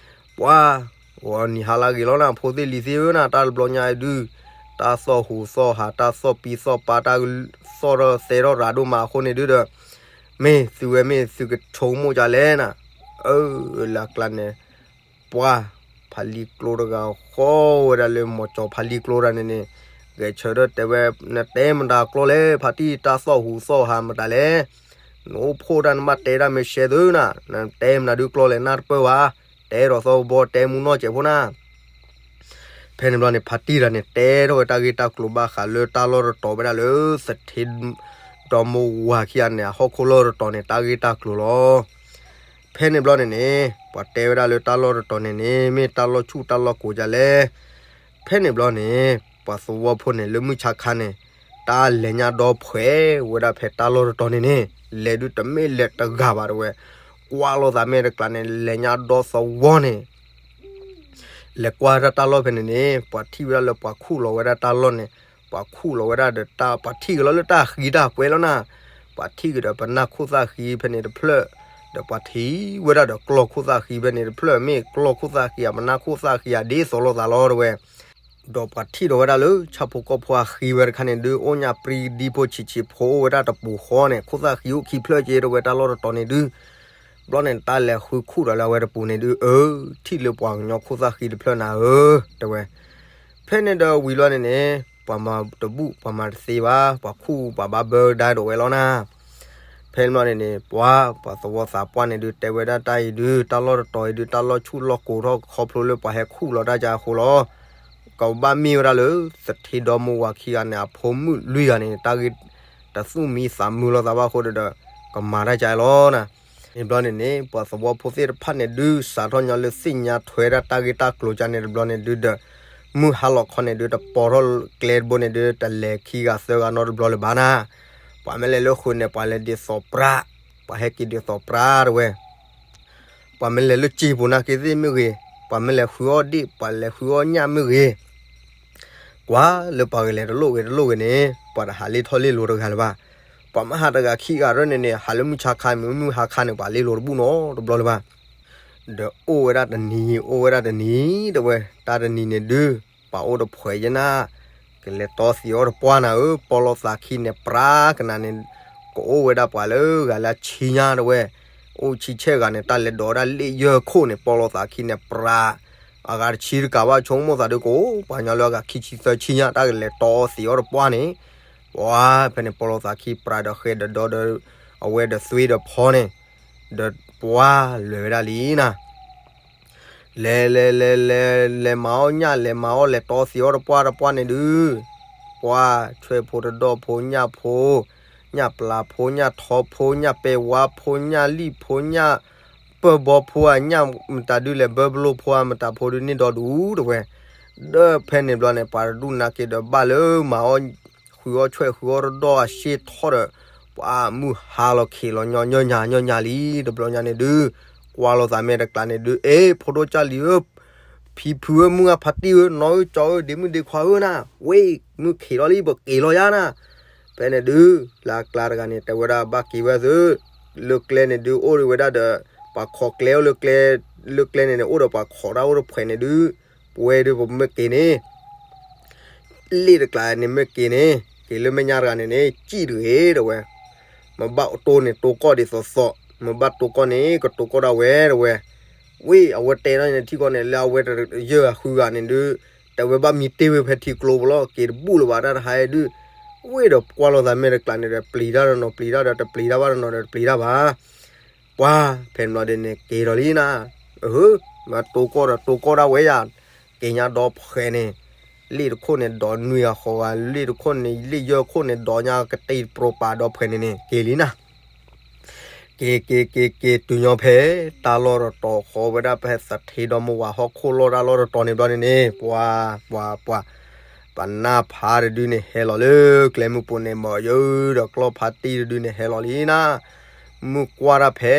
ပှၤ, ဂီၤနံၤဟါလၢအဂ့ၤလီၤနၤ ဖိသ့ၣ်လံၤသ့ၣ်ဧၢနၤ, တၢ်တဘျီညါအံၤဒုး, တၢ်သီၣ်ဟူးသီၣ်ဟး တၢ်သီၣ်ပံသီၣ်ပၢ် တၢ်သီၣ်ထီၣ်သဲထီၣ်ရၤဒိၣ်မးအဃိန့ၣ်ဒုးဒီး, မ့ၢ်သုဝဲမ့ၢ်သုကဆိကမိၣ်ဒ်လဲၣ်နၤ, အၢ လၢအကျါန့ၣ် ပှၤ, ဖးလံကျိတဂၤဃီဝဲဒၣ်လၢမီၤကၠီၤဖးလံကျိတဂၤန့ၣ်န့ၣ်, ဂဲၤဆၢထၢၣ်တဲဝဲ, နတဲမတၤကျိလဲၣ် ဖါတံၢ် တၢ်သီၣ်ဟူးသီၣ်ဟးမတၤလဲၣ်, နအိၣ်ဖှိၣ်တၢ်နဘၣ်တဲတၢ်မ့ၢ်ရှဲသုနၤ, နတဲမတၤဒုးကျိလဲၣ်နၢ်တပၢၢ်ဘၣ်, တဲဒီးသီၣ်ဘီတဲမူနီၢ်စဲးဖိနၤ ဖဲန့ၣ်ဘျီန့ၣ် ဖါတံၢ်တဂၤန့ၣ် တဲထီၣ်ဝဲတၢ်ဂ့ၢ်တၢ်ကျိၤဘၣ်ဃးလၢတၢ်လီၢ်တတီၤဝဲဒၣ်လၢ သထ့ ဒီမိၢ်ဝၤခံဂၤန့ၣ် အဟီၣ်ခိၣ်လီၢ်တတီၤန့ၣ် တၢ်ဂ့ၢ်တၢ်ကျိၤလီၤ. ဖဲန့ၣ်ဘျီန့ၣ်န့ၣ် ပှၤတဲဝဲဒၣ်လၢတၢ်လီၢ်တတီၤန့ၣ်န့ၣ် မ့ၢ်တၢ်လီၢ်ဆူၣ်တၢ်လီၢ်ကိၤဒ်လဲၣ်. ဖဲန့ၣ်ဘျီန့ၣ် ပှၤသဝီဖိန့ၣ် လၢမုၢ်ဆါခါန့ၣ် တၢ်လဲၤညါဒီဖှဲးဝဲဒၣ်ဖဲတၢ်လီၢ်တတီၤန့ၣ်န့ၣ် လဲၤဒုးတမ့ၢ်လဲၤတဂၤဘၣ်တဲဝဲ, ကွၢ်လိာ်သးမ့ၢ်တကျါန့ၣ် လဲၤညါဒီသဝီန့ၣ် လဲၤကွၢ်တၢ်တၢ်လီၢ်ဖဲန့ၣ်န့ၣ် ပှၤထံၣ်ဝဲဒၣ်လၢပှၤခူၣ်လီၤဝဲဒၣ်တၢ်လီၢ်န့ၣ်, ပှၤခူၣ်လီၤဝဲဒၣ်ဒီးတၢ် ပှၤထံၣ်က့ၤလီၤလၢတၢ်ဃံတၢ်ကွဲးလီၤနၤ. ပှၤထံၣ်ကဒီးပနၢ်ခိၣ်သၣ်ဃံဖဲန့ၣ်တဖျၢၣ်, ဒီးပှၤထံၣ်ဝဲဒၣ်ဒီးကျီၢ်ခိၣ်သၣ်ဃံဖဲန့ၣ်တဖျၢၣ်, မ့ၢ်ကျီၢ်ခိၣ်သၣ်ဃံဧါ ပနၢ်ခိၣ်သၣ်ဃံဧါ ဒ်သိးလိာ်သးလီၤတဝဲ. ဒီးပှၤထံၣ်ဒီးဝဲဒၣ်လၢ ဆၣ်ဖိကီၢ်ဖိအဃံဝဲတခါန့ၣ်ဒုး အိၣ်ညၣ်ပြံဒံဖိဆံးဆံးဖိအိၣ်ဝဲဒၣ်တပူၤဃီန့ၣ် ခိၣ်သၣ်ဃံအိၣ်ခံဖျၢၣ်က့ တဝဲတၢ်လီၢ်တတီၤန့ၣ်ဒုး ဘျီန့ၣ် တၢ်လဲၤဃုခူၣ်ဒီးလၢအဝဲတပူၤန့ၣ်ဒုး အၢ ထံၣ်လၢပှၤကညီခိၣ်သၣ်ဃံတဖျၢၣ်နၤဧၢ တဝဲ. ဖဲန့ၣ်ဒီးဝံၤလီၤန့ၣ်န့ၣ် ပှၤမၤတဘူၣ် ပှၤမၤတသ့ဘၣ်, ပှၤခူၣ်ပှၤဘၣ်ဘၢကဒါဒီးဝဲလီၤနၤ. ဖဲန့ၣ်ဘျီန့ၣ်န့ၣ် ပှၤ ပှၤသဝီသးပှၢ်န့ၣ်ဒုး တဲဝဲဒၣ်တၢ်အံၤဒုး တၢ်လီၢ်တတီၤအံၤဒုး တၢ်လီၢ်ဆူၣ်လီၢ်ကိၤထီၣ်ခီဖျိလၢပှၤဟဲခူၣ်လီၤတၢ်ကါအဃိလီၤ. ကဘၣ်မ့ၢ်ဝဲဒၣ်လၢ သထ့ဒီမါဝၤခံဂၤန့ၣ် အဖိမုၣ်လွံၢ်ဂၤန့ၣ် တၢ်ဂ့ၢ်တသူၣ်မံသးမုာ်လိာ်သးဘၣ်အဃိဒီး ကမၤတၢ်ကါလီၤနၤ. န့ၣ်ဘျီန့ၣ်န့ၣ် ပှၤသဝီဖိသ့ၣ်တဖၣ်န့ၣ်ဒုး စးထီၣ်ညီလၢသ့ၣ်ညါထွဲဒၣ်တၢ်ဂ့ၢ်တၢ်ကျိၤကါန့ၣ်တဘျီန့ၣ်ဒုးဒီး မုၢ်ဟါလီၤခီန့ၣ်ဒုး တပိာ်ထီၣ်ကျဲတဘိန့ၣ်ဒုး တလဲၤခံဂၤသၢဂၤနီတဘျီလၢၤဘၣ်နၤ. ပှၤမ့ၢ်လဲၤလၢဃုာ်န့ၣ် ပှၤလဲၤဒ်သိးပြး, ပှၤဟဲက့ၤဒ်သိးပြးတဝဲ. ပှၤမ့ၢ်လဲၤလၢစံာ်ပူၤနာ်က့သ့ၣ်မ့ၢ်ဂ့ၤ, ပှၤမ့ၢ်လဲၤဃုအီၣ်ဒ့ၣ် ပှၤလဲၤဃုအီၣ်ညၣ်မ့ၢ်ဂ့ၤ, ကွၢ်လၢပှၤဂၤလဲၤတလိၣ်ဂ့ၤတလိၣ်ဂ့ၤန့ၣ် ပှၤတဟးလ့ၣ်ထီၣ်လ့ၣ်လိၤတဂၤလၢၤဘၣ်. ပှၤမ့ၢ်ဟးတဂၤခံဂၤရၢန့ၣ်န့ၣ် ဟးလၢမုၢ်ဆါခါမ့ၢ်မုၢ်ဟါခါန့ၣ် ပှၤလ့ၣ်လိၤတဘူၣ်နီတဘျီလၢၤဘၣ်. ဒီးအိၣ်ဝဲဒၣ်တနံၤ အိၣ်ဝဲဒၣ်တနံၤတဝဲ တၢ်တနံၤန့ၣ်ဒုး ပှၤအိၣ်တဖှဲးယဲနၤ, ကလဲၤတီသံးအီၣ်တပှၢ်နၤဧၢ, ပီလီၤသးခံန့ၣ်ပြးကနၤန့ၣ်, ကအိၣ်ဝဲဒၣ်ပှၤလၢဂၤလၢအဆံညါတဝဲ, အိၣ်ဆံဆဲၣ်ဂၤန့ၣ် တၢ်လဲၤဒိးဝဲဒၣ်လ့ၣ်ယဲၢ်ခိၣ်န့ၣ် ပီလီၤသးခံန့ၣ်ပြး, အဂၤတဆံတကးဘၣ်ဆိကမိၣ်သးဒုးကအိၣ် ပှၤကညီလၢအဂၤခံဆံသၢဆံညါ တၢ်ကလဲၤတီသံးအီၣ်တပှၢ်န့ၣ်, ပှၤဖဲန့ၣ် ပီလီၤသးခံပြးဒီးဃဲဒီးဒီဒီး အဝဲဒီးသွံဒီးဖီန့ၣ် ဒီးပှၤလဲၤဝဲဒၣ်လံနၤ. လဲၤလဲၤလဲၤလဲၤ လဲၤမၤအီၣ်ညၣ် လဲၤမၤအီၣ်လဲၤတီသံးအီၣ်တပှၢ်တပှၢ်န့ၣ်ဒုး, ပှၤဆွဲၣ်ဖိတဒီၣ်ဖိ ညၣ်ဖိ, ညၣ်ပျၢ်ဖိ ညၣ်ထီဖိ ညၣ်ပဲဝါဖိ ညၣ်လံၣ်ဖိ ညၣ်ပၢၢ်ဘီဖိဧါ ညၣ်မတၤဒုးလဲၣ် ဘၢဘလိဖိဧါ မတၤဖိဒုးန့ၢ်ဒီဒူၣ်တဝဲ. ဒီးဖဲန့ၣ်ဘျီန့ၣ် ပှၤတဒူၣ်နာ်က့ဒီးဘၣ်လၢမၤအီၣ် ဃုအီၣ်ဆွဲၣ်ဃုအီၣ်တဒီၣ်အရှ့ထီၣ်ဒီး ပှၤမုၢ်ဟါလီၤခ့လီၤညီညီညါညီညါလံ တဘျီညါန့ၣ်ဒုး, ကွၢ်လိာ်သးမဲာ်တကျါန့ၣ်ဒုး အ့ ဖိဒိၣ်ကၢ်လံၤဧၢ, ဖံဖုဧၢ မုၢ်အဖါတံၢ်ဧၢ နီၢ်ဧၢ ကၠီဧၢ ဒ့မုၣ်ဒ့ခွါဧၢနၤ, ဝ့ၢ် မုၢ်ခ့လီၤလံ ပက့ၤလီၤယါနၤ. ဖဲန့ၣ်ဒုး လၢအကျါတဂၤန့ၣ် တဲဝဲဒၣ်ဘၣ်က့ၤဝဲသု, လၢကျဲန့ၣ်ဒုး အိၣ်ဒံးဝဲဒၣ်ဒီး ပှၤခိးကျဲအိၣ်လၢကျဲ, လၢကျဲန့ၣ်န့ၣ် အိၣ်ဒီးပှၤခိးတၢ်အိၣ်တဖှဲးန့ၣ်ဒုး, ပဝဲဒုးပမ့ၢ်က့ၤန့ၣ် လ့ၣ်တကျါန့ၣ်မ့ၢ်က့ၤန့ၣ် က့ၤလၢမဲာ်ညါတဂၤန့ၣ်န့ၣ် စံၣ်တဂ့ၤတဝဲ, မ့ၢ်ဘၣ်တိၢ်န့ၣ်တိၢ်ကီၢ်ဒ်သိးသိး, မ့ၢ်ဘၣ်တိၢ်ကီၢ်န့ၣ် ကတိၢ်ကီၢ်ဒၣ်ဝဲတဝဲ. ဝ့ၢ် အဝဲတဲထီၣ်န့ၣ်ထံကီၢ်န့ၣ် လၢအဝဲတယၢၢ်အဃုဂၤန့ၣ်ဒုး, တဲဝဲဘၣ်မံတ့ၢ်ဝဲဖဲထံကျိပူၤလီၤ က့ၤတဘူၣ်လၢၤဘၣ်တၢ်တဟါအံၤဒုး, ဝ့ၢ်ဒီးကွၢ်လိာ်သးမဲာ်တကျါန့ၣ်ဒီး ပျံၤတၢ်ဒီးနီၤပျံၤတၢ်ဒီး တပျံၤတၢ်ဘၣ်ဒီးနီၤဒီးတပျံၤတၢ်ဘၣ် ပှၤဖဲန့ၣ်ဘျီဒ်န့ၣ် က့ၤဒီးလံနၤ, အဟၢ, မ့ၢ်တိၢ်ကီၢ်ဒီးတိၢ်ကီၢ်ဒၣ်ဝဲယၤ, က့ၤညါဒီဖှဲးန့ၣ်, လ့ၣ်တခိၣ်န့ၣ် ဒိးနွံဂၤဃိးဂၤ, လ့ၣ်တခိၣ်န့ၣ် လ့ၣ်ယဲၢ်ခိၣ်န့ၣ် ဒိးညါကတ့ၢ်ပြိပာ်ဒီဖှဲးန့ၣ်န့ၣ် က့ၤလံနၤ. က့ၤက့ၤက့ၤက့ၤတုၤညီဖဲ တၢ်လီၢ်တတီၤဃီဝဲဒၣ်ဖဲသထ့ဒီမါဝၤဟီၣ်ခိၣ်လီၢ်တၢ်လီၢ်တတီၤန့ၣ်ဘျီန့ၣ်န့ၣ် ပှၤ ပှၤ ပှၤ ပနၢ်ဖးတဒုန့ၣ်ဟဲလီၤလၢကျဲမုၢ်ပူၤန့ၣ် မ့ၢ်ယုဒီးကျီၢ်ဖးတံၢ်တဒုန့ၣ်ဟဲလီၤလံနၤ. မုၢ်ကွၢ်တၢ်ဖဲ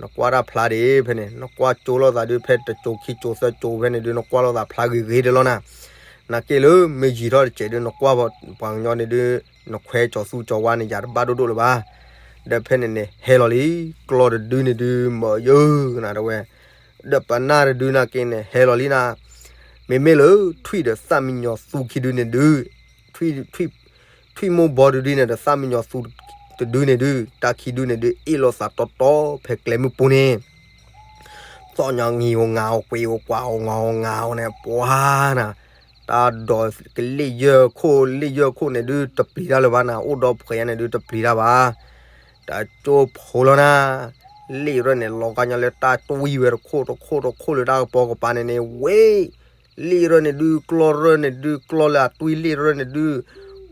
နကွၢ်တၢ်ဖျါဒံးဖဲန့ၣ် နကွၢ်ကၠိလိာ်သးဒုးဖဲတကၠိခံကၠိသၢကၠိဖဲန့ၣ်ဒုး နကွၢ်လိာ်သးဖျါဂ့ၤဂ့ၤဒံးလီၤနၤ. နာ်က့လၢမ့ၢ်ယံာ်ထီၣ်တစဲးဒုး နကွၢ်ပှၤကညီန့ၣ်ဒုး နခွဲကၠီၤသူကၠီၤဝါန့ၣ် ယၤတဘၣ်ဒိၣ်ဒိၣ်လၢၤဘၣ်. ဒီးဖဲန့ၣ်န့ၣ် ဟဲလီၤလံ ကျီၢ်တဒုန့ၣ်ဒုး မ့ၢ်ယုကနၤတဝဲ ဒီးပနၢ်တဒုနာ်က့န့ၣ် ဟဲလီၤလံနၤ. မ့မ့ၢ်လၢထွံၣ်ဒီးသၣ်မံညီၤသူခံဒုန့ၣ်ဒုး ထွံၣ် ထွံၣ် ထွံၣ်မိၢ်ဘီတဒုန့ၣ်ဒီး သၣ်မံညီၤသူတဒုန့ၣ်ဒုး တၢ်ခံဒုန့ၣ်ဒုး အ့ၣ်လိာ်သးတီတီဖဲကျဲမုၢ်ပူၤန့ၣ် သီၣ်ညီငံၤဧိၤငါဧိၤ ကွံဧိၤကွၢ်ဧိၤငီၤဧိၤငါဧိၤန့ၣ် ပှၤနၤ တၢ်ဒိးကလ့ၣ်ယဲၢ်ခိၣ် လ့ၣ်ယဲၢ်ခိၣ်န့ၣ်ဒုး တပျံၤတၢ်လၢၤဘၣ်နၤ အိၣ်ဒီဖှဲးညါန့ၣ်ဒုး တပျံၤတၢ်ဘၣ်. တၢ်ကၠိဖိလီၤနၤ လ့ၣ်ရၢၢ်န့ၣ် လီၤကါညီလၢတၢ်တွံၢ်ဝဲတခိၣ်တခိၣ်တခိၣ်လၢတၢ်ကပီၤကပၤန့ၣ်န့ၣ် ဝ့ၢ် လ့ၣ်ရၢၢ်န့ၣ်ဒုး ကျီၢ်ရၢၢ်န့ၣ်ဒုး ကျီၢ်လၢအတွံၢ်လ့ၣ်ရၢၢ်န့ၣ်ဒုး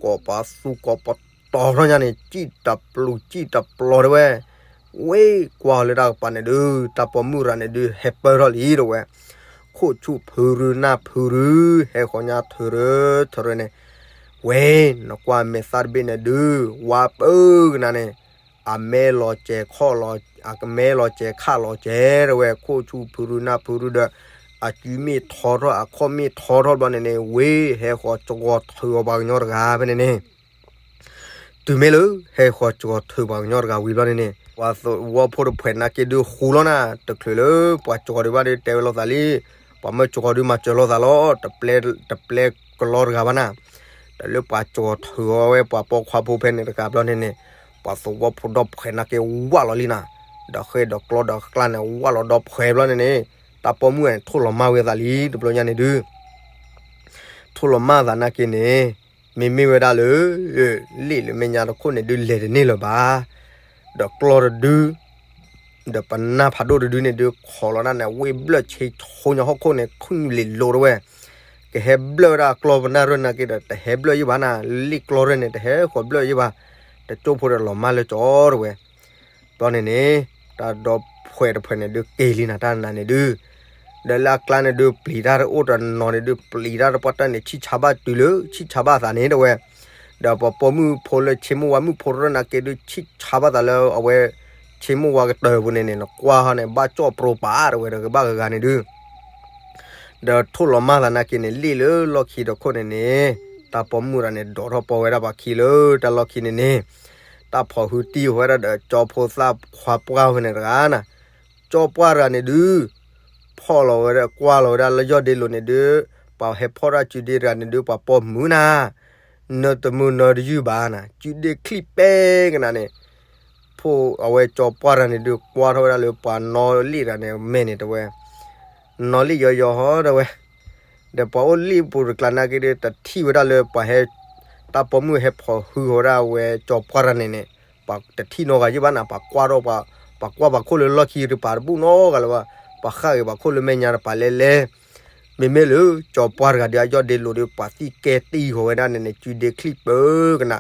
ကိးပသူကိးပတီၤထီၣ်ညါန့ၣ် စံၣ်တပျုၤစံၣ်တပျီၤတဲဝဲ ဝ့ၢ်ကွၢ်လၢတၢ်ကပၤန့ၣ်ဒုး တၢ်ပိာ်မုၣ်ရၤန့ၣ်ဒုး ဟဲပၢၢ်ထီၣ်လံတဲဝဲ ခိၣ်ဆူၣ်ဖုရူနၢ်ဖုရူ ဟဲဃီၤညါထုးရၢထုးရၢန့ၣ် ဝ့ၢ် နကွၢ်မဲာ်သၣ်တဘ့ၣ်န့ၣ်ဒုး ဝါပၢၢ်ကနၤန့ၣ် အမဲလီၤစဲၤခီၣ်လီၤ အမဲလီၤစဲၤခၣ်လီၤစဲၤတဲဝဲ ခိၣ်ဆူၣ်ဖုရူနၢ်ဖုရူဒီး အစုမ့ၢ်ထီထီၣ် အခီၣ်မ့ၢ်ထီထီၣ်ဘျီန့ၣ်န့ၣ် ဝ့ၢ် ဟဲဃီၤစှီၤထုးအီၤပှၤကညီတဂၤဖဲန့ၣ်န့ၣ် တုၤမ့ၢ်လၢ ဟဲဃီၤစှီၤထုးပှၤကညီတဂၤဝံၤဘျီန့ၣ်န့ၣ် ပှၤသဝီဖိတဖှဲးနာ်က့ဒုးဃူလီၤနၤ, တချုးလၢပှၤစှီၤဒံးဘၣ်ဒုးတဲဝဲလိာ်သးလံ, ပှၤမၢစှီၤဒုးမၤစၢၤလိာ်သးလီၤ, တပျဲကလီတဂၤဘၣ်နၤ. ဒီးလၢပှၤစှီၤထုးအီၤဝဲပှၤပိာ်ခွါဖိဖဲန့ၣ်တဂၤဘျီန့ၣ်န့ၣ် ပှၤသဝီဖိဒီဖှဲးနာ်က့ဝၢ်လီၤလံနၤ, ဒီးဃ့ဒီးကျီဒီးကျါန့ၣ် ဝၢ်လီၤဒီဖှဲးဘျီန့ၣ်န့ၣ် တၢ်ပိာ်မုၣ်န့ၣ် ထိၣ်လီၤမၢ်ဝဲသးလံ တဘျီညါန့ၣ်ဒုး ထိၣ်လီၤမၢ်သးနာ်က့န့ၣ် မ့မ့ၢ်ဝဲဒၣ်လၢ လ့ၣ်လၢမဲာ်ညါတခိၣ်န့ၣ်ဒုးလဲၤတန့ၢ်လၢၤဘၣ်, ဒီးကျီတဒု ဒီးပနၢ်ဖးဒိၣ်တဒုန့ၣ်ဒုး ခိးလီၤဒၣ်န့ၣ် ဝ့ၢ်ဘျၢၣ်ဆ့ဆိညါဟီၣ်ခိၣ်န့ၣ် ခုၣ်လ့ၤလိၤတဝဲ, ကဟဲဘျၢၣ်ဝဲဒၣ်ကျီပနၢ်ရၢၢ်နာ်က့ဒီး တဟဲဘျၢၣ်ယံၣ်ဘၣ်နၤ, လ့ၣ်ကျီရၢၢ်န့ၣ် တဟဲဃီၤဘျၢၣ်ယံၣ်ဘၣ်, တကၠိၢ်ဖိဒီးလီၤမၢ်လၢကၠီတဝဲ ဘျီန့ၣ်န့ၣ် တၢ်ဒီဖှဲးတဖှဲးန့ၣ်ဒုးက့ၤလံနၤ တၢ်နၤန့ၣ်ဒုး, ဒီးလၢအကျါန့ၣ်ဒုး ပျံၤတၢ်တအိၣ်တနီၤန့ၣ်ဒုး ပျံၤတၢ်တပှၢ်တၢ်န့ၣ် ဆံၣ်ဆါဘၣ်တုၤလၢ ဆံၣ်ဆါဘၣ်သးန့ၣ်တဝဲ, ဒီးပှၤပိာ်မုၣ်ဖိလၢဆ့မိၢ်ဝါမုၣ်ဖိရၢၢ်နာ်က့ဒုး ဆံၣ်ဆါဘၣ်သးလၢအဝဲ ဆ့မိၢ်ဝါကတၢၢ်ပူၤန့ၣ်န့ၣ် နကွၢ်ဟီန့ၣ် ဘၣ်ကၠီၣ်ပြိပာ်တဝဲဒီးကဘၣ်ဂၤဂၤန့ၣ်ဒုး ဒီးထိၣ်လီၤမၢ်သးနာ်က့န့ၣ် လ့ၣ်လၢလီၢ်ခံတခိၣ်န့ၣ်န့ၣ် တၢ်ပိာ်မုၣ်တဂၤန့ၣ် ဒိးထီၣ်ပီဝဲဒၣ်ပှၤခံလၢတၢ်လီၢ်ခံန့ၣ်န့ၣ်, တၢ်ဖီၣ်ဟုတံၢ်ဝဲဒၣ်ဒီးကၠီဖိသၣ်ခွါပှၢ်ဝဲန့ၣ်တဂၤနၤ, ကၠီပှၢ်တဂၤန့ၣ်ဒုး ဖီၣ်လီၤဝဲဒၣ်ကွၢ်လီၤဝဲဒၣ်လၢယီၢ်ဒ့လိၤန့ၣ်ဒုး, ပှၤဟဲဖီၣ်တၢ်စုဒ့တဂၤန့ၣ်ဒုး ပှၤပိာ်မုၣ်နၤ နတမုာ်နတယုၢ်ဘၣ်နၤ, စုဒ့ချံၣ်ပဲကနၤန့ၣ်, ဖိအဝဲကၠီပှၢ်တဂၤန့ၣ်ဒုး ကွၢ်ထီၣ်ဝဲဒၣ်လၢပှၤနီၣ်လ့ၣ်တဂၤန့ၣ် မဲာ်န့ၣ်တဝဲ, နီၣ်လ့ၣ်ယီယီဟီတဝဲ, ဒီးပှၤအိၣ်လ့ၣ်ပူၤတကျါနာ်က့ဒုး တထံၣ်ဝဲဒၣ်လၢပှၤဟဲ, တၢ်ပိာ်မုၣ်ဟဲဖီၣ်ဟုဝဲဒၣ်ဝဲကၠီပှၢ်တဂၤန့ၣ်န့ၣ်, ပှၤတထံၣ်နီတဂၤယုၢ်ဘၣ်နၤ, ပှၤကွၢ်ထီၣ်ပှၤ, ပှၤကွၢ်ပှၤခိၣ်လၢလီၢ်ခံတပၤတဘူၣ်နီတဂၤလၢၤဘၣ်, ပှၤဃၣ်ဂ့ၤပှၤခိၣ်လၢမဲာ်ညါတပၤလဲၣ်လဲၣ်, မ့မ့ၢ်လၢကၠီပှၢ်တဂၤဒုး အယီၢ်ဒ့လိၤဒုး ပှၤသံၣ်ကဲတံၢ်ဃီၤဝဲဒၣ်န့ၣ်န့ၣ် စုဒ့ချံၣ်ပၢကနၤ,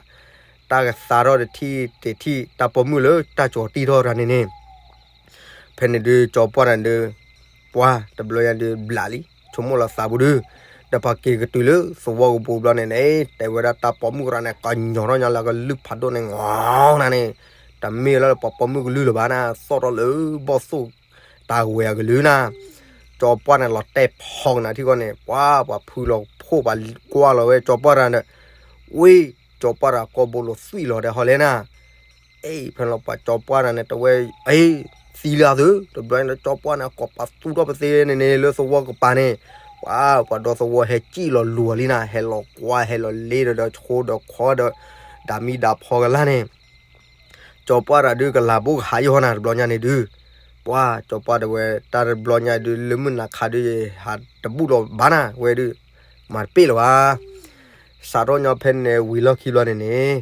တၢ်ကသါထီၣ်တထံၣ်တထံၣ် တၢ်ပိာ်မုၣ်လၢတၢ်ကၠီၤတံၢ်ထီၣ်တဂၤန့ၣ်န့ၣ် ဖဲန့ၣ်ဒုး ကၠီပှၢ်တဂၤဒုး, ပှၢ်တဘျီညါဒုး ဘျးလံ, ဆိကမိၣ်လီၤသးပူၤဒုး, ဒီးပှၤက့ၤကတုၤလၢသဝီကပူၤဘျီန့ၣ်န့ၣ် တဲဝဲဒၣ်တၢ်ပိာ်မုၣ်တဂၤန့ၣ် ကညီၤထီၣ်ညါလၢကလုၢ်ဖးဒိၣ်န့ၣ် ငီၤနၤန့ၣ်, တမ့ၢ်လၢပှၤပိာ်မုၣ်ကလုၢ်လၢၤဘၣ်နၤ, သီၣ်ထီၣ်လၢဘီၣ်သိၣ်တၢ်ဝဲအကလုၢ်နၤ, ကၠီပှၢ်န့ၣ်လီၤတဲာ်ဖီကနၤထံကီၢ်န့ၣ် ပှၤ, ပှၤဖုလီၤဖှိၣ်ပှၤကွၢ်လီၤဝဲကၠီပှၢ်တဂၤဒီး, ဝ့ၢ်, ကၠီပှၢ်တဂၤကိာ်ဘိလိာ်သွံၣ်လီၤဒီးဟီလဲၣ်နၤ အ့ၣ် ဖဲလီၤပှၤကၠီပှၢ်တဂၤန့ၣ် တဝဲ, အ့ၣ်, သံလၢအသု, တဘျီန့ၣ် ကၠီပှၢ်န့ၣ် ကိးပသူထီၣ်ပသ့န့ၣ်န့ၣ် လၢသဝီကပၤန့ၣ်, ပှၤ, ပှၤဒီသဝီဟဲစံၣ်လီၤလူၤအီၤလံနၤ, ဟဲလီၤကွၢ် ဟဲလီၤလ့ဒီး ဒီးဆိဒီးခီဒီး, ဒၣ်မံဒၣ်ဖီကလါန့ၣ်, ကၠီပှၢ်တဂၤဒုးကလၤဘိကဟးယီၤနၤ တဘျီညါန့ၣ်ဒုး, ပှၤ, ကၠီပှၢ်တဝဲ တၢ်တဘျီညါဒုး လၢမုၢ်နၤခါဒုး ဟးတဘူၣ်လီၤဘၣ်နၤ ဝဲဒုး, မၤတပ့ၢ်လၢၤဘၣ် စးထီၣ်ညီဖဲန့ၣ်ဝံၤလီၢ်ခံဘျီန့ၣ်န့ၣ်,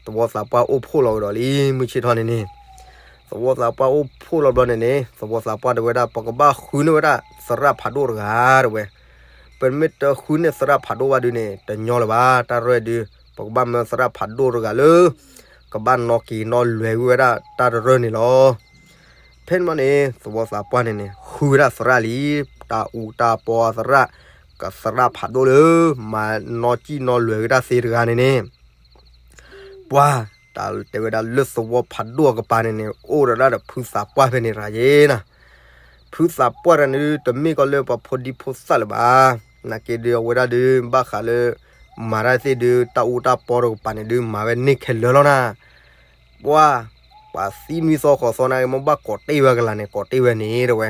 သဝီသးပှၢ်အိၣ်ဖှိၣ်လီၤကဒီးလံ မုၢ်ဆ့ၣ်ထီၣ်န့ၣ်န့ၣ်, သဝီသးပှၢ်အိၣ်ဖှိၣ်လီၤဘျီန့ၣ်န့ၣ် သဝီသးပှၢ်တဝဲဒၣ် ပကဘၣ်ဃုန့ၢ်ဝဲဒၣ် သရၣ်ဖးဒိၣ်တဂၤတဝဲ, ပမ့ၢ်တဃုန့ၢ်သရၣ်ဖးဒိၣ်ဘၣ်ဒုးန့ၣ် တညီလၢၤဘၣ် တၢ်ရဲၣ်ဒုး, ပကဘၣ်မၢသရၣ်ဖးဒိၣ်တဂၤလၢ ကဘၣ်နီၣ်က့ၤနီၣ်လွဲၤဝဲဒၣ်တၢ်တရၢၢ်န့ၣ်လီၤ. ဖဲန့ၣ်ဘျီန့ၣ် သဝီသးပှၢ်န့ၣ်န့ၣ် ဃုဝဲဒၣ်သရၣ်လံ, တၢ်အူတၢ်ပီသရၣ်, ကသရၣ်ဖးဒိၣ်လၢ မၤနီၣ်ကံၣ်နီၣ်လွဲၤဝဲဒၣ်သ့တဂၤန့ၣ်န့ၣ်, ပှၤ, တၢ်တဲဝဲဒၣ်လၢသဝီဖးဒိၣ်အကပၤန့ၣ်န့ၣ် အိၣ်ဒီးဒၣ်ဒီးဖုသးပှၢ်ဖဲန့ၣ်တဂၤယ့နၤ, ဖုသးပှၢ်တဂၤန့ၣ်ဒုး တမ့ၢ်ကီးလၢပှၤဖိဒံဖိသၣ်လၢၤဘၣ်, နာ်က့ဒုးအဝဲဒၣ်ဒုး ဘၣ်ဃးလၢ မၤတၢ်သ့ၣ်ဒုး တၢ်အူတၢ်ပီတကပၤန့ၣ်ဒုး မၤဝဲန့ၢ်ခဲလၢာ်လီၤနၤ ပှၤ, ပှၤသံနွံသီဃိးသီနာ်က့ မ့ၢ်ဘၣ်ကိးတ့ၢ်ဝဲကလၤန့ၣ် ကိးတ့ၢ်ဝဲန့ၣ်တဝဲ,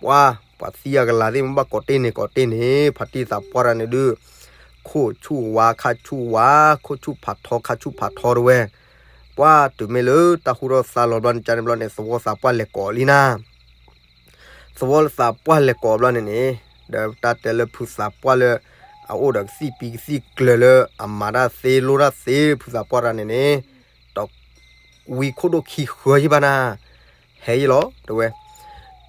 ပှၤ, ပှၤသံအကလၤသ့ၣ် မ့ၢ်ဘၣ်ကိးတ့ၢ်န့ၣ် ကိးတ့ၢ်န့ၣ် ဖါတံၢ်သးပှၢ်တဂၤန့ၣ်ဒုး, ခိၣ်ဆူၣ်ဝါခါဆူၣ်ဝါ, ခိၣ်ဆူၣ်ဖးထီခါဆူၣ်ဖးထီတဝဲ, ပှၤ, တုၤမ့ၢ်လၢတၢ်ဟူထီၣ်သါလီၤဘျီန့ၣ် ကန့ၣ်ဘျီန့ၣ် သဝီသးပှၢ်လဲၤကိးလံနၤ သဝီသးပှၢ်လဲၤကိးဘျီန့ၣ်န့ၣ်, ဒီးတၢ်တဲလၢဖုသးပှၢ်လၢ အအိၣ်ဒီးကသံၣ်ပံကသံၣ်ကျၢၤလၢအမၤတၢ်သ့လိၣ်တၢ်သ့ ဖုသးပှၢ်တဂၤန့ၣ်န့ၣ်, ဒီးဝံခိၣ်ဒိၣ်ခံဃၢယံၣ်ဘၣ်နၤ, ဟဲယံၣ်လီၤ တဝဲ.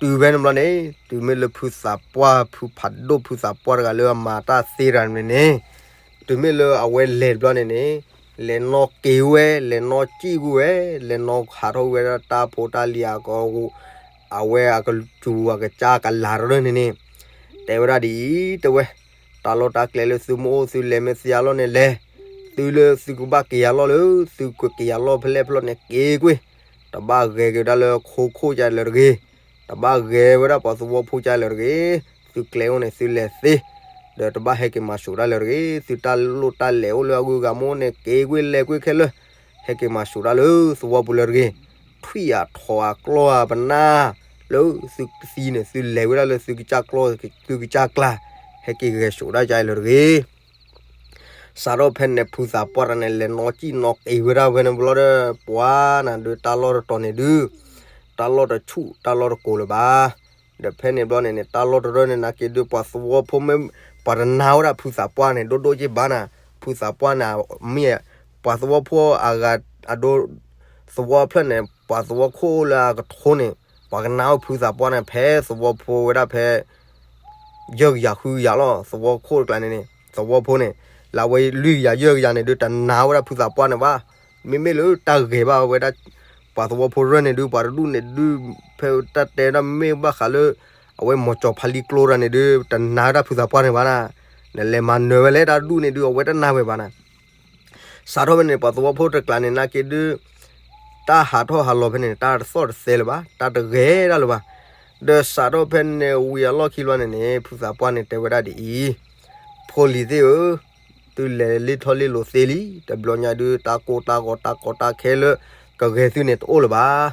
တုၤဖဲန့ၣ်ဘျီန့ၣ် တုၤမ့ၢ်လၢဖုသးပှၢ် ဖုဖးဒိၣ် ဖုသးပှၢ်တဂၤလၢအမၤတၢ်သ့တဂၤန့ၣ်န့ၣ်, တုၤမ့ၢ်လၢအဝဲလဲၤတဘျီန့ၣ်န့ၣ်, လဲၤနီၣ်က့ၤဝဲ လဲၤနီၣ်ကံၣ်ကွံာ်ဝဲ လဲၤနီၣ်ဟးထီၣ်ကွံာ်ဝဲဒၣ်တၢ်ဖိတၢ်လံၤအကဂူာ်, အဝဲအကစူၤအကစၢ်ကလၤတရၢၢ်န့ၣ်န့ၣ်, တဲဝဲဒၣ်ဒ်အံၤ တဝဲ, တၢ်လီၢ်တၢ်ကျဲလၢသုမ့ၢ်အိၣ်သုလဲၤမ့ၢ်သ့အလီၢ်န့ၣ်လဲၤ, သုလၢသုကဘၣ်က့ၤအလီၢ်လၢ သုကက့ၤအလီၢ်ဖဲလဲၣ်ဖဲလဲၣ်န့ၣ် က့ၤကွံာ်, တဘၣ်ဂဲၤက့ၤဒၣ်လၢခိခိၣ်ကလဲၣ်တဂ့ၤ, တဘၣ်ဂဲၤဝဲဒၣ်ပှၤသဝီဖိကလဲၣ်တဂ့ၤ, သုကျဲအိၣ်န့ၣ်သုလဲၤသ့, ဒီးတဘၣ်ဟဲက့ၤမၤစိာ်ဒၣ်လၢတဂ့ၤ, သုတၢ်လိၣ်တၢ်လဲၤအိၣ်လၢအဂုၤအဂၤမ့ၢ်အိၣ်န့ၣ် က့ၤကွံာ်လဲၤကွံာ်ခဲလၢာ် ဟဲက့ၤမၤစိာ်ဒၣ်လၢသဝီပူၤလၢတဂ့ၤ, ထွံၣ်အထီၣ်အကျီအပနၢ်, လၢသုကသံန့ၣ် သုလဲၤဝဲဒၣ်လၢသုကစၢ်ကျီ သုကစၢ်ကျါ, ဟဲက့ၤဂဲၤစိာ်ဒၣ်ကလၢတဂ့ၤ. စးထီၣ်ဖဲန့ၣ် ဖုသးပှၢ်တဂၤန့ၣ် လဲၤနီၣ်ကံၣ်နီၣ်က့ၤဝဲဒၣ်ဖဲန့ၣ်ဘျီဒီး ပှၤနၤဒုး တၢ်လီၢ်တတီၤန့ၣ်ဒုး, တၢ်လီၢ်တဆူၣ်တၢ်လီၢ်တကိၤလၢၤဘၣ်. ဒီးဖဲန့ၣ်ဘျီန့ၣ်န့ၣ် တၢ်လီၢ်တရၢန့ၣ် နာ်က့ဒုး ပှၤသဝီဖိမ့ၢ် ပှၤတနာ်ဝဲဒၣ်ဖုသးပှၢ်န့ၣ် ဒိၣ်ဒိၣ်က့ဘၣ်နၤ, ဖုသးပှၢ်န့ၣ် မ့ၢ် ပှၤသဝီဖိအဂၤအဒိ သဝီဖျၢၣ်န့ၣ် ပှၤသဝီခိၣ်လၢအကထိန့ၣ် ပှၤကနာ်ဝဲဖုသးပှၢ်န့ၣ် ဖဲသဝီဖိဝဲဒၣ်ဖဲ ယဲၢ်ကယၤဃုကယၤလီၤ. သဝီခိၣ်တကျါန့ၣ်န့ၣ် သဝီဖိန့ၣ် လၢအဝဲလွံၢ်ကယၤယဲၢ်ကယၤန့ၣ်ဒုး တနာ်ဝဲဒၣ်ဖုသးပှၢ်န့ၣ်ဘၣ်. မ့မ့ၢ်လၢတၢ်ဂဲၤဘၣ်ဝဲဒၣ် ပှၤသဝီဖိရၢၢ်န့ၣ်ဒုး ပှၤတဒူၣ်န့ၣ်ဒုး ဖဲတၢ်တဲဒၣ်မ့ၢ်ဘၣ်ဃးလၢ အဝဲမီၤကၠီၤဖးလံကျိတဂၤန့ၣ်ဒုး တနာ်ဝဲဒၣ်ဖုသးပှၢ်န့ၣ်ဘၣ်နၤ, နလဲၤမၤနၢၤဝဲလဲၣ်တၢ်တဒူၣ်န့ၣ်ဒုး အဝဲတနာ်ဝဲဘၣ်နၤ. စးထီၣ်ဖဲန့ၣ် ပှၤသဝီဖိတကျါန့ၣ် နာ်က့ဒုး တၢ်ဟးထီၣ်ဟးလီၤဖဲန့ၣ် တၢ်တသီၣ်တသဲလၢၤဘၣ်, တၢ်တဂဲၤဒၣ်လၢၤဘၣ်. ဒီးစးထီၣ်ဖဲန့ၣ်ဝံၤအလီၢ်ခံဘျီန့ၣ်န့ၣ် ဖုသးပှၢ်န့ၣ်တဲဝဲဒၣ်ဒ်အံၤ, ဖိလံၤသ့ၣ်ဧၢ, သုလဲၤလ့ထီၣ်လ့လိၤသ့လံ, တဘျီညါဒုး တၢ်ကိၢ်တၢ်ဂီၤတၢ်ကီတၢ်ခဲလၢကဂဲၤသုန့ၣ်တအိၣ်လၢၤဘၣ်.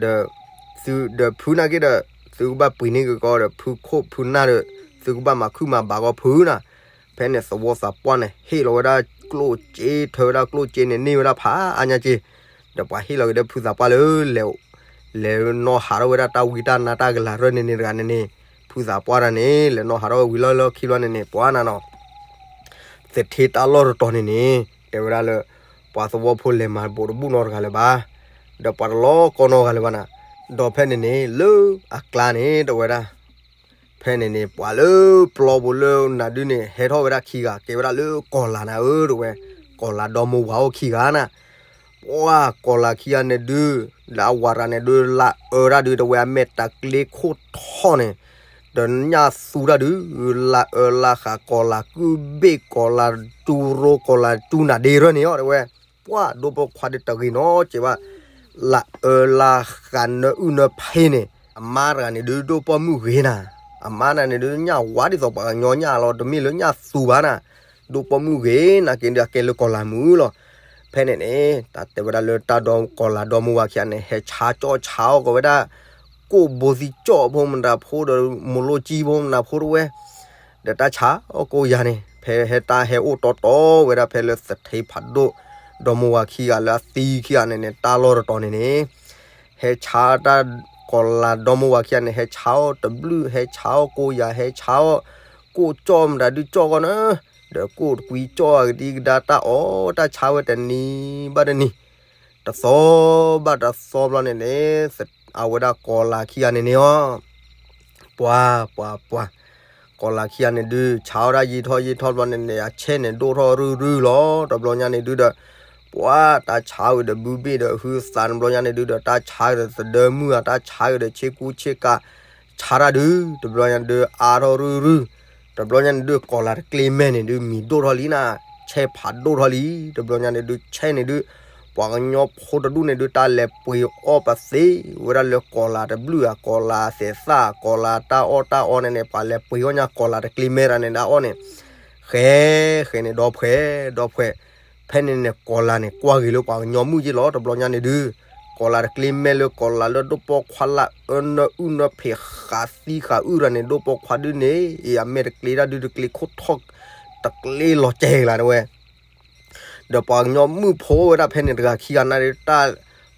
ဒီး သု ဒီးဖုနာ်က့ဒီး သုကဘၣ်ပှ့ၤန့ၢ်က့ၤကီးဒီး ဖုခိၣ်ဖုနၢ်ဒီး သုကဘၣ်မၤခုၣ်မၤဘၣ်ကီးဖုနၤ. ဖဲန့ၣ်သဝီသးပှၢ်န့ၣ် ဟ့ၣ်လီၤဝဲဒၣ်ကျိၣ်စ့ ထၢဝဲဒၣ်ကျိၣ်စ့န့ၣ် န့ၢ်ဝဲဒၣ်ဖးအါညါက့ၤ, ဒီးပှၤဟ့ၣ်လီၤက့ၤဒီးဖုသးပှၢ်လၢ လဲၤ လဲၤနီၣ်ဟးထီၣ်ဝဲဒၣ်တၢ်ဝံတၢ်နါတၢ်ကလၤရၢၢ်န့ၣ်န့ၣ်တဂၤန့ၣ်န့ၣ်, ဖုသးပှၢ်တဂၤန့ၣ် လဲၤနီၣ်ဟးထီၣ်ဝဲဝံၤလီၢ်လီၢ်ခံဘျီန့ၣ်န့ၣ် ပှၤနၤနီၤ သထ့တၢ်လီၢ်တတီၤန့ၣ်န့ၣ် တဲဝဲဒၣ်လၢ ပှၤသဝီဖိလဲၤမၤဘူးတဘူၣ်နီတဂၤလၢၤဘၣ်, ဒီးပှၤတလီၤကီနီတဂၤလၢၤဘၣ်နၤ. ဒီးဖဲန့ၣ်န့ၣ် လၢအကျါန့ၣ် တဲဝဲဒၣ် ဖဲန့ၣ်န့ၣ် ပှၤလၢပျီပူၤလၢနၤဒုန့ၣ် ဟဲထီၣ်ဝဲဒၣ်ခံဂၤ ကဲဝဲဒၣ်လၢကီၢ်လၤနၤဧၢ တဲဝဲ, ကီၢ်လၤဒီမါဝၤအိၣ်ခံဂၤနၤ. ပှၤကီၢ်လၤခံဂၤန့ၣ်ဒု လၢအဝၤတဂၤန့ၣ်ဒု လၢအအၢတၢ်ဒု တဲဝဲအမဲာ်တၢ်ကျ့ခိၣ်ထီၣ်န့ၣ် ဒီးညၣ်သူတၢ်ဒု လၢအအၢလၢဃာ်ကီၢ်လၤကုၢ်ဘ့ၣ် ကီၢ်လၤတူရိ ကီၢ်လၤတူနၤဒ့ရၢၢ်န့ၣ်အီၤ တဲဝဲ, ပှၤဒိၣ်ပိာ်ခွါဒုတဂ့ၤနီတစဲးဘၣ်, လၢအအၢလၢဃာ်နၢအုၣ်နၢဖ့န့ၣ် အမါတဂၤန့ၣ်ဒု ဒိၣ်ပိာ်မုၣ်ဂ့ၤနၤ, အမါတဂၤန့ၣ်ဒု ညၣ်ဝါဒ်သိးပှၤကညီညၣ်လီၤ တမ့ၢ်လၢညၣ်သူဘၣ်နၤ, ဒိၣ်ပိာ်မုၣ်ဂ့ၤ နာ်က့ဒု အကဲလၢကီၢ်လၤမုၢ်လီၤ. ဖဲန့ၣ်န့ၣ် တၢ်တဲဝဲဒၣ်လၢတၢ်ဒီကီၢ်လၤဒီမါဝၤခံဂၤန့ၣ် ဟဲဆါကၠီၣ်ဆါအီၣ်ကီးဝဲဒၣ် ကိၣ်ဘိသံကၠီၣ်ဖိမတၤဖိဒီး မိၢ်လိၣ်ကၠံဖိမတၤဖိတဝဲ ဒီးတၢ်ဆါအီၣ်ကိၣ်ယၤန့ၣ် ဖဲဟဲတၢ်ဟဲအိၣ်တီတီဝဲဒၣ်ဖဲလၢသထ့ဖးဒိၣ် ဒီမါဝၤခံဂၤလၢအသံခံဂၤန့ၣ်န့ၣ် တၢ်လီၢ်တတီၤန့ၣ်န့ၣ် ဟဲဆါတၢ်ကီၢ်လၤဒီမါဝၤခံဂၤန့ၣ် ဟဲဆါအီၣ်တဘျုး ဟဲဆါအီၣ်ကိၣ်ယၤ ဟဲဆါအီၣ် ကိၣ်ကၠီၣ်မတၤဒုကၠီၣ်ကီးန့ၣ် ဒီးကိၣ်တကွံကၠီၣ်အကဒံကဒါ တၢ်အီၣ်တၢ်ဆါဝဲတနံၤ ဘၣ်တနံၤ တသီဘၣ်တသီဘျီန့ၣ်န့ၣ် အဝဲဒၣ်ကီၢ်လၤခံဂၤန့ၣ်န့ၣ်အီၤ ပှၤ ပှၤ ပှၤ ကီၢ်လၤခံဂၤန့ၣ်ဒု ဆါအီၣ်ဒၣ်ယံာ်ထီၣ်ယံာ်ထီၣ်ဘျီန့ၣ်န့ၣ် အဆဲန့ၣ်ဒိၣ်ထီၣ်ရုၢ်ရုၢ်လီၤ. တဘျီညါန့ၣ်ဒုဒီး ပှၤတၢ်ဆါဝဲဒီးဘုဘ့ၣ်ဒီးဟုသးတဘျီညါန့ၣ်ဒုဒီး တၢ်ဆါဒီးသဒၢမုၢ်ဧါ တၢ်ဆါဒီးဆ့ကူဆ့ကၤ ဆါတၢ်ဒု တဘျီညါဒုအါထီၣ်ရုၢ်ရုၢ် တဘျီညါန့ၣ်ဒု ကီၢ်လၤတကျ့မဲာ်န့ၣ်ဒု မံၤဒိၣ်ထီၣ်လံနၤ, ဆဲဖးဒိၣ်ထီၣ်လံ. တဘျီညါန့ၣ်ဒု ဆဲန့ၣ်ဒု ပှၤကညီဖိတဒူၣ်န့ၣ်ဒု တၢ်လဲၤပှ့ၤအီၣ်ပသ့ဝဲဒၣ်လၢကီၢ်လၤတဘျုးဧါ ကီၢ်လၤသဲးသၣ် ကီၢ်လၤတၢ်အီၣ်တၢ်အီန့ၣ်န့ၣ် ပှၤလဲၤပှ့ၤအီၣ်ညါကီၢ်လၤတကျ့မဲာ်တဂၤန့ၣ် တၢ်အီၣ်န့ၣ် ဃဲ ဃဲန့ၣ် ဒီဖှဲ ဒီဖှဲ ဖဲန့ၣ်န့ၣ် ကီၢ်လၤန့ၣ် ကွၢ်ဂ့ၤလၢပှၤကညီမုၣ်က့လီၤ. တဘျီညါန့ၣ်ဒု ကီၢ်လၤတကျ့မဲာ်လၢကီၢ်လၤလၢဒိၣ်ပိာ်ခွါလၢအအၢနၢအုၣ်နၢဖ့းဃာ်သံဃာ်အုၣ်တဂၤန့ၣ် ဒိၣ်ပိာ်ခွါဒုန့ၣ် အံၤအမဲာ်တကျ့တၢ်ဒုတကျ့ခိၣ်ထီၣ် တကျ့လီၤကဲဂ့ၤလၢၤတဝဲ ဒီးပှၤကညီမုၣ်ဖိဝဲဒၣ်ဖဲန့ၣ်တဂၤခံဂၤနၤဒုတၢ်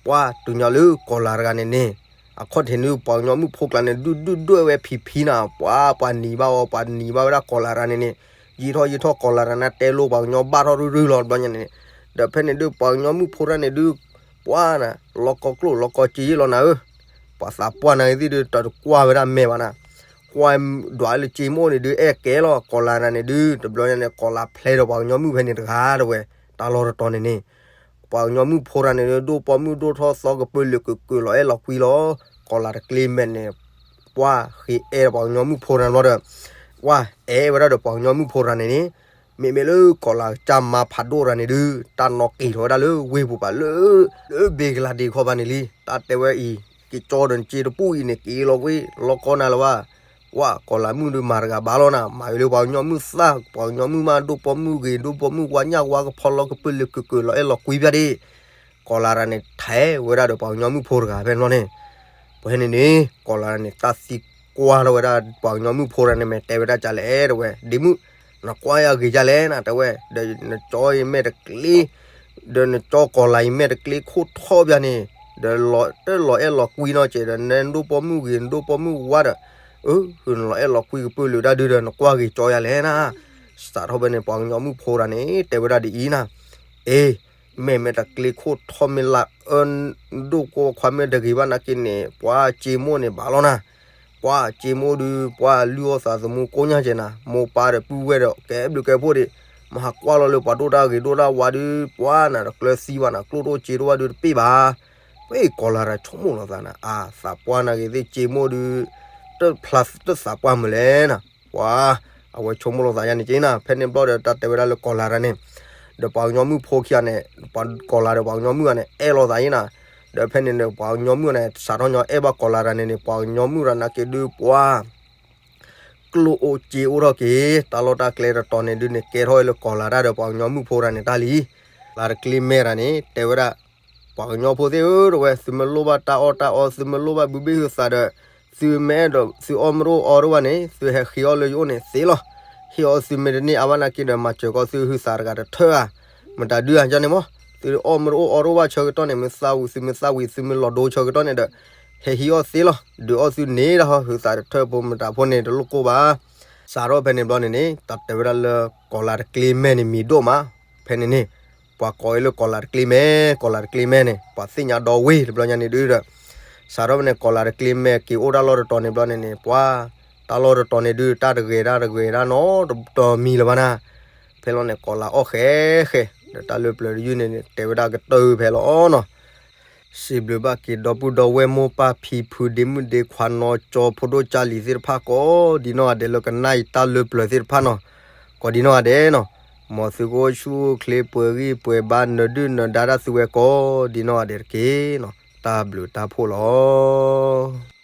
ပှၤတုၤညီလၢကီၢ်လၤတဂၤန့ၣ်န့ၣ် အခီၣ်ထံးန့ၣ် ပှၤကညီမုၣ်ဖိကျါန့ၣ် ဒုၣ်ဒုၣ်ဒွဲၣ်ဝဲဖံးဖံးနၤ ပှၤ ပှၤနံၤဘၣ်အီၤ ပှၤနံၤဘၣ်ဝဲဒၣ်ကီၢ်လၤတဂၤန့ၣ်န့ၣ် ယံာ်ထီၣ်ယံာ်ထီၣ်ကီၢ်လၤတဂၤန့ၣ် တဲလိပှၤကညီဘၣ်ထီၣ်ရုၢ်ရုၢ်လီၤ တဘျီညါန့ၣ် ဒီးဖဲန့ၣ်ဒု ပှၤကညီမုၣ်ဖိတဂၤန့ၣ်ဒု ပှၤနၤ လီၤကီကျိၣ်လီၤကီစ့ယ့ၢ်လီၤနၤဧၢ ပှၤသးပှၢ်နၤဂ့ၤသ့ၣ်ဒု တၢ်တကွၢ်ဝဲဒၣ်မဲာ်ဘၣ်နၤ ကွၢ်ဒွးလၢစ့မိၢ်န့ၣ်ဒု အဲၣ်ကဲလီၤ ကီၢ်လၤတဂၤန့ၣ်ဒု တဘျီညါန့ၣ် ကီၢ်လၤဖျဲဒီးပှၤကညီမုၣ်ဖဲန့ၣ်တဂၤတဝဲ တၢ်လီၢ်တတီၤန့ၣ်န့ၣ် ပှၤကညီမုၣ်ဖိတဂၤန့ၣ်ဒု ဒိၣ်ပိာ်မုၣ်ဒိၣ်ထီၣ်သီကပၢလၢာ်ကကုာ်လီၤအဲၣ်လီၤကွံလီၤ ကီၢ်လၤတကျ့မဲာ်န့ၣ် ပှၤဃ့အဲၣ်ဒီးပှၤကညီမုၣ်ဖိတဂၤဘျီဒီး ပှၤအဲၣ်ဝဲဒၣ်ဒီးပှၤကညီမုၣ်ဖိတဂၤန့ၣ်န့ၣ် မ့မ့ၢ်လၢကီၢ်လၤကစၢ်မါဖးဒိၣ်တဂၤန့ၣ်ဒု တၢ်နီၣ်က့ၤထီၣ်ဝဲဒၣ်လၢဝ့ၢ်ပူၤပၤလၢ လၢဘ့ကလၤဒ့းခီဘၣ်န့ၣ်လံ တၢ်တဲဝဲအံၤ က့ၤကၠီဒီးနစ့တပူၤအံၤန့ၣ် က့ၤလီၤကွံာ်လီၤကီနၤလၢၤဘၣ် ပှၤကီၢ်လၤမုၣ်ဒုမၤတဂၤဘၣ်လီၤနၤ မၤဝဲလၢပှၤကညီမုၣ်သၣ် ပှၤကညီမုၣ်မး ဒိၣ်ပိာ်မုၣ်ဂ့ၤ ဒိၣ်ပိာ်မုၣ်ဝါညၣ်ဝါကဖီလီၤကပၢလၢာ်ကကုာ်လီၤအဲၣ်လီၤကွံဖၣ်ဒ့ၣ် ကီၤလၤတၢ်န့ၣ် ထဲးဝဲဒၣ်ဒီးပှၤကညီမုၣ်ဖိတဂၤဖဲန့ၣ်ဘျီန့ၣ်, ပှၤဟဲန့ၣ်န့ၣ် ကီၤလၤတၢ်န့ၣ် တၢ်သံကွၢ်ထီၣ်ဝဲဒၣ် ပှၤကညီမုၣ်ဖိတဂၤန့ၣ် မ့ၢ်တဲဝဲဒၣ်ကလဲၣ် တဲဝဲ, ဒ့မုၣ်, နကွၢ်ယၤဂ့ၤကလဲၣ်နၤ တဲဝဲ, ဒီးနကၠီယမဲာ်တကျ့, ဒီးနကၠီကီၤလၤယမဲာ်တကျ့ခိၣ်ထီၣ်ဘၣ်န့ၣ်, ဒီးလီၤအဲၣ်လီၤကွံနီၢ်ကဲးဒီး နဒိၣ်ပိာ်မုၣ်ဂ့ၤ နဒိၣ်ပိာ်မုၣ်ဝါဒီး, အၢ နလီၤအဲၣ်လီၤကွံကပၢၢ်လၢတၢ်ဒုဒီး နကွၢ်ဂ့ၤကၠီယၤလဲၣ်နၤ. စးထီၣ်ဖဲန့ၣ် ပှၤကညီမုၣ်ဖိတဂၤန့ၣ် တဲဝဲဒၣ်ဒ်အံၤနၤ, အ့ မ့ၢ်မဲာ်တကျ့ခိၣ်ထီၣ် မ့ၢ်လၢအၢ ဒိၣ်ကိၢ်ခွါမ့ၢ်တဂ့ၤဘၣ်နာ်က့န့ၣ် ပှၤစ့မိၣ်န့ၣ်ဘၣ်လီၤနၤ, ပှၤစ့မိၣ်ဒုး ပှၤလုၢ်အီၣ်သးသမူကိးညါကဲးနၤ, မိၢ်ပၢ်ဒီးပုၢ်ဝဲၢ်ဒီး ကဲဘျုးကဲဖှိၣ်ဒံး, မဟးကွၢ်လီၤလၢပှၤဒိၣ်တၢ်ဂ့ၤဒိၣ်တၢ်ဝါဒုး ပှၤနၤဒီးကျၢၤသံဘၣ်နၤ ကျိၣ်ဒိၣ်စ့ဒိၣ်ဝဲဒုးတပ့ၢ်ဘၣ်. ပှၤကီၤလၤတၢ်ဆိကမိၣ်လိာ်သးနၤ အါ သးပှၢ်နာ်က့ၤသ့ၣ်စ့မိၣ်ဒုး တဖျါတသးပှၢ်မုာ်လဲၣ်နၤ, ပှၤ အဝဲဆိကမိၣ်လိာ်သးယါန့ၣ်က့နၤ, ဖဲန့ၣ်ဘျီဒီးတၢ်တဲဝဲဒၣ်လၢကီၤလၤတၢ်န့ၣ်, ဒီးပှၤကညီမုၣ်ဖိခံဂၤန့ၣ်, ပှၤကီၤလၤဒီးပှၤကညီမုၣ်ဂၤန့ၣ် အဲၣ်လိာ်သးယါနၤ, ဒီးဖဲန့ၣ်န့ၣ် ပှၤကညီမုၣ်ဂၤန့ၣ် စးထီၣ်ညီအဲၣ်ဘၣ်ကီၤလၤတၢ်န့ၣ်န့ၣ် ပှၤကညီမုၣ်တဂၤနာ်က့ဒုး ပှၤ ကျိၣ်အိၣ်စ့အိၣ်ထီၣ်က့ၤ တၢ်လီၢ်တၢ်ကျဲတတီၤန့ၣ်ဒုးန့ၣ် ကဲထီၣ်ဝဲလၢကီၤလၤတၢ်ဒီးပှၤကညီမုၣ်ဖိတဂၤန့ၣ်တၢ်လံ. ကီၤလၤတကျ့မဲတဂၤန့ၣ် တဲဝဲဒၣ် ပှၤကညီဖိသ့ၣ်ဧၢ တဲဝဲ သုမ့ၢ်လိၣ်ဘၣ်တၢ်အီၣ်တၢ်အီ သုမ့ၢ်လိၣ်ဘၣ်ဘုဘ့ၣ်ဟုသးဒီး သုမ့ၢ်အဲၣ်ဒိးသုအီၣ်မ့ၢ်တအိၣ်အီတအိၣ်ဘၣ်န့ၣ် သုဟဲဃ့အီၣ်လၢယအိၣ်န့ၣ်သ့လီၤ. ဟ့ၣ်အီၣ်သုမ့ၢ်တန့ၢ်အါဘၣ်နာ်က့ဒီး မၤစၢၤကီးသုဟုသးတဂၤတထၢၣ်ဧါ, မတၤဒုဧါန့ၣ်မး, သုအီၣ်မ့ၢ်တအိၣ်အီတအိၣ်ဘၣ်ဆၢကတီၢ်န့ၣ် မ့ၢ်သၣ်ဝံၤ သုမ့ၢ်သၣ်ဝံၤ သုမ့ၢ်လီၤဒိဆၢကတီၢ်န့ၣ်ဒီး ဟဲဟံးအီၣ်သ့လီၤ. ဒုးအီၣ်သုန့ၣ်ဒၣ်ဟီ ဟုသးတထၢၣ်ဖိမတၤဖိန့ၣ်တလိၣ်ကိၢ်ဘၣ်. စးထီၣ်ဖဲန့ၣ်ဘျီန့ၣ်န့ၣ် တၢ်တဲဝဲဒၣ်လၢကီၤလၤတကျ့မဲန့ၣ်မံၤဒိၣ်မး, ဖဲန့ၣ်န့ၣ် ပှၤကိးအီၤလၢကီၤလၤတကျ့မဲ, ကီၤလၤတကျ့မဲန့ၣ် ပှၤသ့ၣ်ညါဒီဝ့ၢ်တဘျီညါန့ၣ်ဒုဒီး စးထီၣ်ဖဲန့ၣ် ကီၤလၤတကျ့မဲက့ၤအိၣ်တၢ်လီၢ်တတီၤန့ၣ်ဘျီန့ၣ်န့ၣ် ပှၤ တၢ်လီၢ်တတီၤန့ၣ်ဒု တၢ်တဂ့ၤတၢ်တဂ့ၤတၢ်နီတတီၤမံၤလၢၤဘၣ်နၤ. ဖဲလီၤန့ၣ် ကီၤလၤအီၣ်ဃဲဃဲ ဒီးတၢ်လၢပျၢၤတယုၢ်န့ၣ် တဲဝဲဒၣ်ကတၢၢ်ဖဲလီၤနီၤ. စံးဘျုးဘၣ်က့ၤဒီပုၢ်ဒီဝဲၢ်မိၢ်ပၢ်ဖံဖုဒ့မုၣ်ဒ့ခွါနီၢ်ကၠီဖိဒိၣ်ကၢ်လံၤသ့ၣ်တဖၣ်ကိးဒ်နီၢ်ဂၤဒဲးလၢကနၣ်အံၤတၢ်လၢပျၢၤသ့ၣ်တဖၣ်နီၤ, ကိးဒ်နီၢ်ဂၤဒဲးနီၤ, မ်သုကအိၣ်ဆူၣ်အိၣ်ချ့ပှဲၤဂံၢ်ပှဲၤဘါနၢၤဒုၣ်နၢၤဒါတၢ်သုဝဲကိးဒ်နီၢ်ဂၤဒဲးတက့ၢ်နီၤ, တၢ်ဘျုးတၢ်ဖှိၣ်လီၤ.